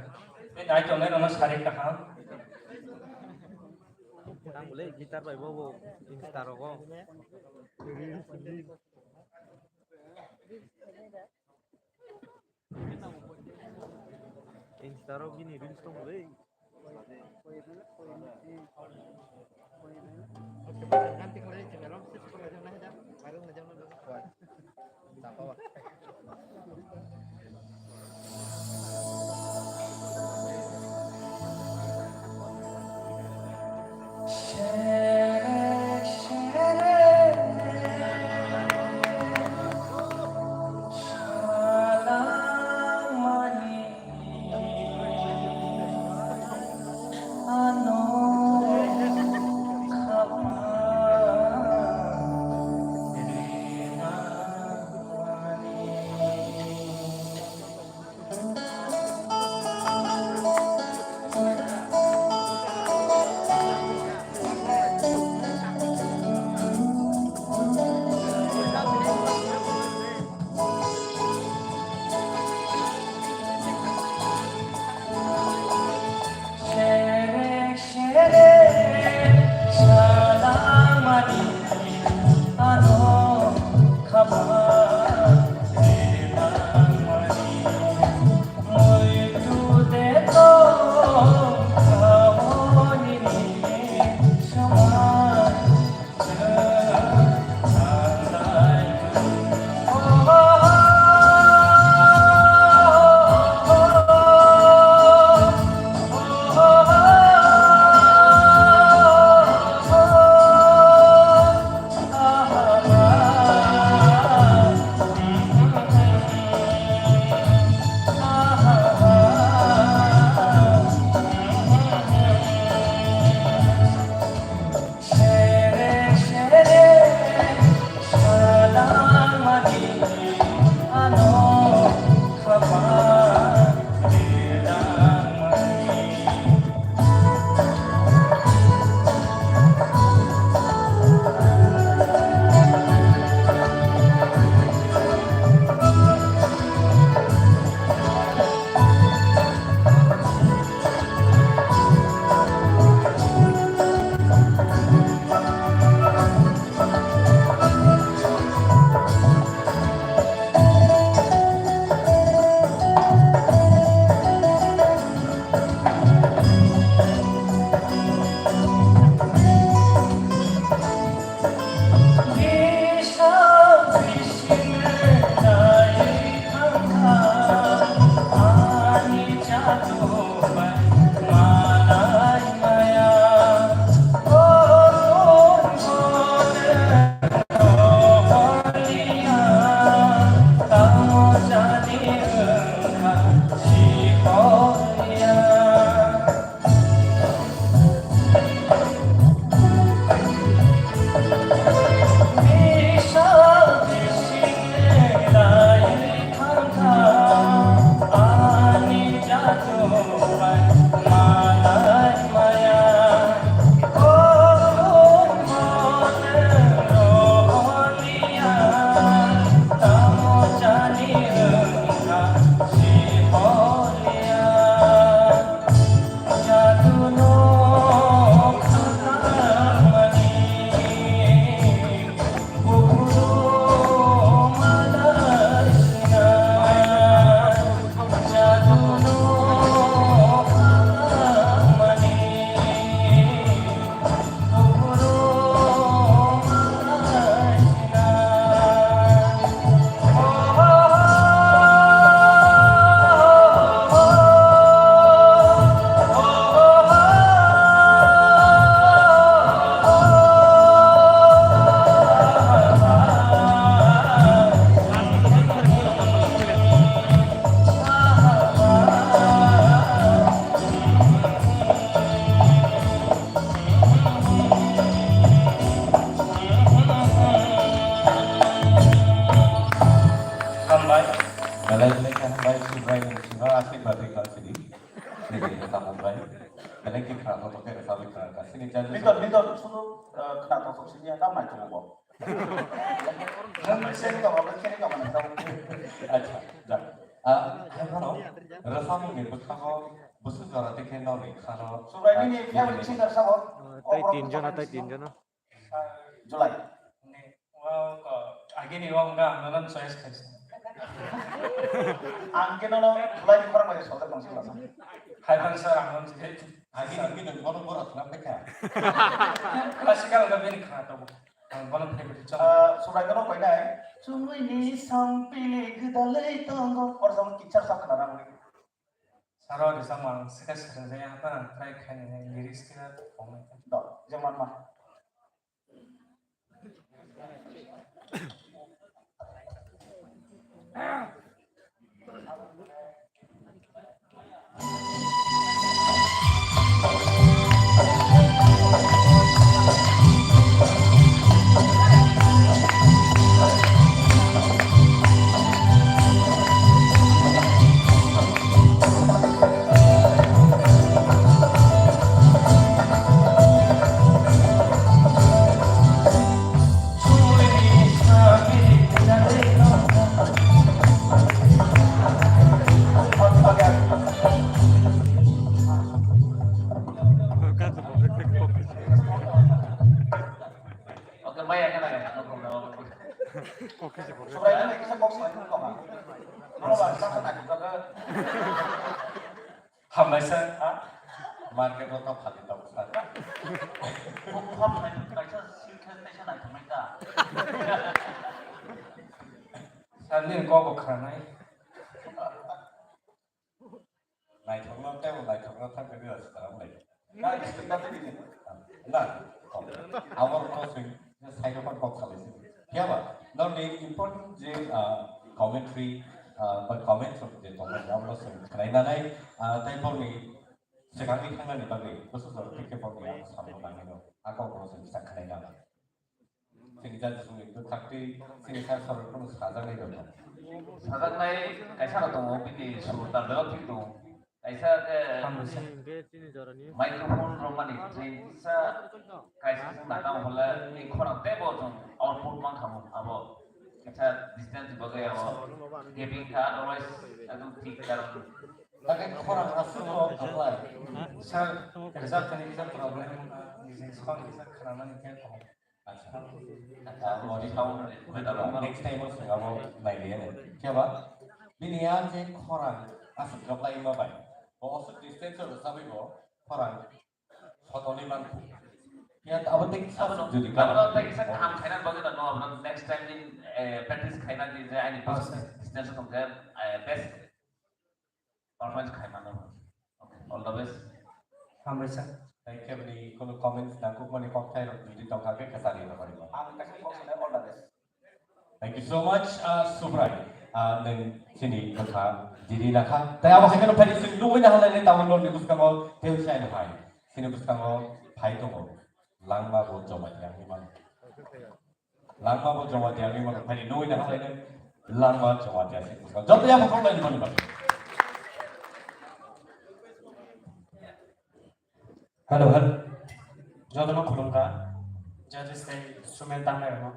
Tei nai tongnai rokno sari kaham. Tang bole guitar bai bobo Insta rogo. Insta rok bini reels tong bole. Minton, minton, sunu, eh, khna tong tong sini, tam nai tong bo. Nang sini tong, nang sini tong, nang tong. Acha, jak. Ah, hai phano, rwchapmung ni bwkhango, bwswk jora tei khe nokni khano. Subrai nini favorite singer sabo? Tai tin jona, tai tin jona. July. Ni, wow, ko, agini wow, nga, ang nono choice khaisa. Ang khe nono July ni khorang bai sojak nang sila. Hai bang sir, ang nono choice. Agini, agini, bono bora thang pekha. Classical ga bini khana to. Ang bono favorite chong. Ah, Subrai nono koi nai. Chumui ni sampili gudalai tongo. Or jong teacher sa khana nang. Saro de samang sika sika jaya hata nang try khai nai lyrics kira tong nai. Do, jemon ma. Okay, maya kana kana, no problem. Subrai nang kisa box nang kok. Nono ba sa sa nang kok. Hambai sir, ha? Market o ta phali ta sir. Kok ham nai kaisa silkhe kaisa nai thumai ta. Sir ni kok bo khranai. Naithokno tei bo naithokno thangkhe rwya swkang lai. Na, abo rokno swng, side o kok salai sini. Phiya ba, nokni important je, ah, commentary, ah, ba comments rok je tongmani, abo swng khwlai nanai, ah, tei borni swkangni thangnani bagwi bwswk jora thik khe borni ang samung nangmano, a kok rok swng kisa khwlai nanai. Chini jati songni bwkhak tei chini sak sorok phano sajaknai rok. Sajaknai kaisa rok tongo, bini sur tal belo thik tongo. Kaisa khe microphone romani train kisa kaisa song nakam hole ni khorang tebo chwng output mankha mo abo kisa distance bagwi abo gaping kha, otherwise ekdom thik karon. Bagwi khorang aswk o apply. Sir, result ni kisa problem, nijing song kisa khanamani khe. Acha. Acha, modi sound next time o swngamo nailiya ne. Khe ba? Bini a je khorang aswk gablai ma bai. Bo aswk distance o rwchabwi bo khorang sotoni man. Ya, abo tei kisa jodi abo tei kisa kaham khaina bagwi no, abo next time din, eh, practice khaina din je ani best distance o tongkhe, eh, best performance khai mano. Okay, all the best. Hambai sir. Thank you, bini kono comments nangkukmani kokthai rok jodi tongkha khe kwchari rok paribo. Ang kaisa kok sanai, all the best. Thank you so much, uh, Subrai. Uh, nwng chini bwkha diri nakha. Tai abo hai kheno phai sing lungwi na halai ni tabuk norni bwskango tei sai no hai. Chini bwskango phai tongo. Langma bo joma yang ni mano. Langma bo joma dia ni mano phai nui na halai nai. Langma joma dia se. Joto ya mo lai mani ba. Hello, hello. Joto no khulumkha. Judges tei instrument tangnai rok no.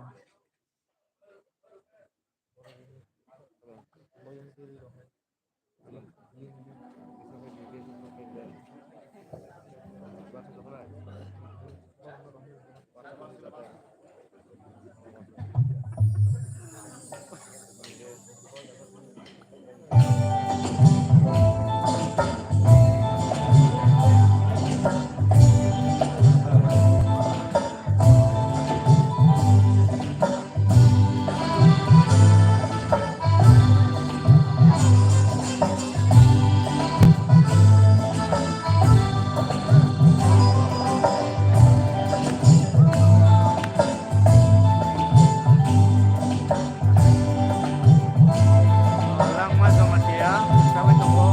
Langma Jamatia, sabai tongo.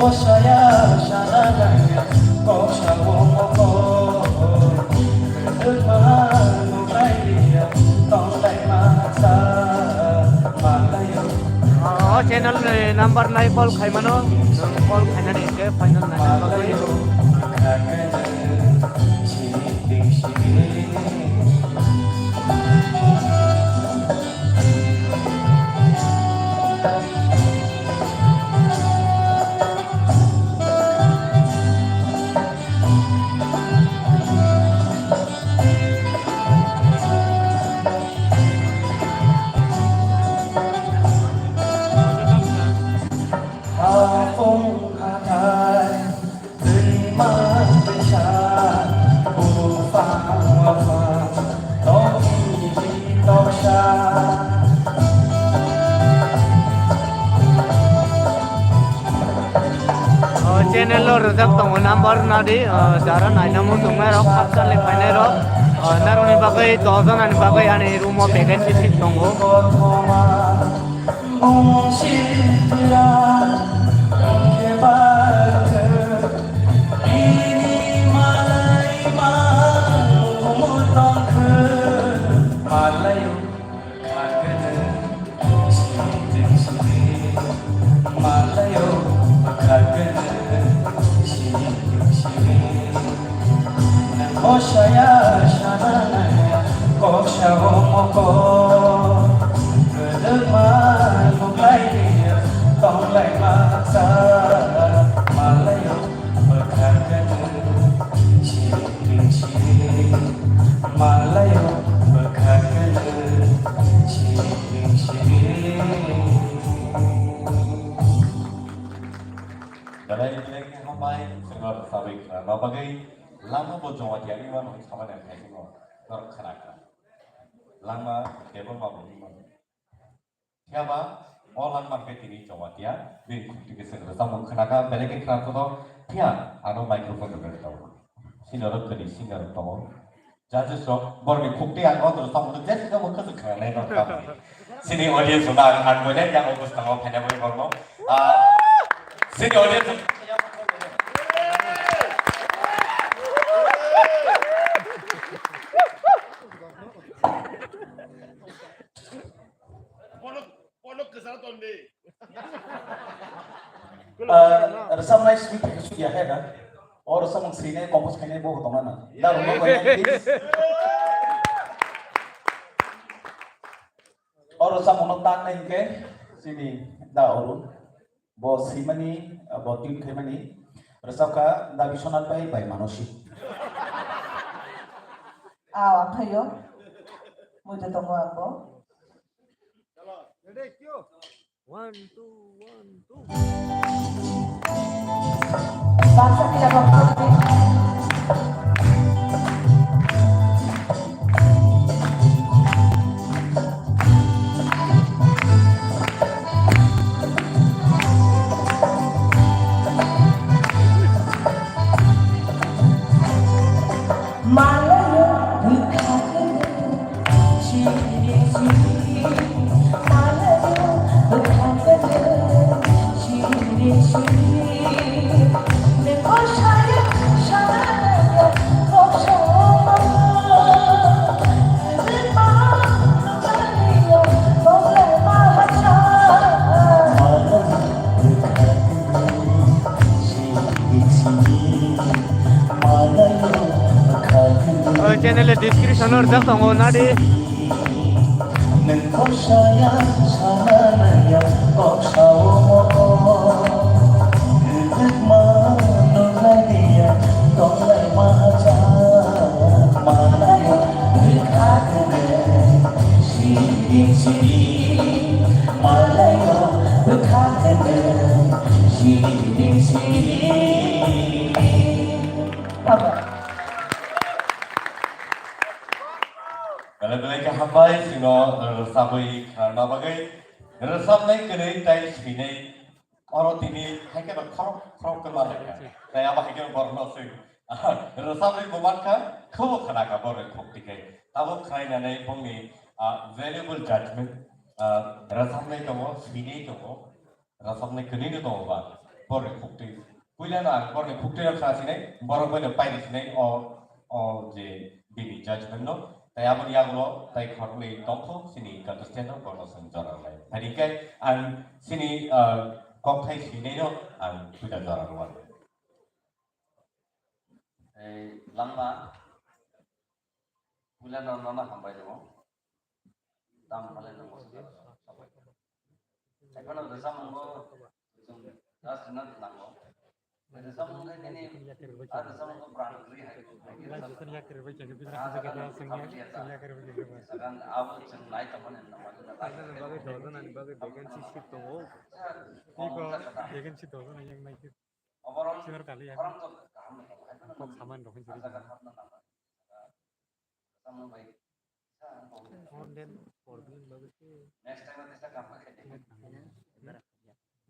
Bosaya sana daya, kosa wongoko, kedema nuklai Channel ni number nai call khaimano, call khainani hwnkhe final naina bagwi. O channel o rwjak tongo, number nadi, o jara naina muchungnai rok, khakchangni phainai rok, o narwkni bagwi dos jona ni bagwi ani room o vacancy seat tongo. Bosaya sana kok sao moko, kedema muklai dia tonglai masa, malayo bekhakan siring siring, malayo bekhakan siring siring. Belai belai khe hambai, chwngno rwchapwi khna bagwi. Langma bo Jamatia ni mano hwnwi samani ang khaisingno norok khna kha. Langma Debbarma bo wngmano. Phiya ba o langma khe tini Jamatia bini khukti khe chwng rwchapmung khna kha, belai khe khna thothok. Phiya ano microphone rwgwi rwchapmung. Senior rok kwrwi senior rok tongo. Judges rok borokni khukti ang o rwchapmung jesino bo kwchwk khna nai norok. Sini audience rok ang ang boina yang o bwskango phaina bai borno. Ah, sini audience rok Ah, rwchapnai simi thaisu ya he na. O rwchapmung swinai compose khainai bo tongna na. Da rwma bai nai, please. O rwchapmungno tangnai hinkhe chini da Arun. Bo swimani, bo tune khaimani. Rwchapkha da Biswanath bai, bai Manosi. Ah, ang khaio. Muitu tongo ang bo. One, two, one, two. O channel ni description o rijak tongo, nadi. Belai belai khe hambai chwngno rwchabwi khnarna bagwi. Rwchabnai kwrwi tai swinai. Oro tini hai kheno khorok khorok khe ma lai kha. Tai abo hai kheno borokno swi rwchabwi bo man kha, khubo khna kha borok khok tikhe. Tabuk khnainani bongni, ah, valuable judgment, ah, rwchabnai tongo, swinai tongo, rwchabnai kwnwi no tongo ba borok khok twi. Puila no ang borok khok twi no khna sinai, borok bai no paini sinai o, o je bini judgment no. Tai aboni yagulo tai khoroknwi tongkho chini contestant rok, bono chwng jora rwnai. Phaidi khe ang chini, ah, kokthai swinaino ang puila jora rwmani. Ei langma, puila no, nono hambai rwo. Tamo khalai nang bo. Ekhono rwchapmung bo chwng just na nango. Rwchapmung khe nini, ah, rwchapmung bo brang kwrwi hai. Sagan abo chwng nai tongmani nangmani na. Bagwi dojana ni bagwi vacancy seat tongo. Iko vacancy dojana yang nai khe. Oborom senior kali ya. Kok saman rok hinjiri. Online problem bagwi se.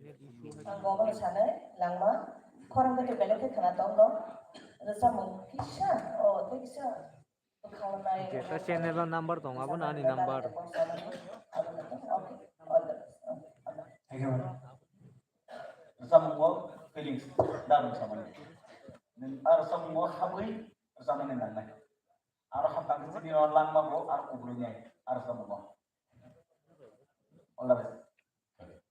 Ang bo obono sanai, langma, khorang khe belai khe khna tong dong, rwchapmung kisa, o, tei kisa, bwkhao nai. Jesa channel o number tong, abo no ani number. Thank you, madam. Rwchapmung bo feelings, da rwchapmani. Nwng a rwchapmung bo habwi rwchapnani nangnai. Aro hapkha khe chini o langma bo aro kubulwi nai, aro rwchapmung bo. All the best.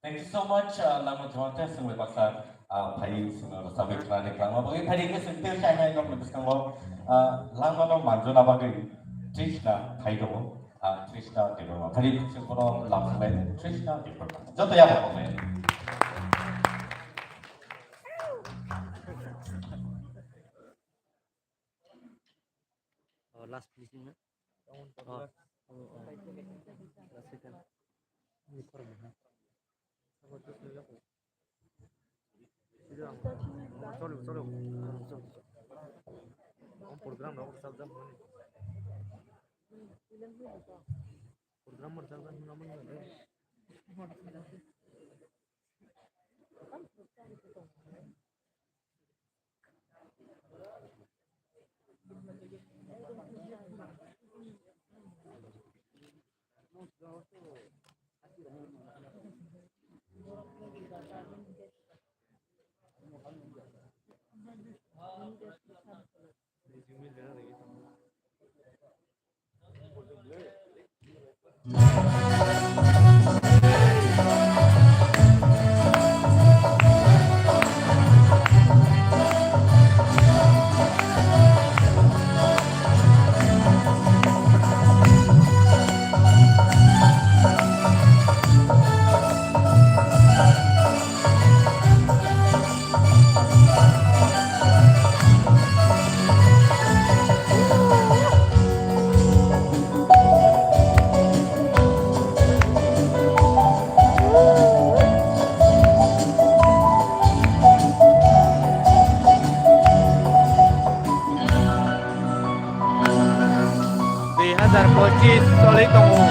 Thank you so much, uh, langma jawante sungwi baksa, uh, phai sungno sabai khlai khlangma bagwi phai khe sung ter sai nai nokni bwskango, uh, langma no manjona bagwi Trishna phai tongo, uh, Trishna Debbarma phai sung bono lam sanai Trishna Debbarma joto ya bo. Oh, last finishing na? Oh, oh, oh. Last second. Sorry, sorry. Program na, program. Dui hazar pochis choli tongo.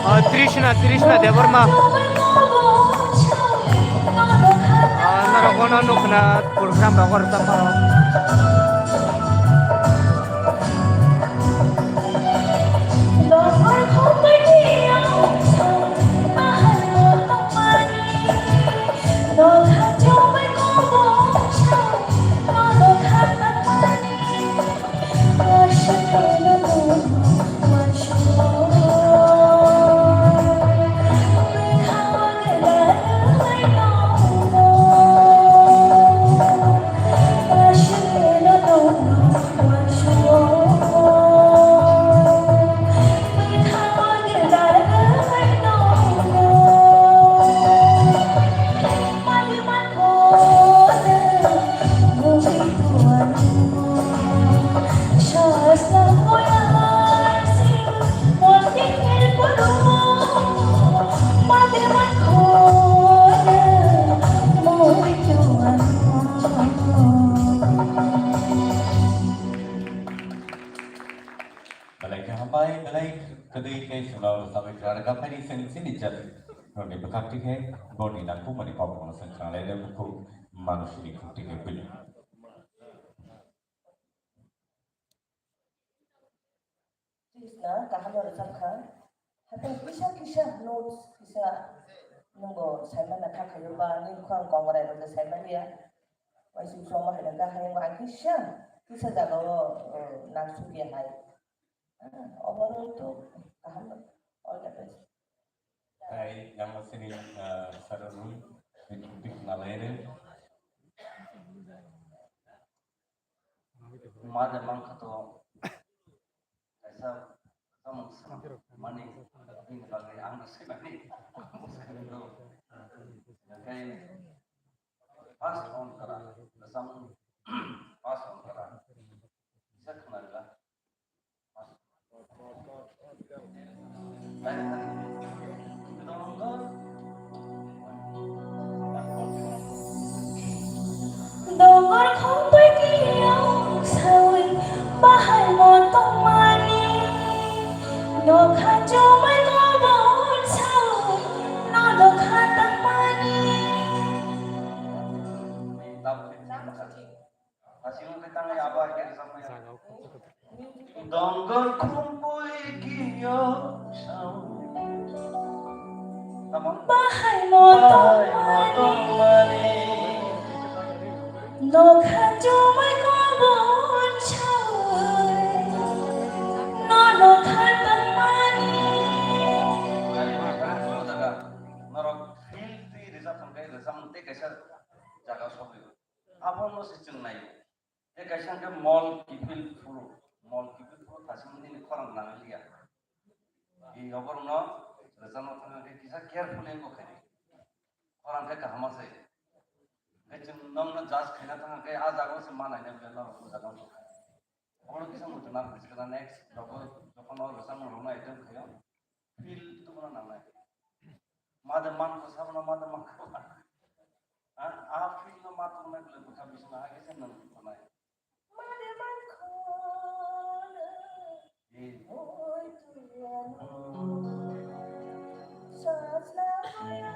Ah, Trishna, Trishna Debbarma. Ah, norok bono nukna program rok tamo. Belai kwdwi khe chwngno rwchapwi kha rwkha, phaini chwng chini jat rokni bwkhak tikhe borni nangkukmani kokno chwng khnalai rw bukhuk manusini khuk tikhe bini. Krishna kaham no rwchap kha. Haikhe kisa kisa notes kisa nwngo saimana kha khayo ba nini khorang kongrai rok saimanya. Waisuk songma hai rwkha hai ang kisa kisa jaga o nangsukya hai. Overall to kaham no. All the best. Hai, nangma sini sararun bini bini nalaire. Mada mangkha to kaisa samung samung mani bini bagwi ang no swimani. Kai first on kara, samung first on kara. Isa khna rila. Dongor khumbai kiyong sawi bahai mo tongmani. Nokha chumai kobon sawi no nokha tongmani. Asing khe tangai abo hai khe rwchapmaya. Dongor khumpui giyo sao. Tamo? Bahai mo tongmani. Nokha chumai kobon sao. No nokha tongmani. Norok feel free rwchap thang khe rwchapmung tei kaisa jaga sogwi. Abono se chwng naio. Tei kaisa hwnkhe mol kiphil phuru, mol kiphil phuru thasing nini khorang nanglia. I oborokno rwchapna thang khe kisa carefully wngkha khe. Khorang khe kaham se. Khe chwng nokno judge khaina thang khe a jaga o se ma naina bwle norok o jaga o. Oborok kisa muchungna rwkha next jokhon o rwchapmung rwna attempt khaio. Feel tubuna nangnai. Mother man ko sabna mother man ko. Ah, ah, feel no mother man ko bukha bisna age se nang ko nai. Mother man ko. Eh. Oi tu ya no. Sasna ya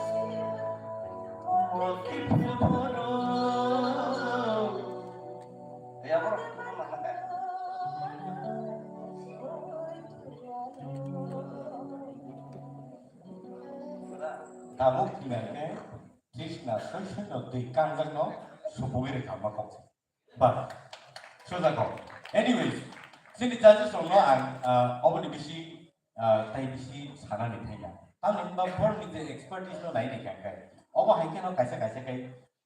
si. Mo ki feel bono. Ya bro. Tabuk thwinai khe Krishna soisoi no twi kangjak no supugwi rwkha ma kok. Bas. Sujak kok. Anyways, chini judges rok no ang, ah, oboni bisi, ah, tai bisi sanani thangya. Tamni hwnba borokni je expertise no nai nai kha khe. Obo hai kheno kaisa kaisa khe,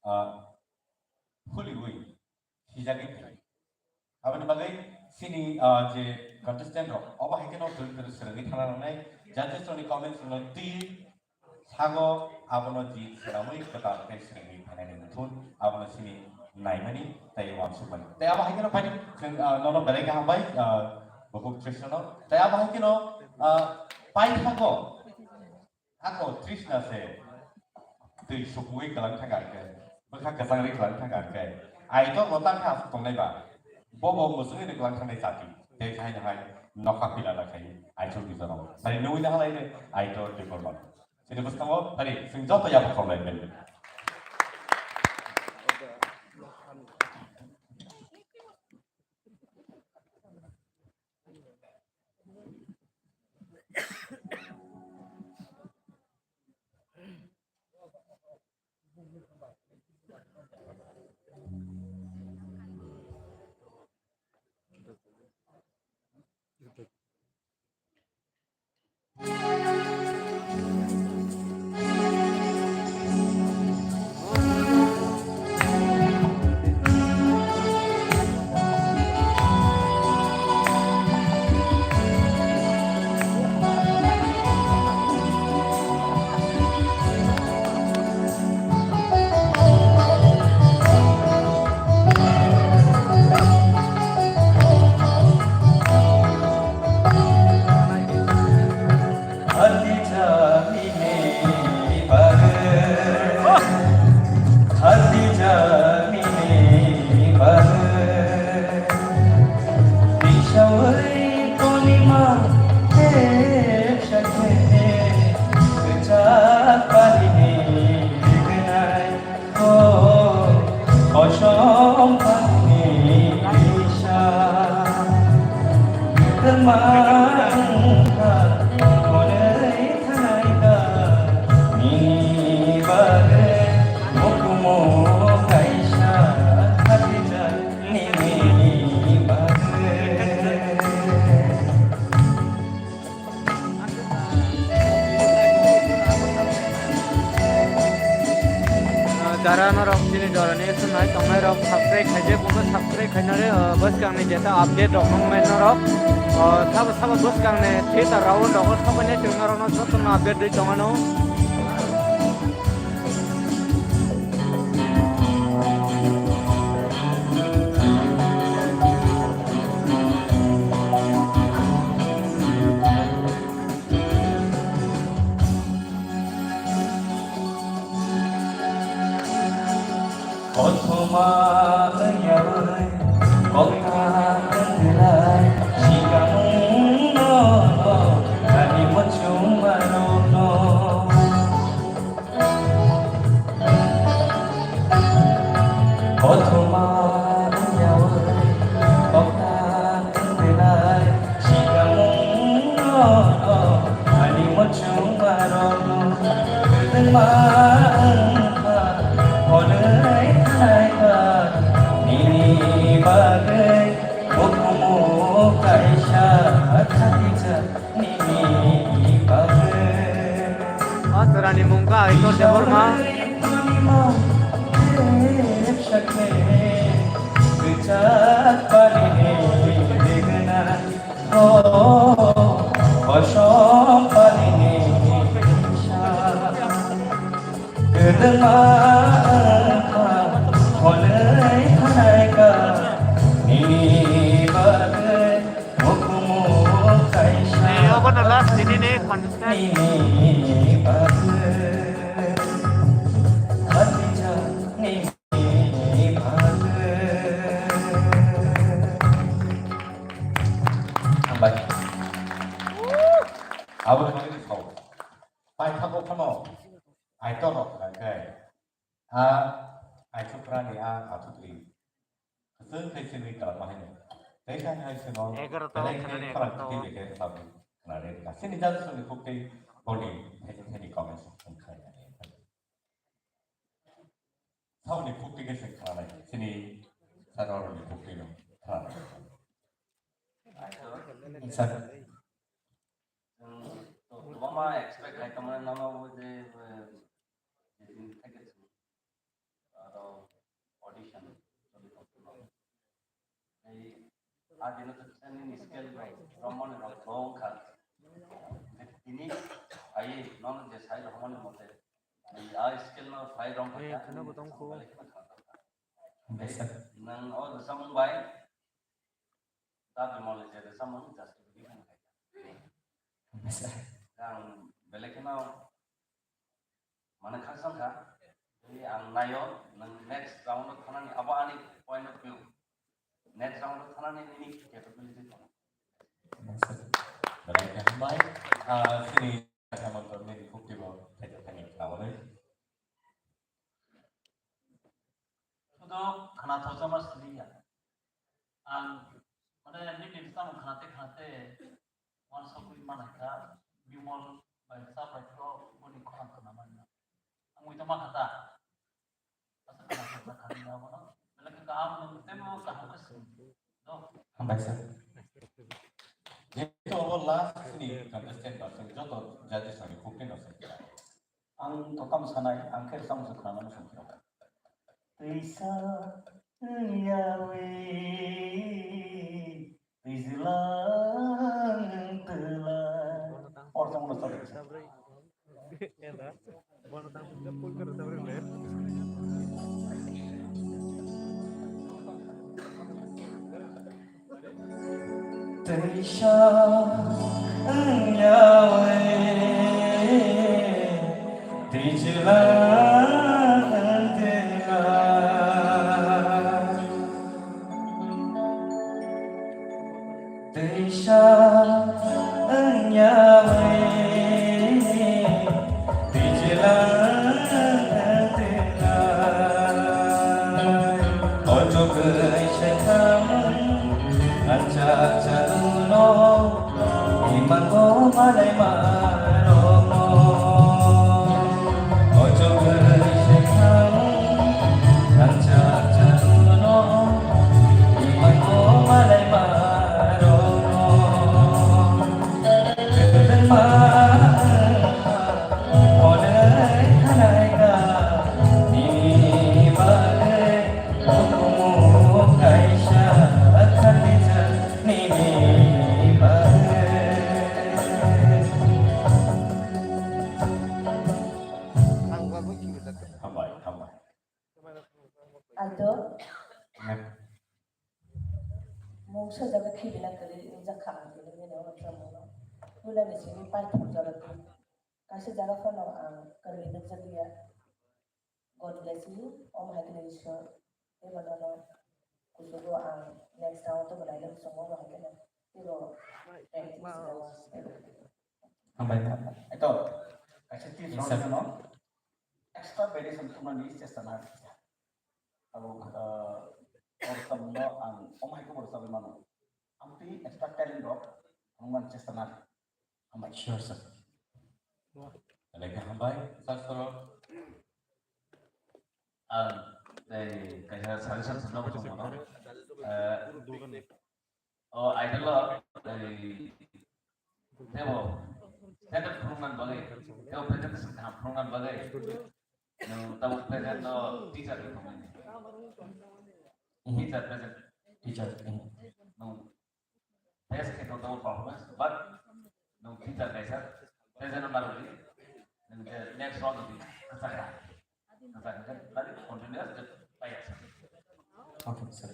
ah, Holiwi sijagwi phai. Aboni bagwi chini, ah, je contestant rok, obo hai kheno kwrwi kwrwi swrwngwi thana nangnai, judges rokni comments rokno twi sago, abono judge swnamwi kwtal khe swrwngwi phainani muthun, abono chini naimani tei uansukmani. Tei abo hai kheno phaidi chwng, ah, nono belai khe hambai, ah, bukhuk Tristan no. Tei abo hai kheno, ah, paithago. Ako Trishna se twi supugwi kwlang thangkha khe, bwkha kwchangri kwlang thangkha khe, Aitor bo tangkha aswk tongnai ba, bo bo mwswngwi kwlang thangnai chati, tei haino hai nokha pila na khai Aitor ni jono. Sari nugwi na halai de Aitor Debbarma. Sini bwskango, sari, chwng joto yabo khorlai ben. Jara norok chini jorani sunai tongnai rok subscribe khaijak, bo subscribe khainare, ah, bwskangni jeta update rok nung mai norok. Ah, sabo sabo bwskangni theater round rogo sokoni chwng norokno jotono update rwi tongano. Kothoma wngyawi kokta wngwlai sikamungno ani muchungmarokno. Kothoma wngyawi kokta wngwlai sikamungno ani muchungmarokno. Kwdwma wngkha hwnwi khlaikha nini bagwi bukumu kaisa khaijak nini bagwi. O chorani mung kha Aitor Debbarma. Kwchak parini begna. Kwdwma wngkha hwnwi khlaikha nini bagwi bukumu kaisa. Obono last nini ni contestant. Nini bagwi khatijak nini bagwi. Hambai. Abo ni bagwi sao. Paithago phano Aitor rok kha khe, a Aitor prani a athu twi. Kwchwng khe simi talma haino. Tei kha hai sino, Egaroh ta belai khe khwlai egaroh ta. Twi beke sabu khwlai kha. Sini jat sini khuk tei boni theni theni comments wng kha. Sauni khuk twi khe se khwlai. Sini saroni khuk twi no khwlai. Sir. Chwng to kwbangma expect khai tongmani nono bo je, eh, je din theke chwng aro audition choli tongthok. Ei, a dino to kisa nini scale bai romani rok bo wngkha. Tini ai nono je sai romani mote, ei, a scale no sai rom kha, kheno bo tongkho. Nang o samung bai. Dabi mole je de samung justification khai. Ang belai kheno mane khakchang kha. Tei ang naio, nang next round o thanani abo ani point of view. Next round o thanani nini capability tongo. Belai khe hambai. Ah, sini Hemant Dormini khuk twibo khaijak thani khlaui. Sudu khana thorjama siliya. Ang, mane, nini samung khanate khanate wansugwi manai kha, Bimol bai cha bai kho boni khorang khna manya. Ang ui tama kha ta. Asa khna thorjak kha ni abono. Belai khe kaham no, temo kaham khe sini. Do. Hambai sir. Jehetu obo last ni contestant ba, joto judges rokni khuk twi no se. Ang to tamo sanai, ang khe samung se khna mano song khe. Twisa wngyawi twijlang twlang. Or jong no chale. Teisa wngyawi twijlang twlang. Teisa wngyawi twijlang twlang. Otok bai se thamung anchak chaluno. Imango malai maromo, ojo gari sekhang, nangcha charuno. Imango malai maromo, ma, olai khanai ka, nini bagwi. Hambai, hambai. Alto. Mungsa jaga khibina kwrwi wngjak kha ang tini bini o thwngmano. Puila ni simi paithak jora twi. Kaisa jaga phano ang kwrwi nukjakliya. God bless you. Omo hai kheno Ishwar tei bono no kuchugo ang next round o tongmani nai nung chwngno omo hai kheno teibo practice rwma. Hambai, hambai. Eto, kaisa tei round no extra variation thumnani chesta nai. Abo, ah, orsamno ang omo hai kheno rwchapwi mano. Amtwi extra talent rok ang man chesta nai. Hambai. Sure, sir. Belai khe hambai, sir, sir. Ang tei kaisa suggestion swnna bo chwng mano. Eh, o idol o, eh, tebo, standard phunukna bagwi, tebo presentation kaham phunukna bagwi, nwng tabuk present o teacher ni phunuknai. Teacher present. Teacher. Nwng best khe tong tong performance, but nwng teacher kaisa, present no narwkdi, nwng je next round di, kwchak kha. Kwchak kha, tari continuous je paiya sa. Okay, sir.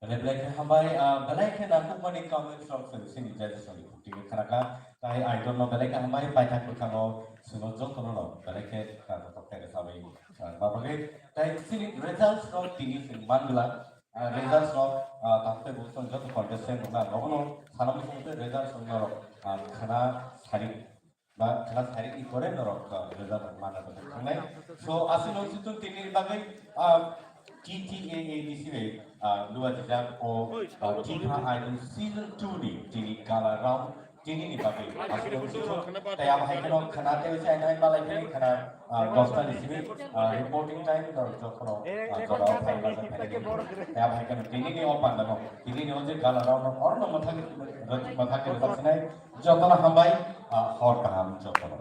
Belai belai khe hambai, ah, belai khe nangkukmani comments rok chwng chini judges rokni bukti khe khnakha. Tai idol no belai khe hambai, paithak bwkhango chwngno jotono no belai khe khna joto khe rwchabwi, ah, babagwi. Tai chini results rok tini chwng mangwlak. Ah, results rok, ah, tamo tei bo chwng joto contestant rok na, nogo no sana muchung tei results rok norok, ah, khana sari ba khana sari ni pore norok, ah, result rok mana tong thangnai. So, aswk no chwng tini bagwi, ah, T T A A D C bai, ah, luwa jijak o, ah, Tifa Idol season two ni tini gala round. Tini ni bagwi aswk no sijak. Tai abo hai kheno khana tei se ainai malai phini khana, ah, dosta ni simi, ah, reporting time no jokhono, ah, jora o phai ma jai phai. Tai abo hai kheno tini ni o panda no, tini ni o je gala round no orno mathak, mathak ke rwchapsinai. Jotono hambai, ah, hor kaham jotono.